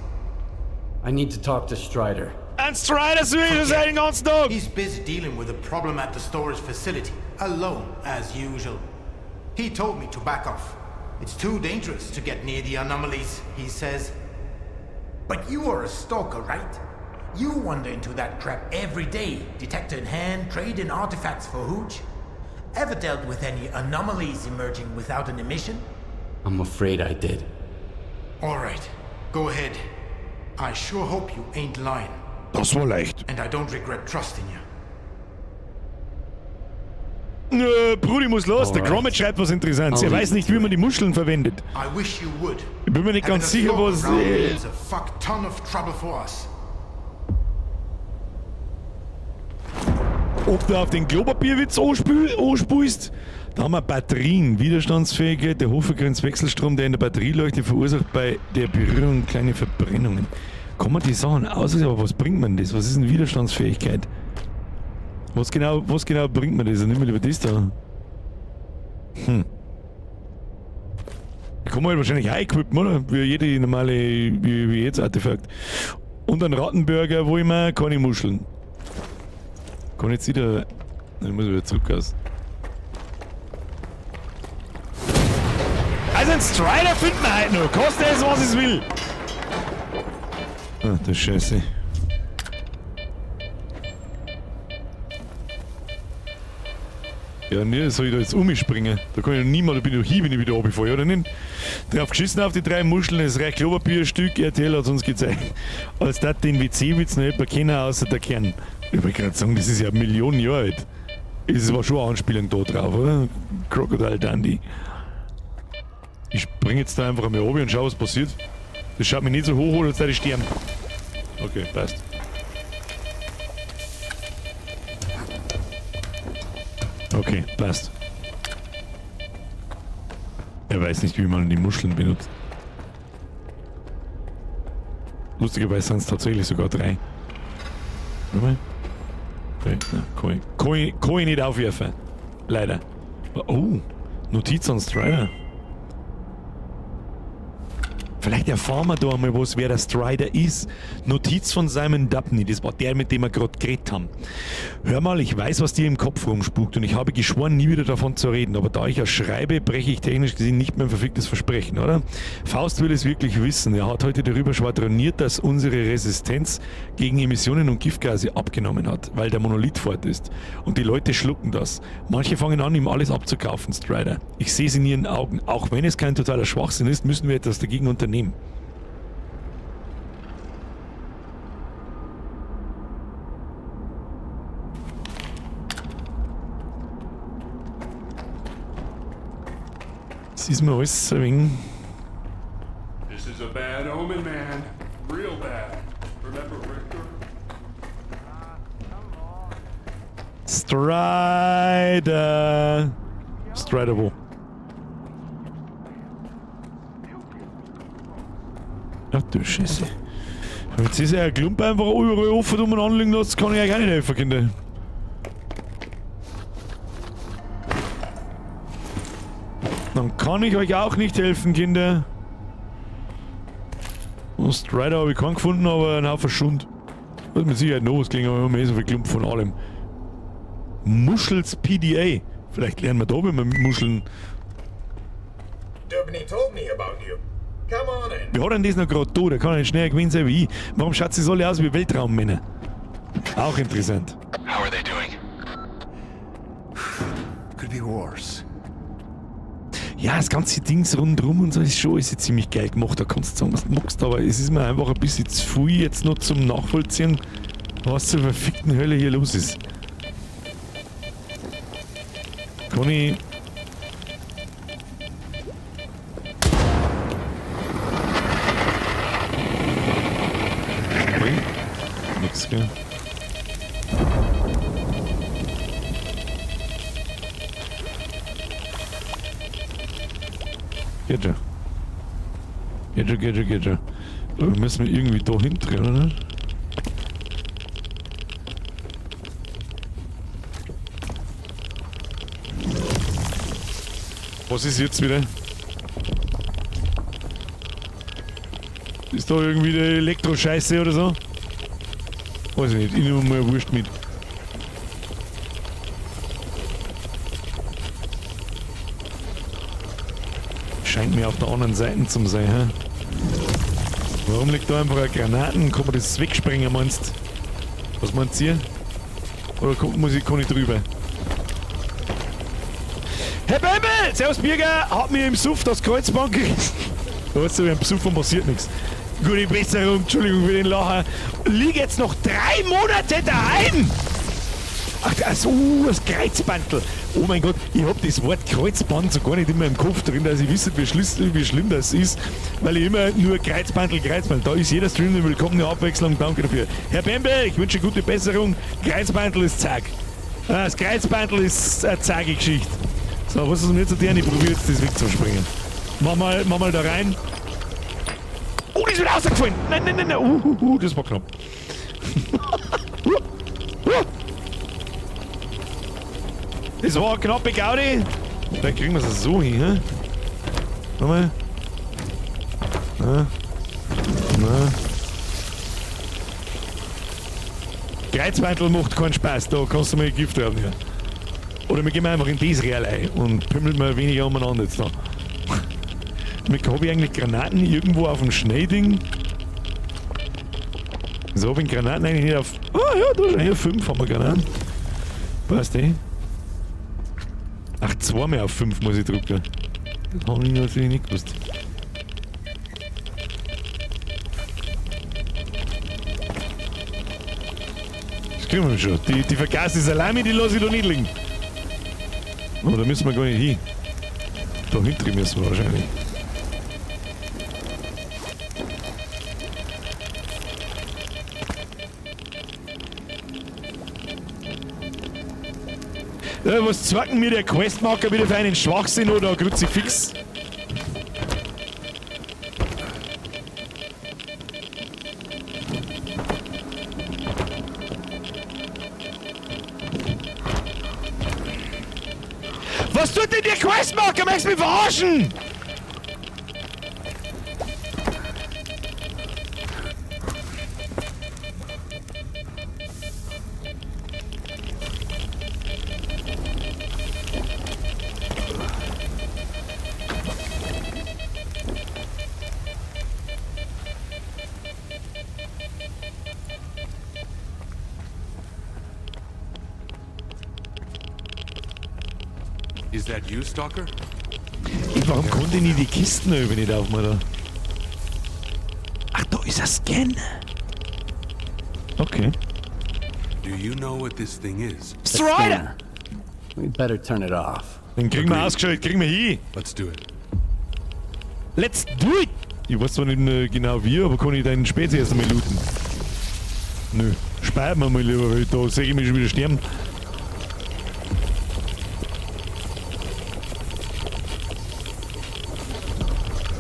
I need to talk to Strider. And Strider suche ich den ganzen Tag. He's busy dealing with a problem at the storage facility, alone, as usual. He told me to back off. It's too dangerous to get near the anomalies, he says. But you are a stalker, right? You wander into that crap every day, detector in hand, trading artifacts for hooch. Ever dealt with any anomalies emerging without an emission? I'm afraid I did. All right, go ahead. I sure hope you ain't lying. Das war leicht. And I don't regret trusting you. Nö, Brudi muss los. Der Alright. Gromit schreibt was Interessantes. I'll Er leave weiß nicht, wie man die Muscheln verwendet. I wish you would. Ich bin mir nicht Having ganz a sicher, stalker was. around means a fuck ton of trouble for us. Ob du auf den Klopapierwitz anspulst? Da haben wir Batterien, Widerstandsfähigkeit, der Hochfrequenzwechselstrom, der in der Batterieleuchte verursacht bei der Berührung kleine Verbrennungen. Kann man die Sachen aus, aber was bringt man das? Was ist denn Widerstandsfähigkeit? Was genau bringt man das? Nimm mal lieber das da. Kann man halt wahrscheinlich auch equippen, oder? Wie jede normale, wie jedes Artefakt. Und einen Rattenburger, wo immer keine Muscheln. Kann jetzt wieder. Ich muss wieder zurück aus. Also ein Strider finden wir heute noch. Kostet es, was es will. Ach du Scheiße. Ja, ne, soll ich da jetzt umspringen? Da kann ich noch niemand, da bin ich noch hier, wenn ich wieder runterfalle, oder nicht? Drauf geschissen auf die drei Muscheln, es reicht Klopapierstück, RTL hat uns gezeigt. Als dat den WC-Witz noch jemand kennen, außer der Kern. Ich wollte gerade sagen, das ist ja Millionen Jahre alt. Es war schon eine Anspielung da drauf, oder? Crocodile Dundee. Ich spring jetzt da einfach einmal runter und schau, was passiert. Das schaut mich nicht so hoch, als würde ich sterben. Okay, passt. Okay, passt. Er weiß nicht, wie man die Muscheln benutzt. Lustigerweise sind es tatsächlich sogar drei. Warte mal. Okay, na, kann ich nicht aufwerfen. Leider. Oh, Notiz an Strider. Vielleicht erfahren wir da einmal was, wer der Strider ist. Notiz von Simon Dubney, das war der, mit dem wir gerade geredet haben. Hör mal, ich weiß, was dir im Kopf rumspukt und ich habe geschworen, nie wieder davon zu reden. Aber da ich ja schreibe, breche ich technisch gesehen nicht mein verficktes Versprechen, oder? Faust will es wirklich wissen. Er hat heute darüber schwadroniert, dass unsere Resistenz gegen Emissionen und Giftgase abgenommen hat, weil der Monolith fort ist. Und die Leute schlucken das. Manche fangen an, ihm alles abzukaufen, Strider. Ich sehe es in ihren Augen. Auch wenn es kein totaler Schwachsinn ist, müssen wir etwas dagegen unternehmen. Das ist mir alles ein wenig. This is a bad omen, man. Real bad. Remember Richter? Strider. Strider wo? Ach du Scheiße. Jetzt ist ja ein Klump einfach überall offen und anliegen lässt, kann ich euch auch nicht helfen, Kinder. Dann kann ich euch auch nicht helfen, Kinder. Und Strider habe ich keinen gefunden, aber einen Haufen Schund. Das ist mit Sicherheit noch was gelingen, aber immer so viel Klump von allem. Muschels PDA. Vielleicht lernen wir da, wenn wir mit Muscheln. Dubney told me about you. Come on in. Wie hat denn das noch gerade da? Der kann ja nicht schneller gewinnen sein wie ich. Warum schaut sie so alle aus wie Weltraummänner? Auch interessant. How are they doing? Could be worse. Ja, das ganze Dings rundherum und so ist schon ist ziemlich geil gemacht. Da kannst du sagen, was du magst, aber es ist mir einfach ein bisschen zu viel jetzt noch zum Nachvollziehen, was zur verfickten Hölle hier los ist. Kann ich. Bringt nix, gell? Geht schon. Geht schon, geht schon, geht schon. Aber wir müssen irgendwie da hinten, oder? Was ist jetzt wieder? Ist da irgendwie die Elektroscheiße oder so? Weiß ich nicht, ich nehme mal Wurst mit. Scheint mir auf der anderen Seite zu sein, hä? Warum liegt da einfach eine Granaten? Kann man das wegsprengen, meinst du? Was meint ihr? Oder muss ich, kann ich drüber? Herr Bembel! Servus Birger! Hat mir im Suff das Kreuzband gerissen. Weißt du, beim Suffen passiert nichts. Gute Besserung, Entschuldigung für den Lacher. Lieg jetzt noch 3 Monate daheim! Ach, das, das Kreuzbandl. Oh mein Gott, ich hab das Wort Kreuzband so gar nicht immer im Kopf drin, dass ich wisse, wie schlimm das ist, weil ich immer nur Kreuzbandl, Kreuzbandl. Da ist jeder Stream eine willkommene Abwechslung, danke dafür. Herr Bembel, ich wünsche gute Besserung. Kreuzbandl ist zack. Das Kreuzbandl ist eine zacke Geschichte. So, was ist denn jetzt an? Ich probiere jetzt das wegzuspringen. Mach mal da rein. Oh, die ist wieder rausgefallen. Nein, nein, nein, nein. Das war knapp. Das war eine knappe Gaudi. Dann kriegen wir es so hin, hä? Nochmal. Na. Na. Kreuzbandel macht keinen Spaß, da kannst du mal Gift drauf nehmen. Oder wir gehen einfach in das Real ein und pümmeln mal weniger umeinander jetzt da. Habe ich eigentlich Granaten irgendwo auf dem Schneeding? So, habe ich Granaten eigentlich nicht auf... Ah ja, da schon. Hier 5 haben wir Granaten. Passt eh. Ach, zweimal auf 5 muss ich drücken. Das habe ich natürlich nicht gewusst. Das kriegen wir schon. Die vergaßte Salami, die lasse ich da nicht liegen. Oh, da müssen wir gar nicht hin. Da hinten müssen wir wahrscheinlich. Was zeigt mir der Questmarker wieder für einen Schwachsinn oder ein Kruzifix? Was tut denn der Questmarker? Möchtest du mich verarschen? Is that you, Stalker? Warum konnte ich die Kisten über nicht aufmachen? Da? Ach, da ist ein Scan. Okay. Do you know what this thing is? Strider! We'd better turn it off. Den kriegen wir ausgeschaltet, kriegen wir hin. Let's do it. Let's do it! Ich weiß zwar nicht genau wie, aber kann ich deinen Spezi erst einmal looten? Nö, speichern wir mal lieber, weil da sehe ich mich schon wieder sterben.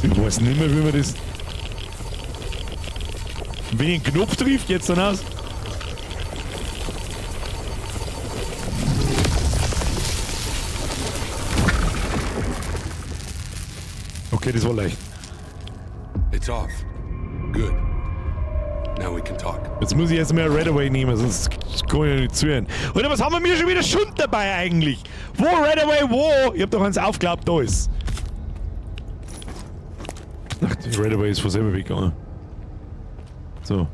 Ich weiß nicht mehr, wie man das... Wenn ich einen Knopf trifft, geht's dann aus. Okay, das war leicht. It's off. Good. Now we can talk. Jetzt muss ich erst mal Redaway nehmen, sonst kann ich ja nicht zuhören. Oder was haben wir mir schon wieder Schund dabei eigentlich? Wo Redaway, wo? Ich hab doch eins aufgeglaubt, da ist. Ach, die Redaway ist von selber weggegangen. So.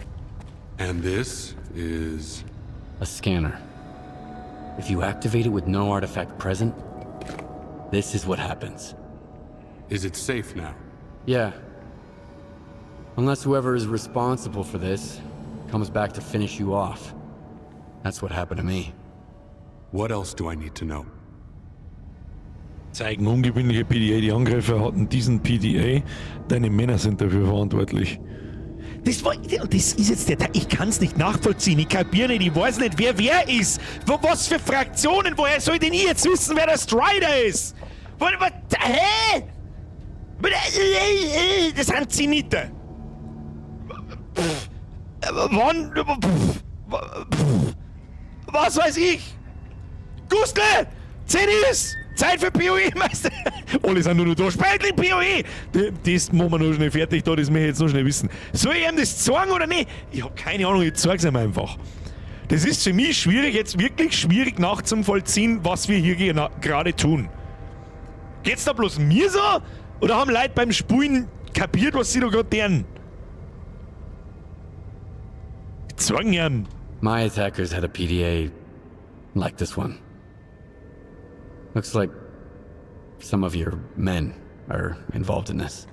And this is... A scanner. If you activate it with no artifact present, this is what happens. Is it safe now? Yeah. Unless whoever is responsible for this comes back to finish you off. That's what happened to me. What else do I need to know? Zeigen ungewöhnliche PDA. Die Angreifer hatten diesen PDA. Deine Männer sind dafür verantwortlich. Das ist jetzt der Teil. Ich kann's nicht nachvollziehen. Ich kapiere nicht. Ich weiß nicht, wer ist. Was für Fraktionen? Woher soll denn ich jetzt wissen, wer der Strider ist? Hä? Das sind Zeniter. Wann? Was weiß ich? Gustl! Zenis! Zeit für PoE, Meister! Alle sind nur noch da. Spielt PoE! Das machen wir noch schnell fertig da, das möchte ich jetzt noch schnell wissen. Soll ich ihm das zeigen oder nicht? Ich hab keine Ahnung, ich zeig's ihm einfach. Das ist für mich schwierig, jetzt wirklich schwierig nachzuvollziehen, was wir hier gerade tun. Geht's da bloß mir so? Oder haben Leute beim Spulen kapiert, was sie da gerade tun? Zeigen ihm. My attackers had a PDA like this one. Looks like some of your men are involved in this.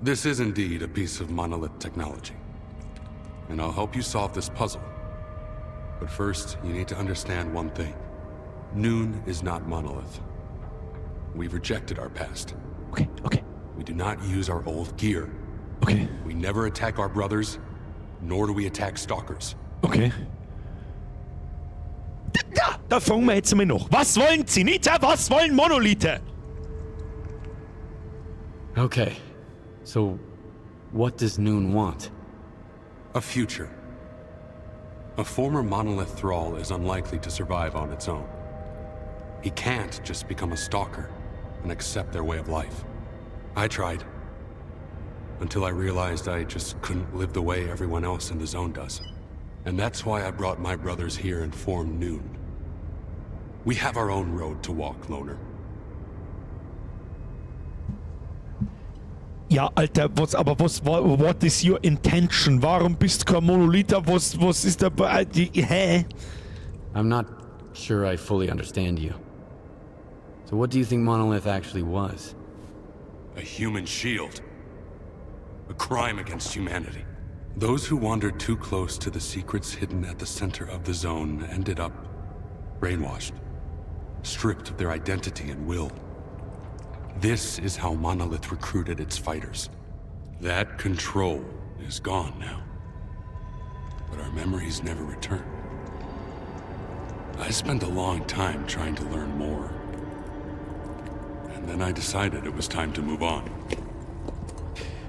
This is indeed a piece of Monolith technology. And I'll help you solve this puzzle. But first, you need to understand one thing. Noon is not Monolith. We've rejected our past. Okay, okay. We do not use our old gear. Okay. We never attack our brothers, nor do we attack stalkers. Okay. Da fragen wir jetzt einmal noch. Was wollen Zeniter? Was wollen Monolithe? Okay. So, what does Noon want? A future. A former Monolith thrall is unlikely to survive on its own. He can't just become a stalker and accept their way of life. I tried. Until I realized I just couldn't live the way everyone else in the zone does. And that's why I brought my brothers here and formed Noon. We have our own road to walk, Loner. Ja, Alter, was, aber was, what is your intention? Warum bist du kein Monolither? Was ist da, hä? I'm not sure I fully understand you. So what do you think Monolith actually was? A human shield. A crime against humanity. Those who wandered too close to the secrets hidden at the center of the zone ended up brainwashed, stripped of their identity and will. This is how Monolith recruited its fighters. That control is gone now. But our memories never return. I spent a long time trying to learn more. And then I decided it was time to move on.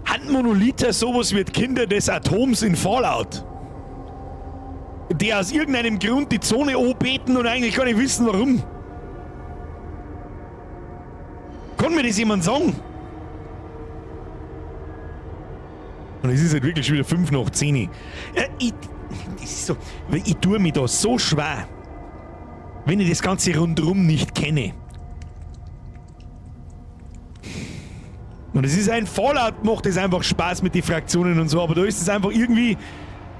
Han Monolither sowas wie Kinder des Atoms in Fallout? Die aus irgendeinem Grund die Zone anbeten und eigentlich gar nicht wissen, warum. Kann mir das jemand sagen? Und es ist halt wirklich schon wieder 5 nach 10. Ja, das ist so, ich tue mich da so schwer, wenn ich das Ganze rundherum nicht kenne. Und es ist ein Fallout, macht es einfach Spaß mit den Fraktionen und so, aber da ist es einfach irgendwie.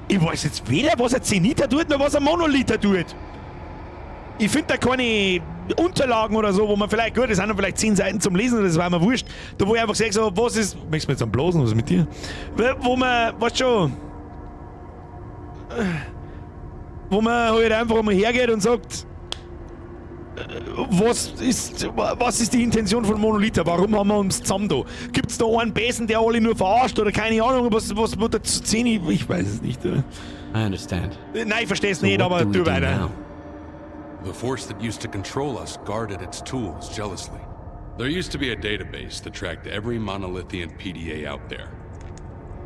Ich weiß jetzt weder, was ein Zeniter tut, noch was ein Monolither tut. Ich finde da keine Unterlagen oder so, wo man vielleicht, gut, das sind noch vielleicht 10 Seiten zum Lesen, das war mir wurscht. Da wo ich einfach sage, so, was ist. Möchtest du mir jetzt am Blasen, was ist mit dir? Wo man, weißt schon. Wo man halt einfach mal hergeht und sagt, was ist die Intention von Monolither? Warum haben wir uns zusammen da? Gibt es da einen Besen, der alle nur verarscht oder keine Ahnung, was wird da zu 10? Ich weiß es nicht. Oder? I understand. Nein, ich verstehe es So nicht, what aber do we tu do weiter. now? The force that used to control us guarded its tools jealously. There used to be a database that tracked every Monolithian PDA out there.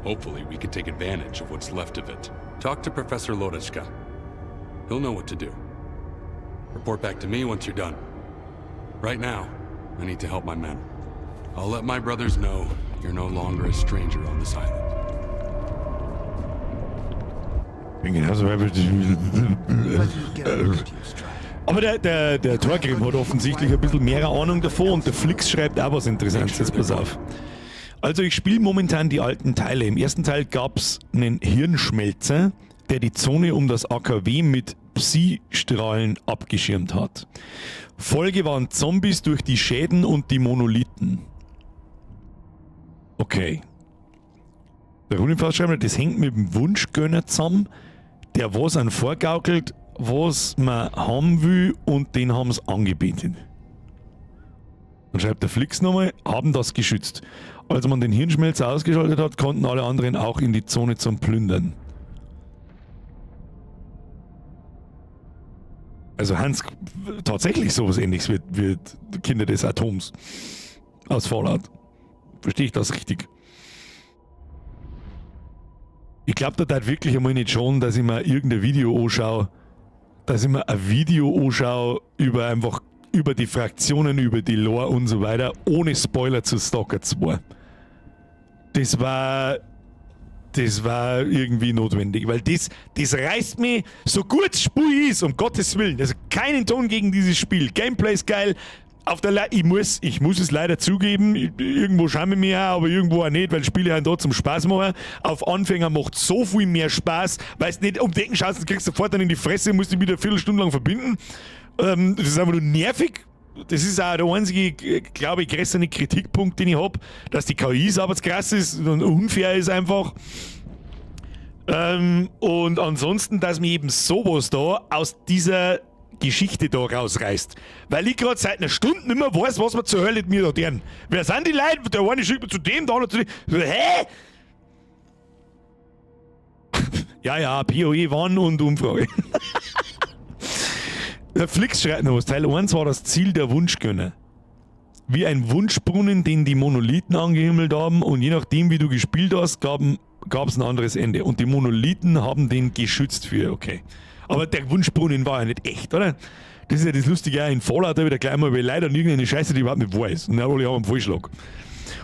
Hopefully, we can take advantage of what's left of it. Talk to Professor Lodochka. He'll know what to do. Report back to me once you're done. Right now, I need to help my men. I'll let my brothers know you're no longer a stranger on this island. Bin genauso. Aber der Torgrim hat offensichtlich ein bisschen mehr Ahnung davon und der Flix schreibt auch was Interessantes. Jetzt pass auf. Also ich spiele momentan die alten Teile. Im ersten Teil gab es einen Hirnschmelzer, der die Zone um das AKW mit Psi-Strahlen abgeschirmt hat. Folge waren Zombies durch die Schäden und die Monolithen. Okay. Der Runenfaust schreibt, das hängt mit dem Wunschgönner zusammen, der was an vorgaukelt, was man haben will, und den haben sie angebetet. Dann schreibt der Flix nochmal, haben das geschützt. Als man den Hirnschmelzer ausgeschaltet hat, konnten alle anderen auch in die Zone zum Plündern. Also Hans, tatsächlich sowas Ähnliches wird Kinder des Atoms aus Fallout. Verstehe ich das richtig? Ich glaube, da tat wirklich einmal nicht schon, dass ich mir irgendein Video anschaue, dass ich mir ein Video anschaue über einfach über die Fraktionen, über die Lore und so weiter, ohne Spoiler zu Stalker 2. Das war irgendwie notwendig, weil das reißt mich, so gut das Spiel ist, um Gottes Willen. Also keinen Ton gegen dieses Spiel. Gameplay ist geil. Auf der ich muss es leider zugeben, irgendwo schauen wir mich auch, aber irgendwo auch nicht, weil Spiele halt da zum Spaß machen. Auf Anfänger macht so viel mehr Spaß, weil du nicht um die Ecken schaust und kriegst sofort dann in die Fresse, musst dich wieder eine Viertelstunde lang verbinden. Das ist einfach nur nervig. Das ist auch der einzige, glaube ich, größere Kritikpunkt, den ich hab, dass die KI aber krass ist und unfair ist einfach. Und ansonsten, dass mich eben sowas da aus dieser Geschichte da rausreißt. Weil ich gerade seit einer Stunde nicht mehr weiß, was wir zur Hölle mit mir da tun. Wer sind die Leute? Der eine schickt mir zu dem, der andere zu dem. Hä? Ja, ja, PoE, wann und Umfrage. Der Flix schreibt noch was. Teil 1 war das Ziel der Wunschgönner. Wie ein Wunschbrunnen, den die Monolithen angehimmelt haben, und je nachdem, wie du gespielt hast, gab es ein anderes Ende. Und die Monolithen haben den geschützt für, okay. Aber der Wunschbrunnen war ja nicht echt, oder? Das ist ja das Lustige auch in Fallout, da wieder gleich mal leider irgendeine Scheiße, die überhaupt nicht wahr ist. Und dann alle haben einen Vollschlag.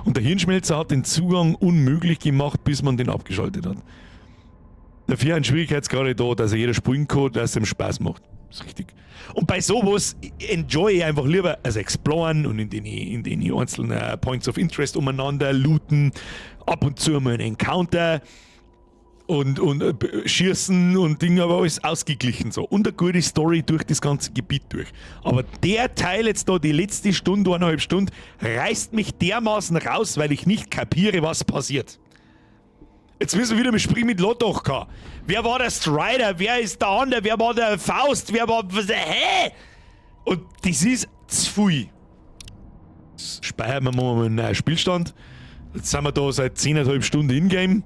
Und der Hirnschmelzer hat den Zugang unmöglich gemacht, bis man den abgeschaltet hat. Dafür ein Schwierigkeitsgrad da, dass er jeder spielen kann, dass es ihm Spaß macht. Ist richtig. Und bei sowas enjoy ich einfach lieber also exploren und in den einzelnen Points of Interest umeinander looten, ab und zu mal ein Encounter und schießen und Dinge, aber alles ausgeglichen so. Und eine gute Story durch das ganze Gebiet durch. Aber der Teil jetzt da, die letzte Stunde, 1,5 Stunden, reißt mich dermaßen raus, weil ich nicht kapiere, was passiert. Jetzt müssen wir wieder mit Spiel mit Lotto gehabt. Wer war der Strider? Wer ist der andere? Wer war der Faust? Wer war. Was, hä? Und das ist zu viel. Jetzt speichern wir mal einen neuen Spielstand. Jetzt sind wir da seit 10,5 Stunden in-game.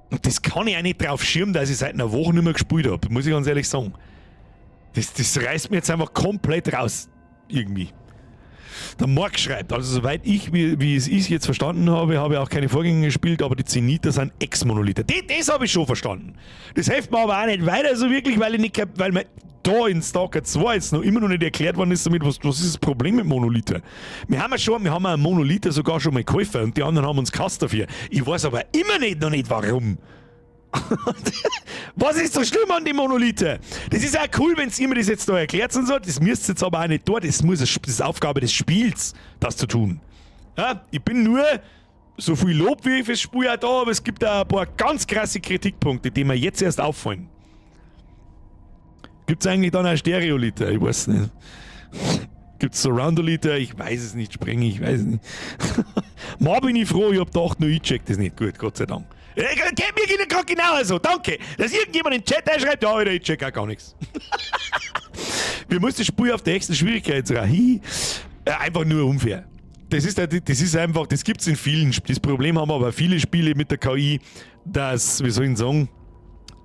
Und das kann ich auch nicht drauf schirmen, dass ich seit einer Woche nicht mehr gespielt habe, muss ich ganz ehrlich sagen. Das reißt mir jetzt einfach komplett raus. Irgendwie. Der Mark schreibt, also soweit ich, wie es ist, jetzt verstanden habe, habe ich auch keine Vorgänger gespielt, aber die Zeniter sind Ex-Monolither. Das habe ich schon verstanden. Das hilft mir aber auch nicht weiter so wirklich, weil ich nicht, weil mir da in Stalker 2 jetzt noch immer noch nicht erklärt worden ist damit, was ist das Problem mit Monolither. Wir haben ja einen Monolither sogar schon mal geholfen und die anderen haben uns gehasst dafür. Ich weiß aber immer nicht, noch nicht, warum. Was ist so schlimm an den Monolithe? Das ist auch cool, wenn ihr mir das jetzt da erklärt und so. Das müsst ihr jetzt aber auch nicht tun. Das ist Aufgabe des Spiels, das zu tun. Ja, ich bin nur so viel Lob wie ich fürs Spiel auch da, aber es gibt da ein paar ganz krasse Kritikpunkte, die mir jetzt erst auffallen. Gibt es eigentlich dann auch Stereoliter? Ich weiß nicht. Gibt es Surroundoliter? Ich weiß es nicht, sprenge ich weiß es nicht. Mal bin ich froh, ich hab gedacht, nur ich check das nicht. Gut, Gott sei Dank. Geht mir gerade genauso, danke. Dass irgendjemand im Chat einschreibt, ja, Alter, ich check auch gar nichts. Wir müssen das Spiel auf der höchsten Schwierigkeitsgrad. Einfach nur unfair. Das ist einfach, das gibt es in vielen. Das Problem haben aber viele Spiele mit der KI, dass, wie soll ich sagen,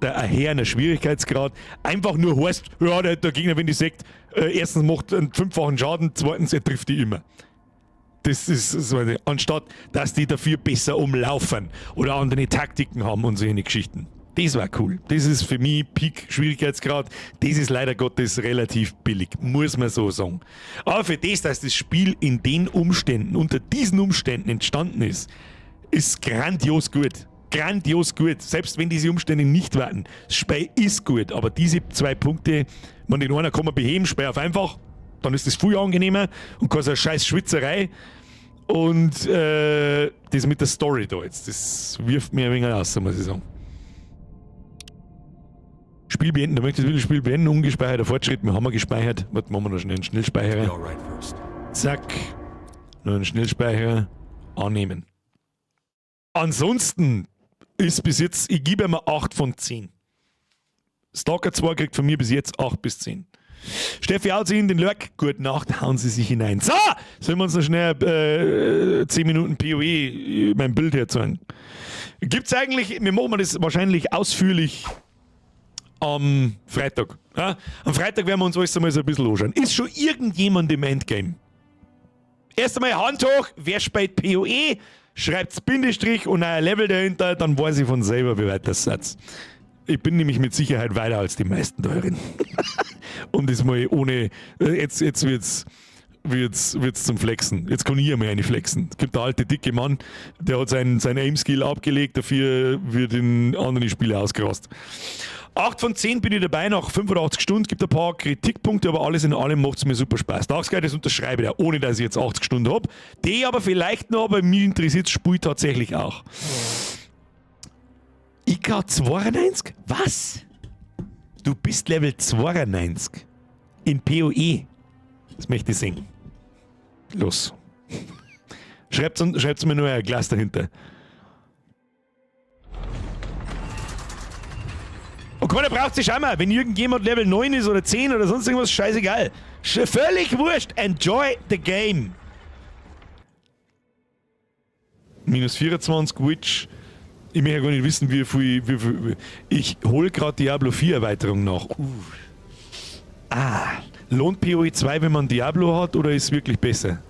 der erhöhte Schwierigkeitsgrad einfach nur heißt, ja, der Gegner, wenn die sagt, erstens macht einen fünffachen Schaden, zweitens, er trifft die immer. Das ist so eine, anstatt dass die dafür besser umlaufen oder andere Taktiken haben und solche Geschichten. Das war cool. Das ist für mich Peak Schwierigkeitsgrad. Das ist leider Gottes relativ billig, muss man so sagen. Aber für das, dass das Spiel in den Umständen, unter diesen Umständen entstanden ist, ist grandios gut. Grandios gut. Selbst wenn diese Umstände nicht waren. Das Spiel ist gut, aber diese zwei Punkte, man den einen kann man beheben, Spiel auf einfach, dann ist das viel angenehmer und keine so eine scheiß Schwitzerei. Und das mit der Story da jetzt, das wirft mir ein wenig aus, muss ich sagen. Spiel beenden, da möchte ich das Spiel beenden, ungespeicherter Fortschritt, wir haben wir gespeichert. Warte, machen wir noch schnell einen Schnellspeicherer. Zack. Noch einen Schnellspeicher annehmen. Ansonsten ist bis jetzt, ich gebe ihm 8 von 10. Stalker 2 kriegt von mir bis jetzt 8 bis 10. Steffi haut sich in den Lurk. Gute Nacht, hauen Sie sich hinein. So, sollen wir uns noch schnell 10 Minuten PoE mein Bild herzeigen? Gibt es eigentlich, wir machen das wahrscheinlich ausführlich am Freitag. Ja? Am Freitag werden wir uns alles einmal so ein bisschen anschauen. Ist schon irgendjemand im Endgame? Erst einmal Hand hoch, wer spielt PoE? Schreibt's Bindestrich und ein Level dahinter, dann weiß ich von selber, wie weit das seid. Ich bin nämlich mit Sicherheit weiter als die meisten da drin. Um das mal ohne. Jetzt wird's zum Flexen. Jetzt kann ich ja mal eine flexen. Es gibt der alte dicke Mann, der hat sein Aim-Skill abgelegt, dafür wird in anderen Spiele ausgerast. 8 von 10 bin ich dabei nach 85 Stunden. Gibt ein paar Kritikpunkte, aber alles in allem macht es mir super Spaß. Dark Sky, das unterschreibe ich ja, ohne dass ich jetzt 80 Stunden habe. Die aber vielleicht noch, aber mich interessiert das Spiel tatsächlich auch. IK 92? Was? Du bist Level 92 in PoE. Das möchte ich sehen. Los. Schreibt's mir nur ein Glas dahinter. Und keiner braucht sich einmal. Wenn irgendjemand Level 9 ist oder 10 oder sonst irgendwas, scheißegal. Völlig wurscht. Enjoy the game. Minus 24 Witch. Ich möchte ja gar nicht wissen, wie viel. Wie viel ich hole gerade Diablo 4 Erweiterung nach. Ah. Lohnt PoE 2, wenn man Diablo hat, oder ist es wirklich besser?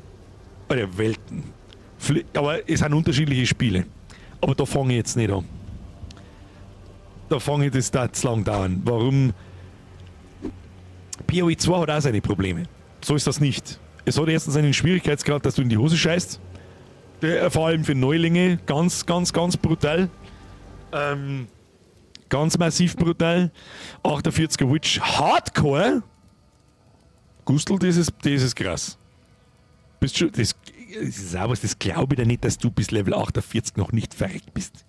Oder Welten. Aber es sind unterschiedliche Spiele. Aber da fange ich jetzt nicht an. Da fange ich das da zu lang dauern. Warum? PoE 2 hat auch seine Probleme. So ist das nicht. Es hat erstens einen Schwierigkeitsgrad, dass du in die Hose scheißt. Der, vor allem für Neulinge ganz, ganz, ganz brutal. Ganz massiv brutal. 48er Witch Hardcore. Gustl, das ist krass. Bist schon, das ist auch was, das glaube ich dir nicht, dass du bis Level 48 noch nicht verreckt bist.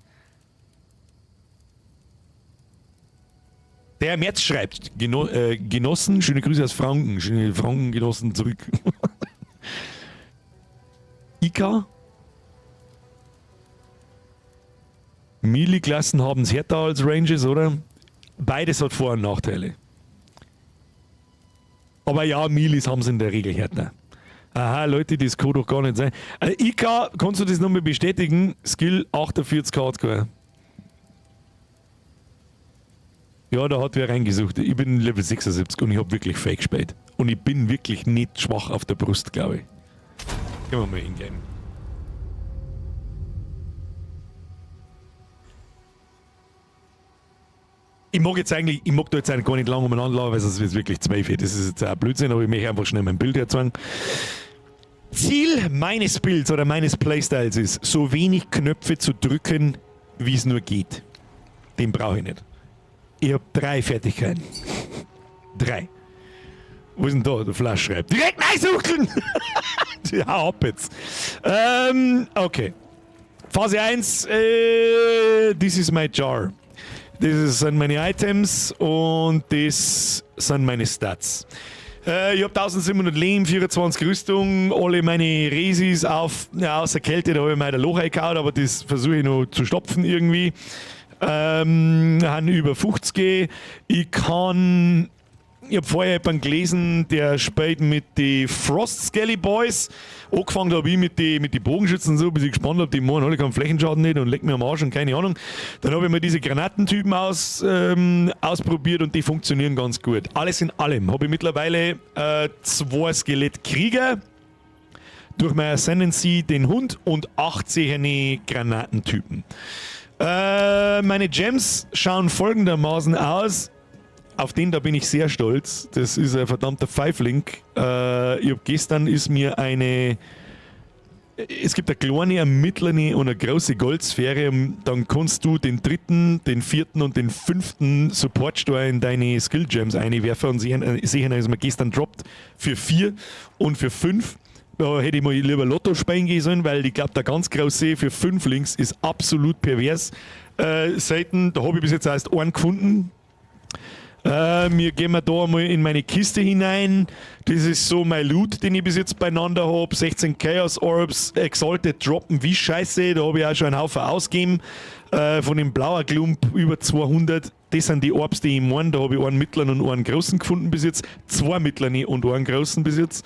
Der Merz schreibt, Genossen, schöne Grüße aus Franken, schöne Frankengenossen zurück. Ika? Melee-Klassen haben es härter als Ranges, oder? Beides hat Vor- und Nachteile. Aber ja, Melees haben es in der Regel härter. Aha, Leute, das kann doch gar nicht sein. Ika, kannst du das nochmal bestätigen? Skill 48 Hardcore. Ja, da hat wer reingesucht. Ich bin Level 76 und ich hab wirklich fake gespielt. Und ich bin wirklich nicht schwach auf der Brust, glaube ich. Gehen wir mal in-game. Ich mag jetzt eigentlich, ich mag da jetzt eigentlich gar nicht lange umeinander laufen, weil sonst wird wirklich 12. Das ist jetzt auch Blödsinn, aber ich möchte einfach schnell mein Bild herzeigen. Ziel meines Builds oder meines Playstyles ist, so wenig Knöpfe zu drücken, wie es nur geht. Den brauche ich nicht. Ich hab 3 Fertigkeiten. 3. Wo ist denn da? Der Flash schreibt. Direkt reinsuchen! Ja, ab jetzt. Okay. Phase 1, this is my jar. Das sind meine Items und das sind meine Stats. Ich hab 1700 Leben, 24 Rüstung, alle meine Resis auf, ja, außer Kälte, da hab ich mir ein Loch eingehauen, aber das versuche ich noch zu stopfen irgendwie. Haben über 50. Ich hab vorher jemanden gelesen, der spielt mit den Frost Skelly Boys. Angefangen hab ich mit die Bogenschützen und so, bis ich gespannt hab, die machen alle keinen Flächenschaden nicht und leck mir am Arsch und keine Ahnung. Dann hab ich mir diese Granatentypen ausprobiert und die funktionieren ganz gut. Alles in allem hab ich mittlerweile 2 Skelettkrieger, durch meine Ascendancy den Hund und 18 Granatentypen. Meine Gems schauen folgendermaßen aus. Auf den da bin ich sehr stolz. Das ist ein verdammter Five-Link. Ich hab gestern ist mir eine... Es gibt eine kleine, eine mittlere und eine große Goldsphäre. Dann kannst du den dritten, den vierten und den fünften Support-Store in deine Skill Gems einwerfen und sehen, dass man gestern droppt für 4 und für 5. Da hätte ich mal lieber Lotto spielen gehen sollen, weil ich glaub, der ganz große für 5 Links ist absolut pervers. Selten, da hab ich bis jetzt erst einen gefunden. Wir gehen mal da mal in meine Kiste hinein. Das ist so mein Loot, den ich bis jetzt beieinander hab. 16 Chaos Orbs, Exalted droppen wie Scheiße. Da hab ich auch schon einen Haufen ausgegeben. Von dem blauen Klump über 200. Das sind die Orbs, die ich meine. Da hab ich einen mittleren und einen großen gefunden bis jetzt. 2 mittlere und einen großen bis jetzt.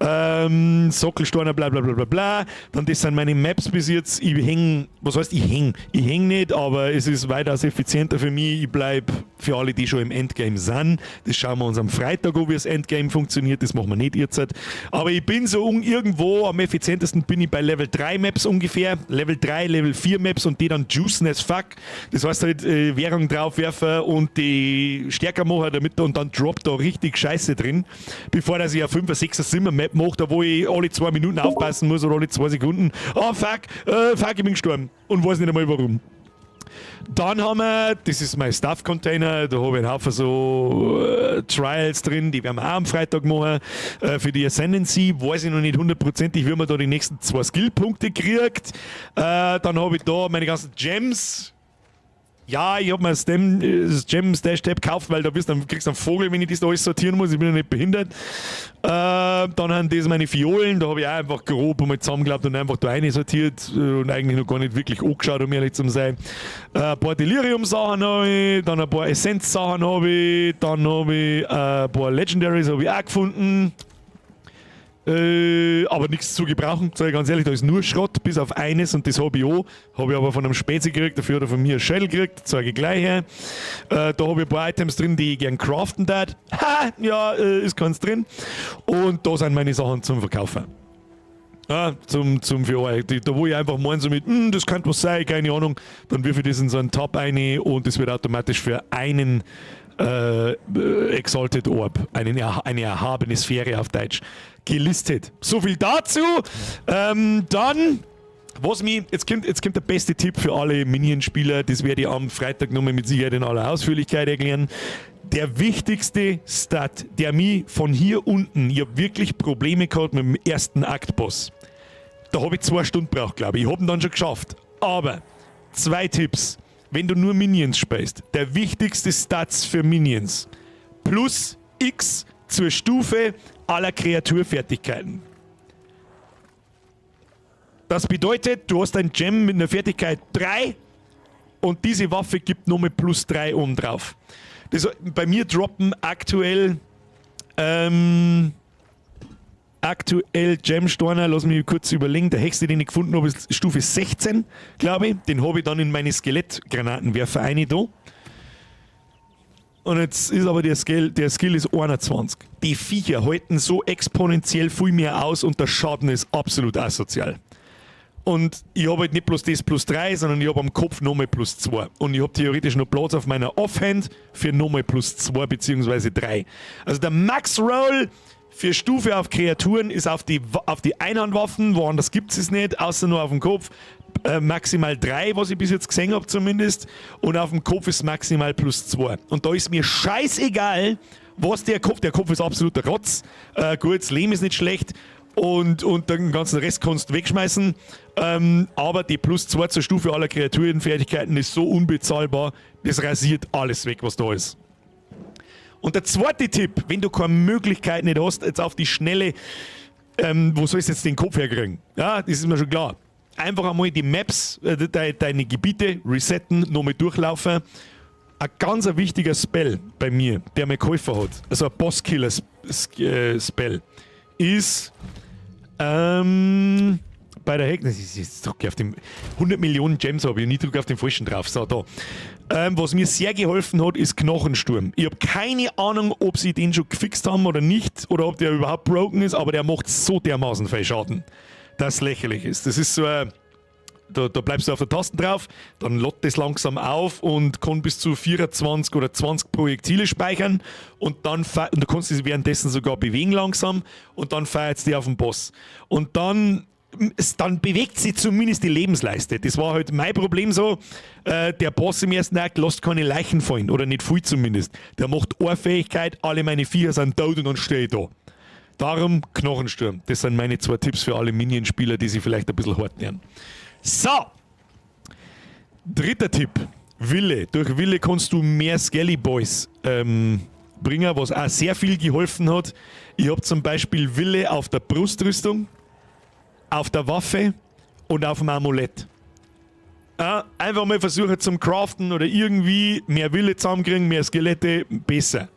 Sockelsteiner, bla bla bla bla bla. Dann das sind meine Maps bis jetzt. Ich häng, was heißt ich häng? Ich häng nicht, aber es ist weitaus effizienter für mich. Ich bleib für alle, die schon im Endgame sind. Das schauen wir uns am Freitag an, wie das Endgame funktioniert. Das machen wir nicht jetzt. Aber ich bin so irgendwo, am effizientesten bin ich bei Level 3 Maps ungefähr. Level 3, Level 4 Maps und die dann juicen as fuck. Das heißt halt Währung draufwerfen und die stärker machen damit und dann droppt da richtig Scheiße drin. Bevor dass ich eine 5er, 6er, 7er Map mache, da wo ich alle 2 Minuten aufpassen muss oder alle 2 Sekunden. Oh fuck, ich bin gestorben und weiß nicht einmal warum. Dann haben wir, das ist mein Stuff-Container, da habe ich einen Haufen so Trials drin, die werden wir auch am Freitag machen. Für die Ascendancy weiß ich noch nicht hundertprozentig, wie man da die nächsten 2 Skillpunkte kriegt. Dann habe ich da meine ganzen Gems. Ja, ich hab mir das Gem Stash Tab gekauft, weil da bist, dann kriegst du einen Vogel, wenn ich das da alles sortieren muss. Ich bin ja nicht behindert. Dann haben das meine Fiolen, da hab ich auch einfach grob einmal zusammengeklappt und einfach da rein sortiert und eigentlich noch gar nicht wirklich angeschaut, um ehrlich zu sein. Ein paar Delirium-Sachen hab ich, dann ein paar Essenz-Sachen hab ich, dann hab ich ein paar Legendaries hab ich auch gefunden. Aber nichts zu gebrauchen, sag ich ganz ehrlich, da ist nur Schrott, bis auf eines und das hab ich auch. Hab ich aber von einem Spezi gekriegt, dafür hat er von mir einen Shell gekriegt, zeige ich gleich her. Da hab ich ein paar Items drin, die ich gern craften darf. Ha, ja, ist keins drin. Und da sind meine Sachen zum Verkaufen. Ja, zum für euch. Die, da wo ich einfach meine, so mit, das könnte was sein, keine Ahnung. Dann wirf ich das in so einen Tab rein und das wird automatisch für einen Exalted Orb, eine erhabene Sphäre auf Deutsch, gelistet. So viel dazu. Dann Was mich, jetzt kommt der beste Tipp für alle Minion-Spieler, das werde ich am Freitag nochmal mit Sicherheit in aller Ausführlichkeit erklären. Der wichtigste Stat, der mich von hier unten, ich habe wirklich Probleme gehabt mit dem ersten Aktboss. Da habe ich 2 Stunden gebraucht, glaube ich. Ich habe ihn dann schon geschafft. Aber zwei Tipps. Wenn du nur Minions spielst, der wichtigste Stats für Minions: Plus X zur Stufe aller Kreaturfertigkeiten. Das bedeutet, du hast ein Gem mit einer Fertigkeit 3 und diese Waffe gibt nochmal plus 3 oben drauf. Das, bei mir droppen aktuell Gemsteiner, lass mich kurz überlegen, der höchste, den ich gefunden habe, ist Stufe 16, glaube ich. Den habe ich dann in meine Skelettgranatenwerfer eine da. Und jetzt ist aber der Skill ist 21. Die Viecher halten so exponentiell viel mehr aus und der Schaden ist absolut asozial. Und ich habe halt nicht bloß das plus 3, sondern ich habe am Kopf nochmal plus 2. Und ich habe theoretisch noch Platz auf meiner Offhand für nochmal plus 2 bzw. 3. Also der Max Roll für Stufe auf Kreaturen ist auf die Einhandwaffen, woanders gibt es nicht, außer nur auf dem Kopf. Maximal 3, was ich bis jetzt gesehen habe zumindest. Und auf dem Kopf ist maximal plus 2. Und da ist mir scheißegal, was der Kopf ist absoluter Rotz. Gut, das Leben ist nicht schlecht und den ganzen Rest kannst du wegschmeißen. Aber die plus 2 zur Stufe aller Kreaturenfertigkeiten ist so unbezahlbar, das rasiert alles weg, was da ist. Und der zweite Tipp, wenn du keine Möglichkeit nicht hast, jetzt auf die Schnelle, wo sollst du jetzt den Kopf herkriegen? Ja, das ist mir schon klar. Einfach einmal die Maps, deine Gebiete resetten, nochmal durchlaufen. Ein ganz ein wichtiger Spell bei mir, der mir geholfen hat, also ein Boss-Killer-Spell, ist bei der Heck, das ist, jetzt drücke ich auf den 100 Millionen Gems habe ich und ich drücke auf den falschen drauf. So, da. Was mir sehr geholfen hat, ist Knochensturm. Ich habe keine Ahnung, ob sie den schon gefixt haben oder nicht oder ob der überhaupt broken ist, aber der macht so dermaßen viel Schaden, dass lächerlich ist. Das ist so ein, da bleibst du auf der Tasten drauf, dann lädt das langsam auf und kann bis zu 24 oder 20 Projektile speichern und dann und du kannst dich währenddessen sogar bewegen langsam und dann feuert es die auf den Boss. Und dann bewegt sich zumindest die Lebensleiste. Das war halt mein Problem so. Der Boss im ersten Akt lässt keine Leichen fallen oder nicht viel zumindest. Der macht eine Fähigkeit, alle meine Viecher sind tot und dann stehe ich da. Darum Knochensturm. Das sind meine zwei Tipps für alle Minion-Spieler, die sich vielleicht ein bisschen hart nähern. So. Dritter Tipp. Wille. Durch Wille kannst du mehr Skelly Boys bringen, was auch sehr viel geholfen hat. Ich habe zum Beispiel Wille auf der Brustrüstung, auf der Waffe und auf dem Amulett. Ja, einfach mal versuchen zum Craften oder irgendwie mehr Wille zusammenkriegen, mehr Skelette, besser.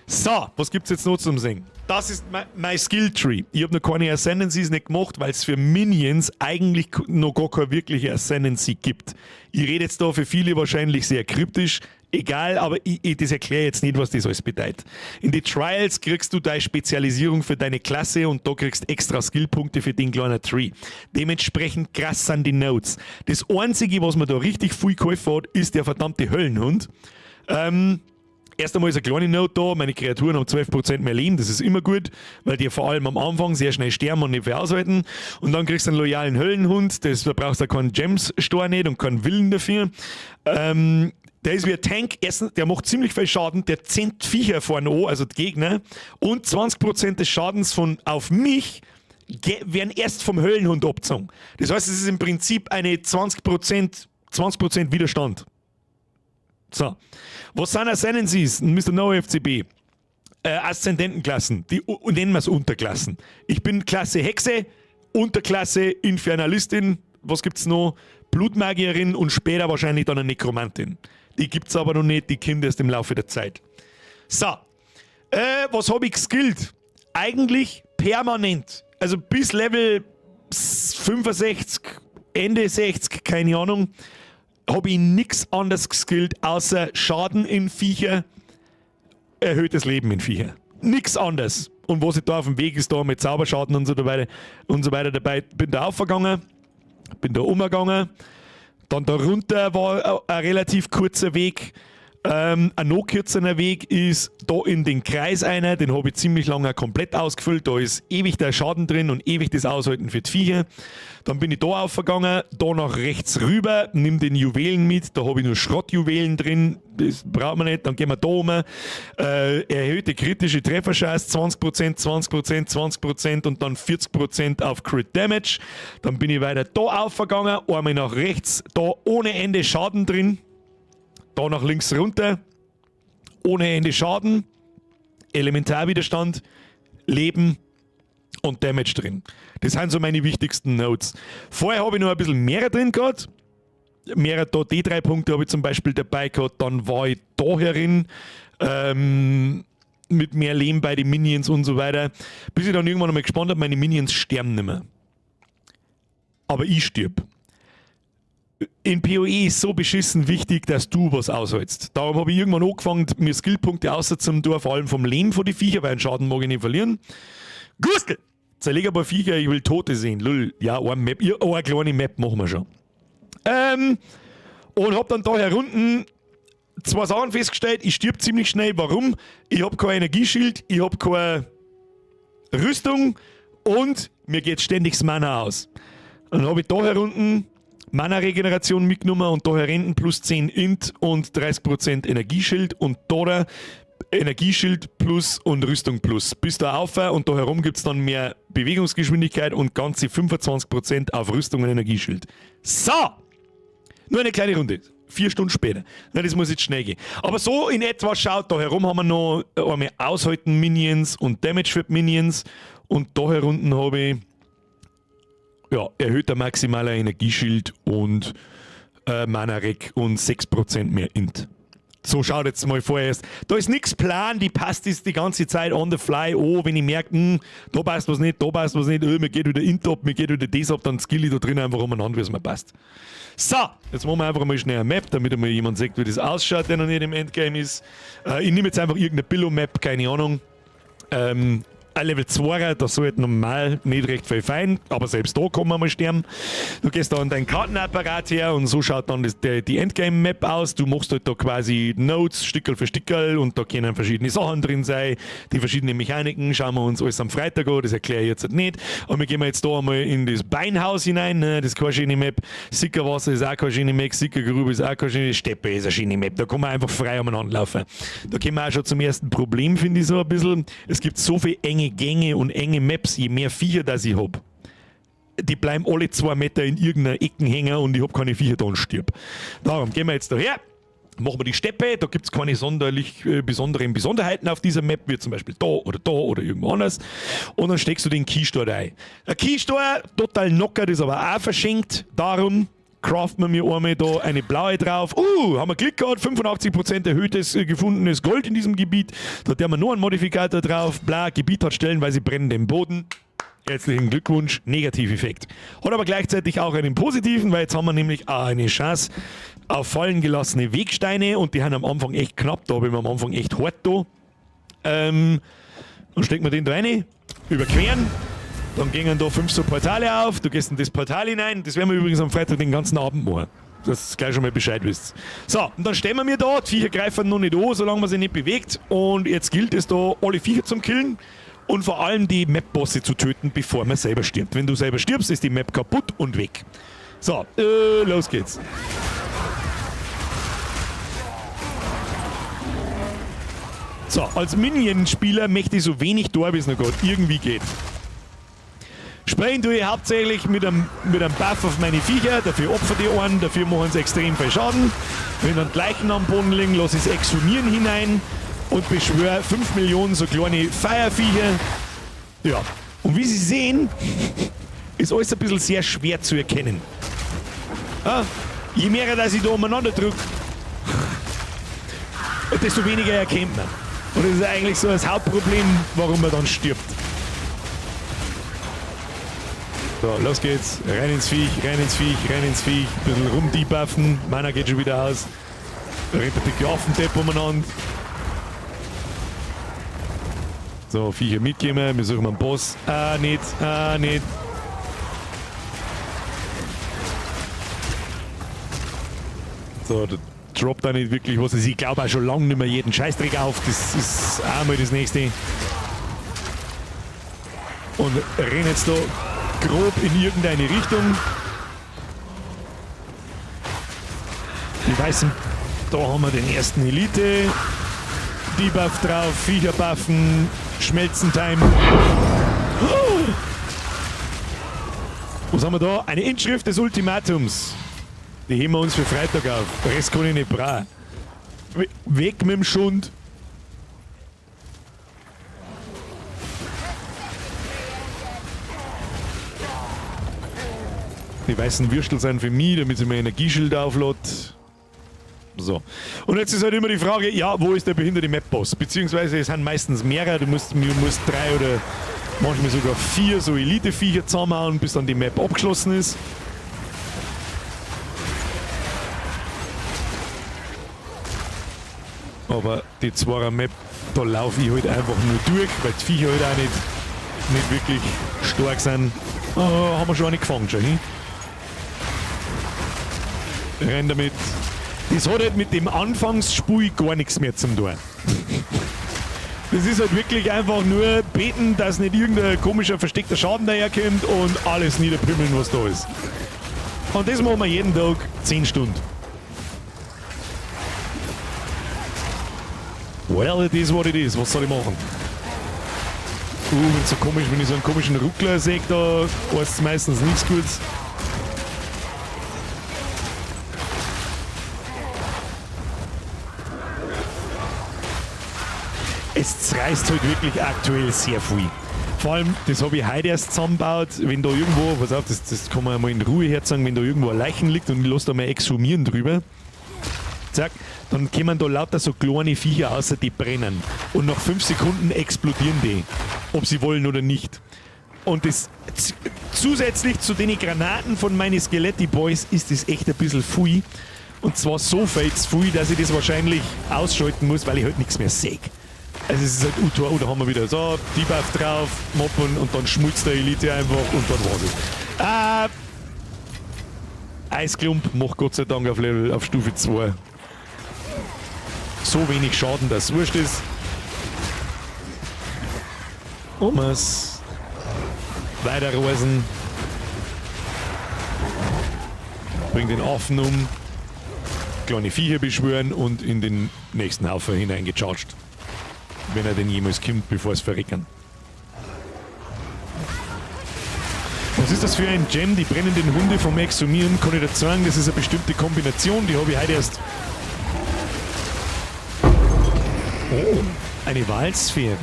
So, was gibt's jetzt noch zum Sehen? Das ist mein Skill Tree. Ich habe noch keine Ascendancies nicht gemacht, weil es für Minions eigentlich noch gar keine wirkliche Ascendancy gibt. Ich rede jetzt da für viele wahrscheinlich sehr kryptisch. Egal, aber das erkläre jetzt nicht, was das alles bedeutet. In die Trials kriegst du deine Spezialisierung für deine Klasse und da kriegst extra Skillpunkte für den kleinen Tree. Dementsprechend krass sind die Nodes. Das Einzige, was mir da richtig viel geholfen hat, ist der verdammte Höllenhund. Erst einmal ist eine kleine Node da, meine Kreaturen haben 12% mehr Leben, das ist immer gut, weil die vor allem am Anfang sehr schnell sterben und nicht viel aushalten. Und dann kriegst du einen loyalen Höllenhund, da brauchst du keinen Gems-Store nicht und keinen Willen dafür. Der ist wie ein Tank, erstens, der macht ziemlich viel Schaden, der zehnt Viecher vorne an, also die Gegner, und 20% des Schadens von auf mich werden erst vom Höllenhund abgezogen. Das heißt, es ist im Prinzip eine 20% Widerstand. So. Was sind Ascendancies? Mr. No FCB. Aszendentenklassen, die nennen wir es Unterklassen. Ich bin Klasse Hexe, Unterklasse Infernalistin, was gibt's noch? Blutmagierin und später wahrscheinlich dann eine Nekromantin. Die gibt's aber noch nicht, die kommt erst im Laufe der Zeit. So, was habe ich geskillt? Eigentlich permanent. Also bis Level 65, Ende 60, keine Ahnung, habe ich nichts anderes geskillt, außer Schaden in Viecher, erhöhtes Leben in Viecher. Nix anderes. Und was ich da auf dem Weg ist, da mit Zauberschaden und so weiter dabei, bin da aufgegangen, bin da umgegangen. Dann da runter war ein relativ kurzer Weg. Ein noch kürzerer Weg ist da in den Kreis einer, den habe ich ziemlich lange komplett ausgefüllt. Da ist ewig der Schaden drin und ewig das Aushalten für die Viecher. Dann bin ich da aufgegangen, da nach rechts rüber, nimm den Juwelen mit, da habe ich nur Schrottjuwelen drin, das braucht man nicht. Dann gehen wir da um. Erhöhte kritische Trefferchance, 20%, 20%, 20% und dann 40% auf Crit Damage. Dann bin ich weiter da aufgegangen, einmal nach rechts, da ohne Ende Schaden drin. Da nach links runter, ohne Ende Schaden, Elementarwiderstand, Leben und Damage drin. Das sind so meine wichtigsten Notes. Vorher habe ich noch ein bisschen mehr drin gehabt. Mehr da D3 Punkte habe ich zum Beispiel dabei gehabt. Dann war ich da herin mit mehr Leben bei den Minions und so weiter. Bis ich dann irgendwann einmal gespannt habe, meine Minions sterben nicht mehr. Aber ich stirb. In PoE ist so beschissen wichtig, dass du was aushältst. Darum habe ich irgendwann angefangen, mir Skillpunkte auszuziehen, vor allem vom Leben von den Viecher, weil einen Schaden mag ich nicht verlieren. Gustl! Zerleg ein paar Viecher, ich will Tote sehen. Lull. Ja, eine Map, ja, eine kleine Map machen wir schon. Und hab dann da herunten zwei Sachen festgestellt. Ich stirb ziemlich schnell. Warum? Ich hab kein Energieschild, ich hab keine Rüstung und mir geht ständig das Mana aus. Dann hab ich da herunten Mana-Regeneration mitgenommen und da herunten plus 10 Int und 30% Energieschild und da Energieschild plus und Rüstung plus. Bis da auf und da herum gibt es dann mehr Bewegungsgeschwindigkeit und ganze 25% auf Rüstung und Energieschild. So! Nur eine kleine Runde. 4 Stunden später. Na, das muss jetzt schnell gehen. Aber so in etwa schaut, da herum haben wir noch einmal Aushalten Minions und Damage für Minions und da herunten habe ich ja, erhöhter maximaler Energieschild und Mana-Rec und 6% mehr Int. So schaut jetzt mal vorerst. Da ist nichts Plan, die passt ist die ganze Zeit on the fly. Oh, wenn ich merke, da passt was nicht, da passt was nicht, oh, mir geht wieder Int ab, mir geht wieder das ab, dann skill ich da drin einfach umeinander, wie es mir passt. So, jetzt machen wir einfach mal schnell eine Map, damit einmal jemand sieht, wie das ausschaut, der noch nicht im Endgame ist. Ich nehme jetzt einfach irgendeine Billo-Map, keine Ahnung. Ein Level 2er, das sollte normal nicht recht viel fein, aber selbst da kann man mal sterben. Du gehst da an deinen Kartenapparat her und so schaut dann die Endgame-Map aus. Du machst halt da quasi Notes, Stickerl für Stickerl und da können verschiedene Sachen drin sein. Die verschiedenen Mechaniken schauen wir uns alles am Freitag an, das erkläre ich jetzt halt nicht. Und wir gehen jetzt da einmal in das Beinhaus hinein, ne? Das ist keine schöne Map. Sickerwasser ist auch keine schöne Map, Sickergrube ist auch keine schöne, Steppe ist eine schöne Map. Da kann man einfach frei umeinander laufen. Da kommen wir auch schon zum ersten Problem, finde ich so ein bisschen. Es gibt so viele enge Gänge und enge Maps, je mehr Viecher das ich hab. Die bleiben alle 2 Meter in irgendeiner Ecken hängen und ich hab keine Viecher da und stirb. Darum gehen wir jetzt daher, machen wir die Steppe, da gibt's keine sonderlich besonderen Besonderheiten auf dieser Map, wie zum Beispiel da oder irgendwo anders. Und dann steckst du den Keystore rein. Der Keystore, total knockert, ist aber auch verschenkt, darum craften wir mir einmal da eine blaue drauf. Haben wir Glück gehabt, 85% erhöhtes gefundenes Gold in diesem Gebiet. Da haben wir noch einen Modifikator drauf. Bla, Gebiet hat stellenweise brennenden Boden. Herzlichen Glückwunsch, Negativeffekt. Hat aber gleichzeitig auch einen positiven, weil jetzt haben wir nämlich auch eine Chance auf fallen gelassene Wegsteine und die haben am Anfang echt knapp, da habe ich mir am Anfang echt hart da. Dann stecken wir den da rein, überqueren. Dann gingen da 5 so Portale auf, du gehst in das Portal hinein, das werden wir übrigens am Freitag den ganzen Abend machen, dass ihr gleich schon mal Bescheid wisst. So, und dann stehen wir mir da, die Viecher greifen noch nicht an, solange man sich nicht bewegt. Und jetzt gilt es da, alle Viecher zum Killen und vor allem die Map-Bosse zu töten, bevor man selber stirbt. Wenn du selber stirbst, ist die Map kaputt und weg. So, los geht's. So, als Minion-Spieler möchte ich so wenig da, wie es noch geht, irgendwie geht. Sprechen tue ich hauptsächlich mit einem Buff auf meine Viecher, dafür opfer die einen, dafür machen sie extrem viel Schaden. Wenn dann die Leichen am Boden liegen, lasse ich es exhumieren hinein und beschwöre 5 Millionen so kleine Feierviecher. Ja, und wie Sie sehen, ist alles ein bisschen sehr schwer zu erkennen. Ja, je mehr, dass ich da umeinander drücke, desto weniger erkennt man. Und das ist eigentlich so das Hauptproblem, warum man dann stirbt. So, los geht's. Rein ins Viech, rein ins Viech, rein ins Viech. Ein bisschen rumdebuffen. Mana geht schon wieder aus. Da rennt der dicke Affendepp umeinander. So, Viecher mitgeben. Wir suchen einen Boss. Ah, nicht. Ah, nicht. So, der Droppt da nicht wirklich was. Also ich glaube auch schon lange nicht mehr jeden Scheißdreck auf. Das ist auch mal das nächste. Und renne jetzt da grob in irgendeine Richtung. Die weißen, da haben wir den ersten Elite. Debuff drauf, Viecher buffen, Schmelzen-Time. Oh! Was haben wir da? Eine Inschrift des Ultimatums. Die heben wir uns für Freitag auf. Rest kann ich nicht brauchen. Weg mit dem Schund. Die weißen Würstel sind für mich, damit sie mein Energieschild auflädt. So. Und jetzt ist halt immer die Frage, ja, wo ist der behinderte Map-Boss? Beziehungsweise es sind meistens mehrere, du musst 3 oder manchmal sogar 4 so Elite-Viecher zusammenhauen, bis dann die Map abgeschlossen ist. Aber die 2er Map, da laufe ich halt einfach nur durch, weil die Viecher halt auch nicht wirklich stark sind. Oh, haben wir schon eine gefangen, schon hin. Rein damit. Das hat halt mit dem Anfangsspiel gar nichts mehr zum tun. Das ist halt wirklich einfach nur beten, dass nicht irgendein komischer, versteckter Schaden daherkommt und alles niederpümmeln, was da ist. Und das machen wir jeden Tag 10 Stunden. Well, it is what it is. Was soll ich machen? Wenn's so komisch, wenn ich so einen komischen Ruckler sehe, da heißt es meistens nichts Gutes. Es zerreißt halt wirklich aktuell sehr viel. Vor allem, das habe ich heute erst zusammengebaut, wenn da irgendwo, pass auf, das kann man ja mal in Ruhe herzagen, wenn da irgendwo ein Leichen liegt und ich lasse da mal exhumieren drüber. Zack, dann kommen da lauter so kleine Viecher raus, die brennen. Und nach 5 Sekunden explodieren die, ob sie wollen oder nicht. Und das zusätzlich zu den Granaten von meinen Skeletti Boys ist das echt ein bisschen viel. Und zwar so viel zu viel, dass ich das wahrscheinlich ausschalten muss, weil ich halt nichts mehr sehe. Also es ist halt Utor, oh, da haben wir wieder so, Debuff drauf, Moppen und dann schmutzt der Elite einfach und dann war's es. Eisklump macht Gott sei Dank auf Level, auf Stufe 2. So wenig Schaden, dass es wurscht ist. Omas. Weiterreisen. Bring den Affen um. Kleine Viecher beschwören und in den nächsten Haufen hineingecharged. Wenn er denn jemals kommt, bevor es verrecken. Was ist das für ein Gem? Die brennenden Hunde vom Exhumieren, kann ich dazu sagen, das ist eine bestimmte Kombination, die habe ich heute erst. Oh, eine Wahlsphäre.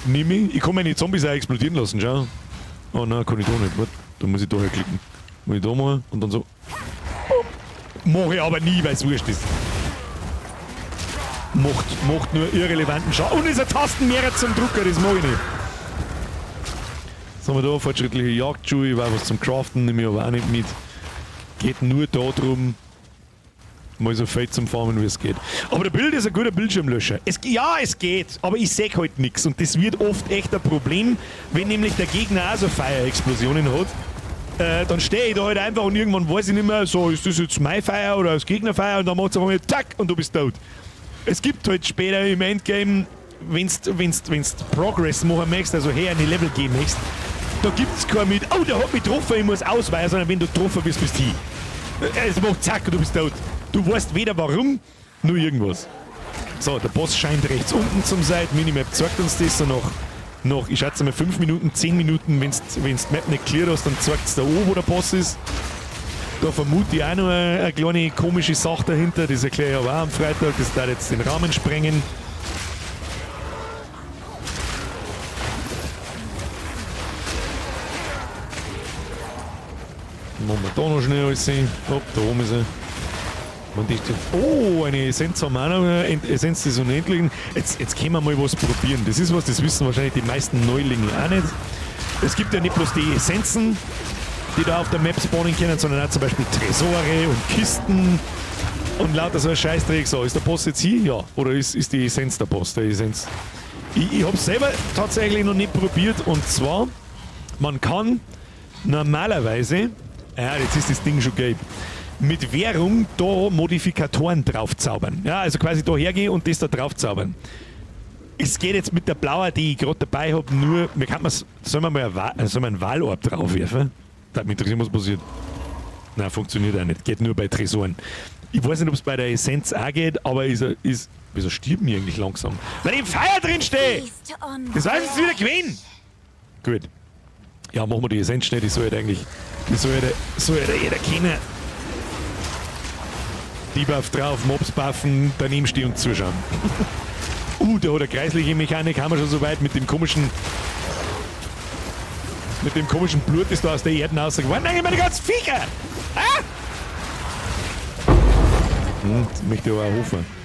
Nimm ich. Ich kann meine Zombies auch explodieren lassen, schau. Oh nein, kann ich da nicht. Warte, da muss ich da klicken. Muss ich da mal und dann so. Oh. Mach ich aber nie, weil's wurscht ist. Macht nur irrelevanten Schaden. Und ist ein Tastenmehrer zum Drucker, das mag ich nicht. Was haben wir da? Fortschrittliche Jagdschuhe, ich weiß was zum Craften, nehme ich aber auch nicht mit. Geht nur darum, mal so viel zum Farmen, wie es geht. Aber der Bild ist ein guter Bildschirmlöscher. Ja, es geht, aber ich seh halt nix. Und das wird oft echt ein Problem, wenn nämlich der Gegner auch so Feuerexplosionen hat. Dann stehe ich da halt einfach und irgendwann weiß ich nicht mehr, so ist das jetzt mein Feuer oder das Gegnerfeuer und dann macht's auf einmal zack und du bist tot. Es gibt halt später im Endgame, wenn's Progress machen möchtest, also her eine Level gehen möchtest, da gibt's kein mit, oh, der hat mich getroffen, ich muss ausweichen, sondern wenn du getroffen bist, bist du hin. Es macht zack und du bist tot. Du weißt weder warum, nur irgendwas. So, der Boss scheint rechts unten zum sein. Minimap zeigt uns das so noch, ich schätze mal 5 Minuten, 10 Minuten, wenn's die Map nicht clear hast, dann zeigt's da oben, wo der Boss ist. Da vermute ich auch noch eine kleine komische Sache dahinter, das erkläre ich aber auch am Freitag, das darf jetzt den Rahmen sprengen. Machen wir da noch schnell alles hin. Hopp, da oben ist er. Und ich, oh, eine Essenz haben wir auch noch, Essenz des Unendlichen. Jetzt können wir mal was probieren. Das ist was, das wissen wahrscheinlich die meisten Neulinge auch nicht. Es gibt ja nicht bloß die Essenzen, die da auf der Map spawnen können, sondern auch zum Beispiel Tresore und Kisten und lauter so ein Scheißdreck. So, ist der Boss jetzt hier? Ja. Oder ist die Essenz der Boss? Der Essenz. Ich hab's selber tatsächlich noch nicht probiert. Und zwar, man kann normalerweise, ja, jetzt ist das Ding schon gelb. mit Währung da Modifikatoren draufzaubern. Ja, also quasi da hergehen und das da draufzaubern. Es geht jetzt mit der blauen, die ich gerade dabei habe, nur, mir kann man's, sollen wir mal sollen wir einen Wahlorb draufwerfen? Da mich interessiert, was passiert. Nein, funktioniert auch nicht. Geht nur bei Tresoren. Ich weiß nicht, ob es bei der Essenz auch geht, aber wieso stirbt mir eigentlich langsam? Weil ich im Feuer drin stehe! Das weiß jetzt wieder gewinnen! Gut. Ja, machen wir die Essenz schnell, die soll halt eigentlich, die soll halt jeder kennen. Debuff drauf, Mobs buffen, daneben stehen und zuschauen. Der hat eine kreisliche Mechanik, haben wir schon so weit mit dem komischen Blut, das da aus der Erde rausgekommen. Nein, meine ganzen Viecher! Ah! Das möchte ich aber auch hoffen.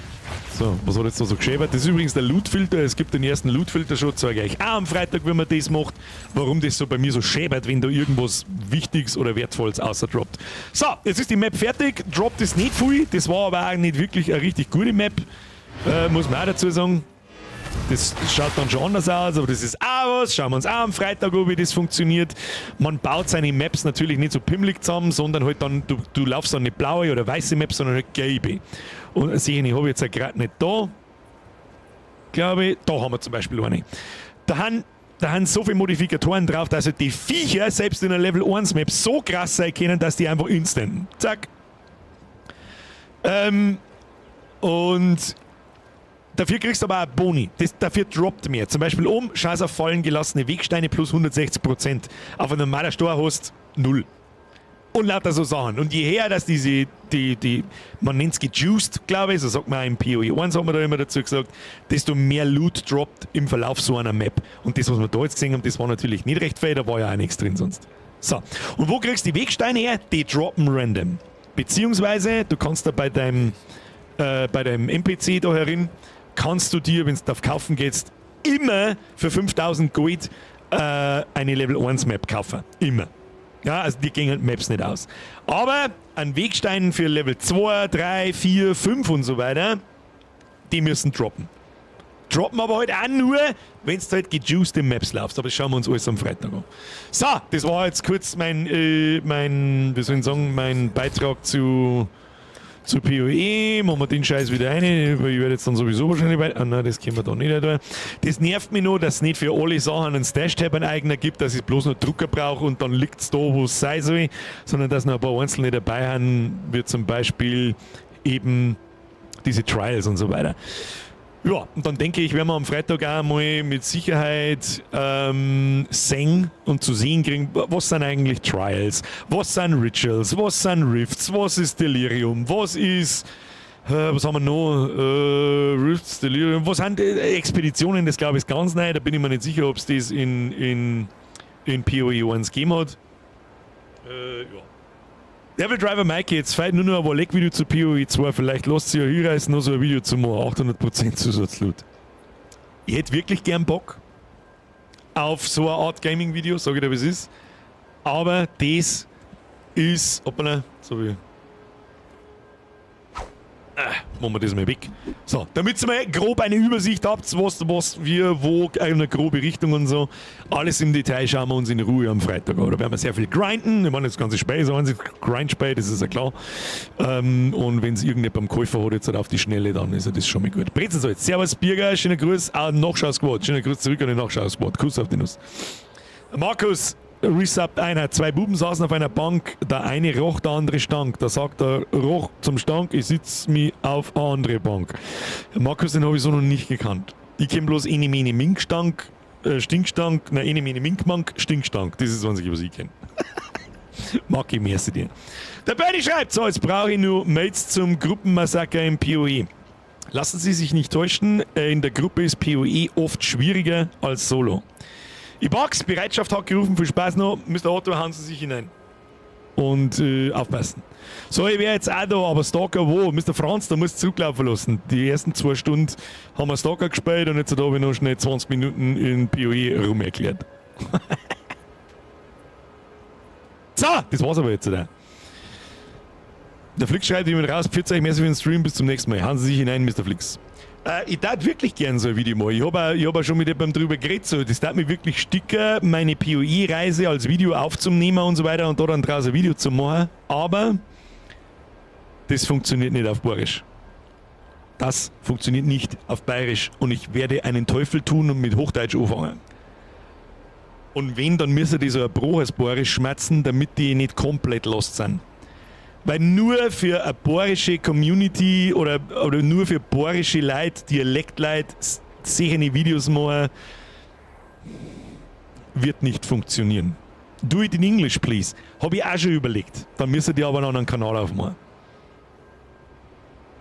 So, was hat jetzt da so geschäbert? Das ist übrigens der Loot-Filter. Es gibt den ersten Loot-Filter schon, zeige ich euch auch am Freitag, wenn man das macht, warum das so bei mir so schäbert, wenn da irgendwas Wichtiges oder Wertvolles außerdroppt. So, jetzt ist die Map fertig. Droppt ist nicht viel. Das war aber auch nicht wirklich eine richtig gute Map. Muss man auch dazu sagen. Das schaut dann schon anders aus, aber das ist auch was. Schauen wir uns auch am Freitag an, wie das funktioniert. Man baut seine Maps natürlich nicht so pimmelig zusammen, sondern halt dann, du laufst dann nicht blaue oder weiße Maps, sondern halt gelbe. Und sehe ich, habe ich jetzt auch gerade nicht da. Glaube ich. Da haben wir zum Beispiel eine. Da haben so viele Modifikatoren drauf, dass halt die Viecher selbst in einer Level 1 Map so krass sein können, dass die einfach instant. Zack. Und dafür kriegst du aber auch Boni. Dafür droppt mehr. Zum Beispiel oben, Chance auf fallen gelassene Wegsteine plus 160%. Auf einem normalen Store hast 0. Und lauter so Sachen. Und je her, dass diese, die, die, man nennt's gejuiced, glaube ich, so sagt man auch im PoE 1, hat man da immer dazu gesagt, desto mehr Loot droppt im Verlauf so einer Map. Und das, was wir da jetzt gesehen haben, das war natürlich nicht recht viel, da war ja auch nichts drin sonst. So, und wo kriegst du die Wegsteine her? Die droppen random. Beziehungsweise, du kannst da bei deinem NPC da herin, kannst du dir, wenn du auf Kaufen gehst, immer für 5000 Gold eine Level 1 Map kaufen. Immer. Ja, also die gehen halt Maps nicht aus. Aber an Wegsteinen für Level 2, 3, 4, 5 und so weiter, die müssen droppen. Droppen aber halt auch nur, wenn du halt gejuiced in Maps laufst. Aber das schauen wir uns alles am Freitag an. So, das war jetzt kurz mein, wie soll ich sagen, mein Beitrag zu PoE. Machen wir den Scheiß wieder rein, weil ich werde jetzt dann sowieso wahrscheinlich weiter. Ah nein, das können wir da nicht rein. Das nervt mich nur, dass es nicht für alle Sachen einen Stash-Tab einen eigener gibt, dass ich bloß noch Drucker brauche und dann liegt's da, wo es sein soll, sondern dass noch ein paar einzelne dabei haben, wie zum Beispiel eben diese Trials und so weiter. Ja, und dann denke ich, werden wir am Freitag auch mal mit Sicherheit sehen und zu sehen kriegen, was sind eigentlich Trials, was sind Rituals, was sind Rifts, was ist Delirium, was ist, was haben wir noch? Rifts, Delirium, was sind Expeditionen, das glaube ich ist ganz neu, da bin ich mir nicht sicher, ob's das in PoE 1 gegeben hat. Ja. Devil Driver Mikey, jetzt fehlt nur noch ein Warleg-Video zu PoE 2. Vielleicht lässt sich ja hinreißen, noch so ein Video zu machen. 800% Zusatzloot. Ich hätte wirklich gern Bock auf so eine Art Gaming-Video, sag ich dir, wie es ist. Aber das ist. Hoppala, so wie. Machen wir das mal weg. So, damit ihr mal grob eine Übersicht habt, was wir, wo, eine grobe Richtung und so. Alles im Detail schauen wir uns in Ruhe am Freitag an. Da werden wir sehr viel grinden. Ich meine, das ganze Spiel ist ein einziges Grindspiel, das ist ja klar. Und wenn es irgendjemand beim Käufer hat, jetzt halt auf die Schnelle, dann ist ja das schon mal gut. Brezelsalz, Servus Birger, schöner Gruß, auch Nachschau-Squad. Schöner Gruß zurück an den Nachschau-Squad. Kuss auf die Nuss. Markus, Resub einer. Zwei Buben saßen auf einer Bank, der eine roch, der andere stank. Da sagt der Roch zum Stank, ich sitz mich auf eine andere Bank. Markus, den hab ich so noch nicht gekannt. Ich kenn bloß Ene Mene Mink-Stank, Stinkstank, nein, Ene Mene Mink-Mank, Stinkstank. Das ist das Einzige, was ich kenn. Mag ich, merci dir. Der Bernie schreibt, so, jetzt brauche ich nur Mates zum Gruppenmassaker im PoE. Lassen Sie sich nicht täuschen, in der Gruppe ist PoE oft schwieriger als Solo. Ich pack's, Bereitschaft hat gerufen, viel Spaß noch. Mister Otto, hauen Sie sich hinein. Und aufpassen. So, ich wär jetzt auch da, aber Stalker wo? Mister Franz, da musst du zurücklaufen lassen. Die ersten 2 Stunden haben wir Stalker gespielt und jetzt habe ich noch schnell 20 Minuten in PoE rumerklärt. So, das war's aber jetzt, oder? Der Flix schreibt jemand raus, pfiat euch, merci für den Stream, bis zum nächsten Mal. Hauen Sie sich hinein, Mister Flix. Ich tat wirklich gern so ein Video machen. Ich hab auch schon mit jemandem drüber geredet. So. Das tat mir wirklich sticker, meine P O E-Reise als Video aufzunehmen und so weiter und da dann draus ein Video zu machen. Aber Das funktioniert nicht auf Bayerisch. Das funktioniert nicht auf Bayerisch. Und ich werde einen Teufel tun und mit Hochdeutsch anfangen. Und wenn, dann müssen die so ein broches Bayerisch schmerzen, damit die nicht komplett lost sind. Weil nur für eine bayerische Community oder nur für bayerische Leute, Dialektleute, solche Videos machen, wird nicht funktionieren. Do it in English, please. Habe ich auch schon überlegt. Dann müssen die aber noch einen Kanal aufmachen.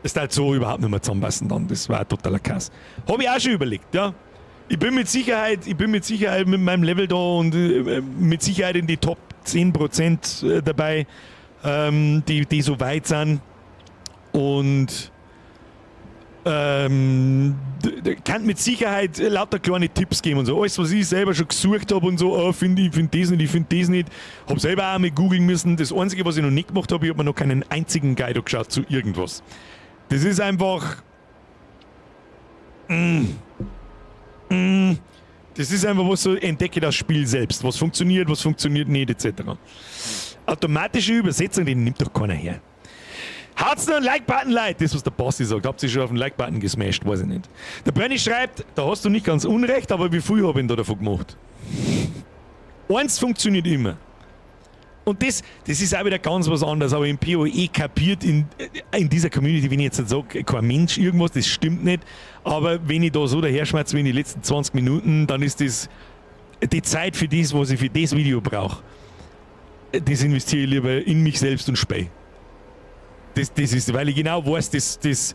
Das ist halt so überhaupt nicht mehr zusammenpassen dann. Das war totaler Kass. Habe ich auch schon überlegt, ja. Ich bin mit Sicherheit mit meinem Level da und mit Sicherheit in die Top 10% dabei, die so weit sind. Und kann mit Sicherheit lauter kleine Tipps geben und so. Alles, was ich selber schon gesucht habe und so, oh, find ich finde das nicht, ich finde das nicht. Habe selber auch mal googeln müssen. Das Einzige, was ich noch nicht gemacht habe, ich habe mir noch keinen einzigen Guide angeschaut zu irgendwas. Das ist einfach. Das ist einfach was so, entdecke das Spiel selbst. Was funktioniert nicht, etc. Automatische Übersetzung, die nimmt doch keiner her. Haut's noch einen Like-Button, Leute? Das, was der Basti sagt. Habt ihr schon auf den Like-Button gesmashed? Weiß ich nicht. Der Bernie schreibt, da hast du nicht ganz unrecht, aber wie viel habe ich denn da davon gemacht? Eins funktioniert immer. Und das ist auch wieder ganz was anderes, aber im PoE kapiert in dieser Community, wenn ich jetzt sage, kein Mensch irgendwas, das stimmt nicht. Aber wenn ich da so daherschmerze wie in die letzten 20 Minuten, dann ist das die Zeit für das, was ich für das Video brauche. Das investiere ich lieber in mich selbst und spiele. Das ist, weil ich genau weiß, das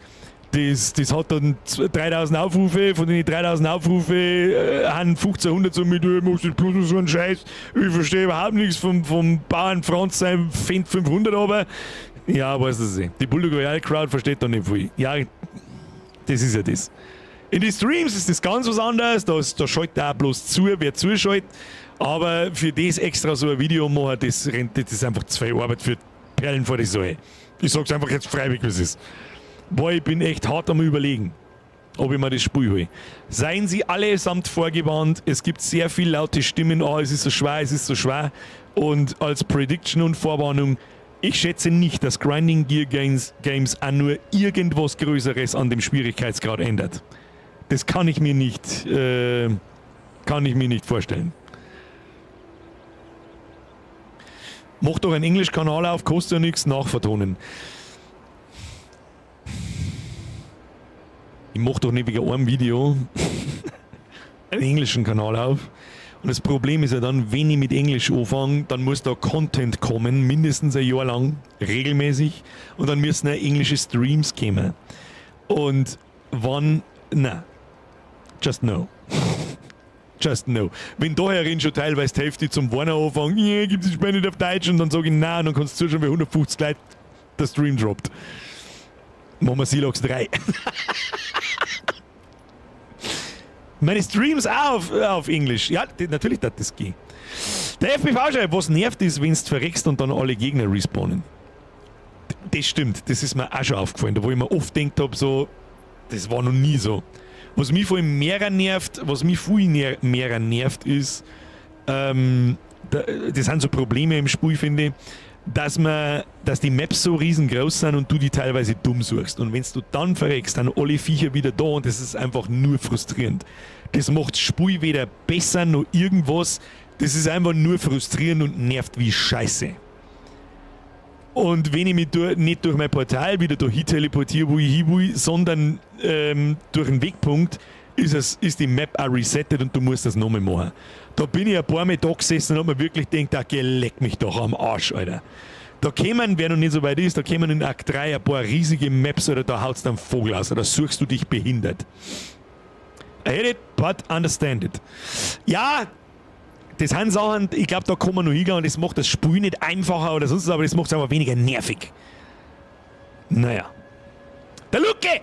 hat dann 3000 Aufrufe, von den 3000 Aufrufe haben 1500 so mit, du machst das bloß so einen Scheiß, ich verstehe überhaupt nichts vom Bauern Franz sein Fendt 500, aber ja, weiß das nicht. Die Bulldog Royale Crowd versteht da nicht viel. Ja, das ist ja das. In den Streams ist das ganz was anderes, da schaltet auch bloß zu, wer zuschaltet, aber für das extra so ein Video machen, das ist einfach zu viel Arbeit für Perlen vor die Säue. Ich sag's einfach jetzt freiwillig, wie es ist. Boah, ich bin echt hart am Überlegen, ob ich mir das Spiel hole. Seien Sie allesamt vorgewarnt, es gibt sehr viel laute Stimmen, oh, es ist so schwer, es ist so schwer. Und als Prediction und Vorwarnung, ich schätze nicht, dass Grinding Gear Games auch nur irgendwas Größeres an dem Schwierigkeitsgrad ändert. Das kann ich mir nicht vorstellen. Mach doch einen Englisch-Kanal auf, kostet ja nichts, nachvertonen. Ich mach doch nicht wegen einem Video einen englischen Kanal auf. Und das Problem ist ja dann, wenn ich mit Englisch anfange, dann muss da Content kommen, mindestens ein Jahr lang, regelmäßig. Und dann müssen ja englische Streams kommen. Und wann, na, just no. Just no. Wenn da herin schon teilweise die Hälfte zum Warner anfangen, yeah, gibt es Spiel nicht auf Deutsch, und dann sage ich nein, und dann kannst du zuschauen, wie 150 Leute der Stream droppt. Machen wir Silox 3. Meine Streams auch auf Englisch. Ja, natürlich darf das gehen. Der FPV schreibt, was nervt ist, wenn du verreckst und dann alle Gegner respawnen. Das stimmt, das ist mir auch schon aufgefallen. Da wo ich mir oft gedacht hab, so, das war noch nie so. Was mich vor allem mehr nervt, was mich viel mehr nervt, ist, das sind so Probleme im Spiel, finde ich, dass die Maps so riesengroß sind und du die teilweise dumm suchst. Und wenn du dann verreckst, dann alle Viecher wieder da und das ist einfach nur frustrierend. Das macht das Spiel weder besser noch irgendwas. Das ist einfach nur frustrierend und nervt wie Scheiße. Und wenn ich mich nicht durch mein Portal wieder da hin teleportiere, wo ich hin will, sondern durch einen Wegpunkt, ist die Map auch resettet und du musst das nochmal machen. Da bin ich ein paar Mal da gesessen und hab mir wirklich gedacht, ah, geh, leck mich doch am Arsch, Alter. Da kämen, wer noch nicht so weit ist, da kämen in Akt 3 ein paar riesige Maps, oder da haut's dann Vogel aus, oder suchst du dich behindert. I hate it, but understand it. Ja, das sind Sachen, ich glaub, da kann man noch hingehen und das macht das Spiel nicht einfacher oder sonst was, aber das macht's einfach weniger nervig. Naja. Der Luke!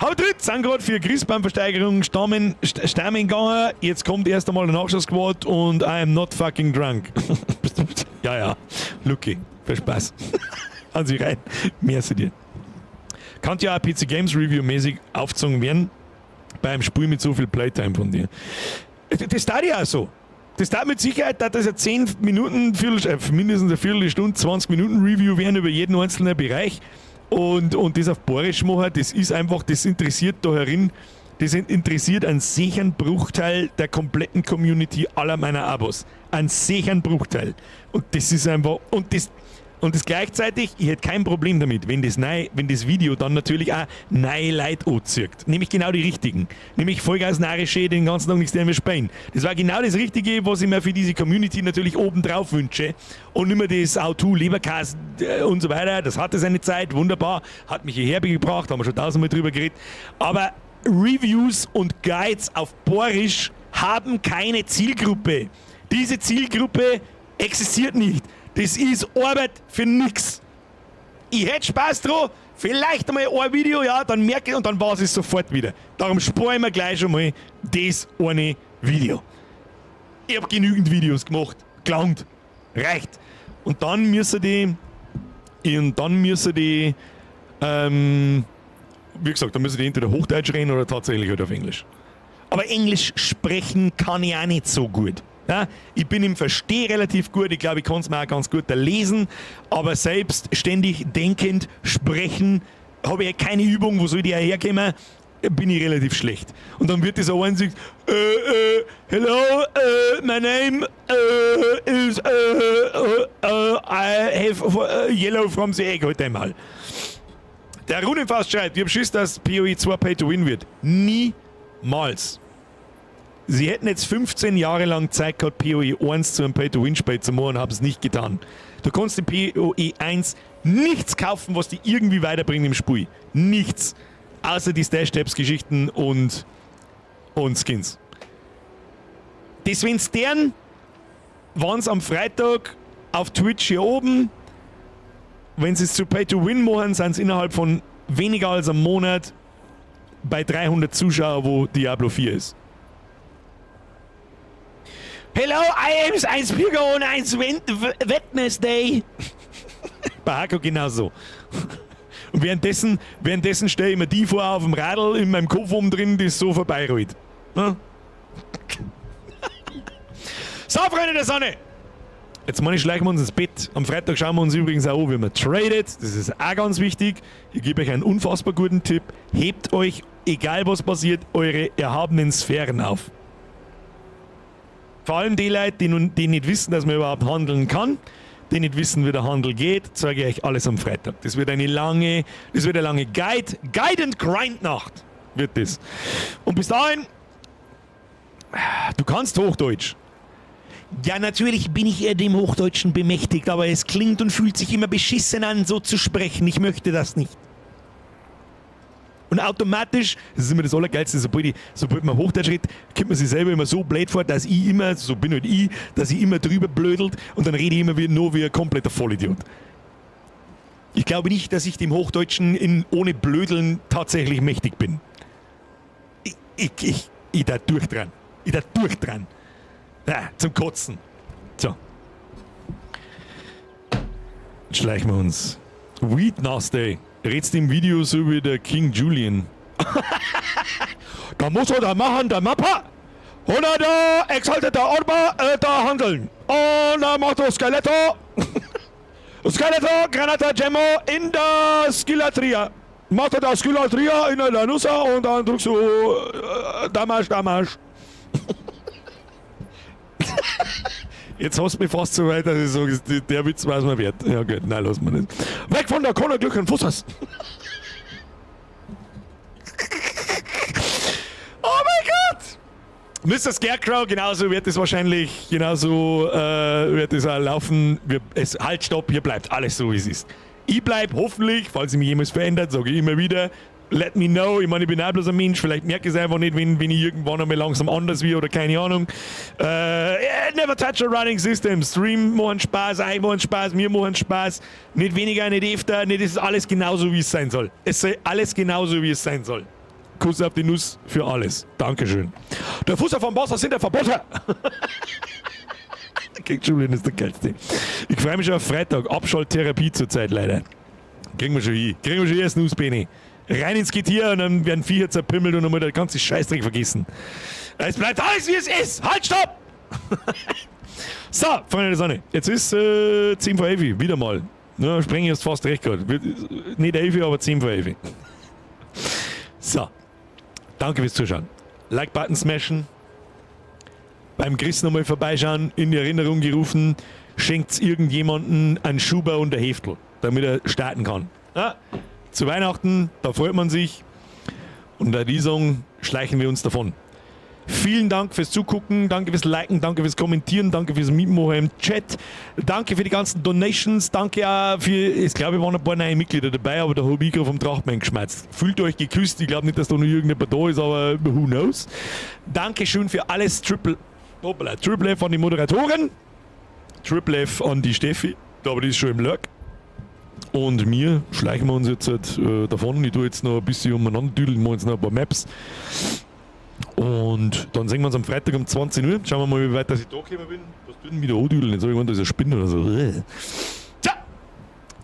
Haut drin, sind grad für Christbaumversteigerung Stammen gegangen. Jetzt kommt erst einmal der Nachschussquad und I am not fucking drunk. Ja, ja. Luki, viel Spaß. Hauen Sie rein. Merci dir. Kann ja auch PC Games Review mäßig aufgezogen werden beim Spiel mit so viel Playtime von dir. Das tat ja auch so. Das tat mit Sicherheit, dass das ja 10 Minuten, Viertel, mindestens eine Viertelstunde, 20 Minuten Review werden über jeden einzelnen Bereich. Und das auf Bayerisch machen, das ist einfach, das interessiert da herin, das interessiert einen sicheren Bruchteil der kompletten Community aller meiner Abos. Einen sicheren Bruchteil. Und das ist einfach, und das gleichzeitig, ich hätte kein Problem damit, wenn das Video dann natürlich auch neue Leute anzieht. Nämlich genau die richtigen. Nämlich Vollgas Narische, den ganzen Tag nichts mehr spielen. Das war genau das Richtige, was ich mir für diese Community natürlich obendrauf wünsche. Und nicht mehr das Auto, Leberkäse und so weiter. Das hatte seine Zeit, wunderbar. Hat mich hierher gebracht, haben wir schon tausendmal drüber geredet. Aber Reviews und Guides auf Boarisch haben keine Zielgruppe. Diese Zielgruppe existiert nicht. Das ist Arbeit für nix. Ich hätte Spaß dran, vielleicht einmal ein Video, ja, dann merke ich und dann war es sofort wieder. Darum spare ich mir gleich schon mal das eine Video. Ich habe genügend Videos gemacht. Gelangt. Reicht. Und dann müssen die, wie gesagt, dann müssen die entweder Hochdeutsch reden oder tatsächlich halt auf Englisch. Aber Englisch sprechen kann ich auch nicht so gut. Ja, ich bin im Verstehen relativ gut, ich glaube, ich kann es mir auch ganz gut lesen, aber selbst ständig denkend, sprechen, habe ich keine Übung, wo soll die herkommen? Bin ich relativ schlecht. Und dann wird das auch eins, hello, my name is, I have yellow from the egg, halt einmal. Der Runenfast schreibt, ich hab Schiss, dass PoE 2 Pay to Win wird. Niemals. Sie hätten jetzt 15 Jahre lang Zeit gehabt, PoE 1 zu einem Pay-to-Win-Spiel zu machen und haben es nicht getan. Du kannst in PoE 1 nichts kaufen, was dich irgendwie weiterbringt im Spiel. Nichts. Außer die Stash-Tabs-Geschichten und Skins. Das, wenn's deren, waren's am Freitag auf Twitch hier oben, wenn sie es zu Pay-to-Win machen, sind es innerhalb von weniger als einem Monat bei 300 Zuschauer, wo Diablo 4 ist. Hello, I am 1 Bürger und 1 Wednesday. Bei Hako genauso. Und währenddessen stelle ich mir die vor auf dem Radl in meinem Kopf oben drin, das so vorbeirollt. Ne? So, Freunde der Sonne! Jetzt meine ich, schleichen wir uns ins Bett. Am Freitag schauen wir uns übrigens auch an, wie man tradet. Das ist auch ganz wichtig. Ich gebe euch einen unfassbar guten Tipp. Hebt euch, egal was passiert, eure erhabenen Sphären auf. Vor allem die Leute, die, nun, die nicht wissen, dass man überhaupt handeln kann, die nicht wissen, wie der Handel geht, zeige ich euch alles am Freitag. Das wird eine lange Guide and Grind Nacht wird das. Und bis dahin, du kannst Hochdeutsch. Ja, natürlich bin ich eher dem Hochdeutschen bemächtigt, aber es klingt und fühlt sich immer beschissen an, so zu sprechen. Ich möchte das nicht. Und automatisch, das ist immer das Allergeilste, sobald man Hochdeutsch redet, kommt man sich selber immer so blöd vor, dass ich immer, so bin halt ich, dass ich immer drüber blödelt und dann rede ich immer nur wie ein kompletter Vollidiot. Ich glaube nicht, dass ich dem Hochdeutschen ohne Blödeln tatsächlich mächtig bin. Ich da durch dran. Ich da durch dran. Ja, zum Kotzen. So. Jetzt schleichen wir uns. Weed Nasty. Redst im Video so wie der King Julian. Da muss er da machen, der Mappa. Und er da exalteter Orba da handeln. Und da macht er Skeletto. Skeletto, Granata Gemmo in der Skillatria. Macht er da Skillatria in der Nussa und dann drückst du Damasch, Damasch. Jetzt hast du mich fast so weit, dass ich sage, der Witz war es mir wert. Ja gut, nein, lass mal nicht. Weg von der koninklijken Fussers! Oh mein Gott! Mr. Scarecrow, genauso wird es wahrscheinlich, genauso wird es auch laufen. Halt, stopp, hier bleibt alles so, wie es ist. Ich bleib hoffentlich, falls ich mich jemals verändert, sage ich immer wieder, let me know. Ich meine, ich bin auch bloß ein Mensch, vielleicht merke ich es einfach nicht, wenn ich irgendwann einmal langsam anders wird oder keine Ahnung. Yeah, never touch a running system. Stream machen Spaß, euch machen Spaß, mir machen Spaß. Nicht weniger, nicht öfter, nicht, es ist alles genauso, wie es sein soll. Es soll alles genauso, wie es sein soll. Kuss auf die Nuss für alles. Dankeschön. Der Fusser vom Wasser sind der Verboter. King Julian ist der geilste. Ich freue mich schon auf Freitag. Abschalttherapie zurzeit leider. Kriegen wir schon hin. Kriegen wir schon erst Nuss, Bene. Rein ins Getier und dann werden Viecher zerpimmelt und dann mal der ganze Scheißdreck vergessen. Es bleibt alles, wie es ist. Halt, stopp! So, Freunde der Sonne. Jetzt ist 10 vor 11. Wieder mal. Ja, Sprengi hast fast recht gehabt. Nicht 11, aber 10 vor 11. So. Danke fürs Zuschauen. Like-Button smashen. Beim Chris nochmal vorbeischauen, in die Erinnerung gerufen, schenkt irgendjemanden einen Schuber und ein Heftel, damit er starten kann. Ja, zu Weihnachten, da freut man sich. Und bei diesem schleichen wir uns davon. Vielen Dank fürs Zugucken, danke fürs Liken, danke fürs Kommentieren, danke fürs Mitmachen im Chat, danke für die ganzen Donations, danke auch für, ich glaube, waren ein paar neue Mitglieder dabei, aber da habe ich gerade vom Trachtmann geschmerzt. Fühlt euch geküsst, ich glaube nicht, dass da noch irgendjemand da ist, aber who knows. Dankeschön für alles, Triple, hoppala, Triple F an die Moderatoren, Triple F an die Steffi, aber die ist schon im Lurk. Und mir schleichen wir uns jetzt halt, davon. Ich tue jetzt noch ein bisschen umeinander düdeln, mache jetzt noch ein paar Maps. Und dann sehen wir uns am Freitag um 20 Uhr. Schauen wir mal, wie weit dass ich da gekommen bin. Was tut denn wieder andüdeln? Jetzt habe ich gemeint, da ist eine Spinne oder so. Tja!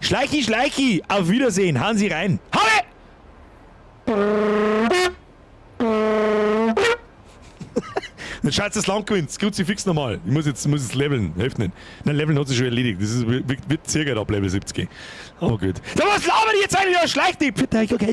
Schleichi, Schleichi! Auf Wiedersehen! Hauen Sie rein! Haue! Dann schaut das Land gewinnt. Kruzifix nochmal. Ich muss jetzt leveln. Hilft nicht. Nein, leveln hat sich schon erledigt. Das ist, wird circa ab Level 70. Aber gut. So, was labern die jetzt eigentlich? Schleicht die! Bitte, okay.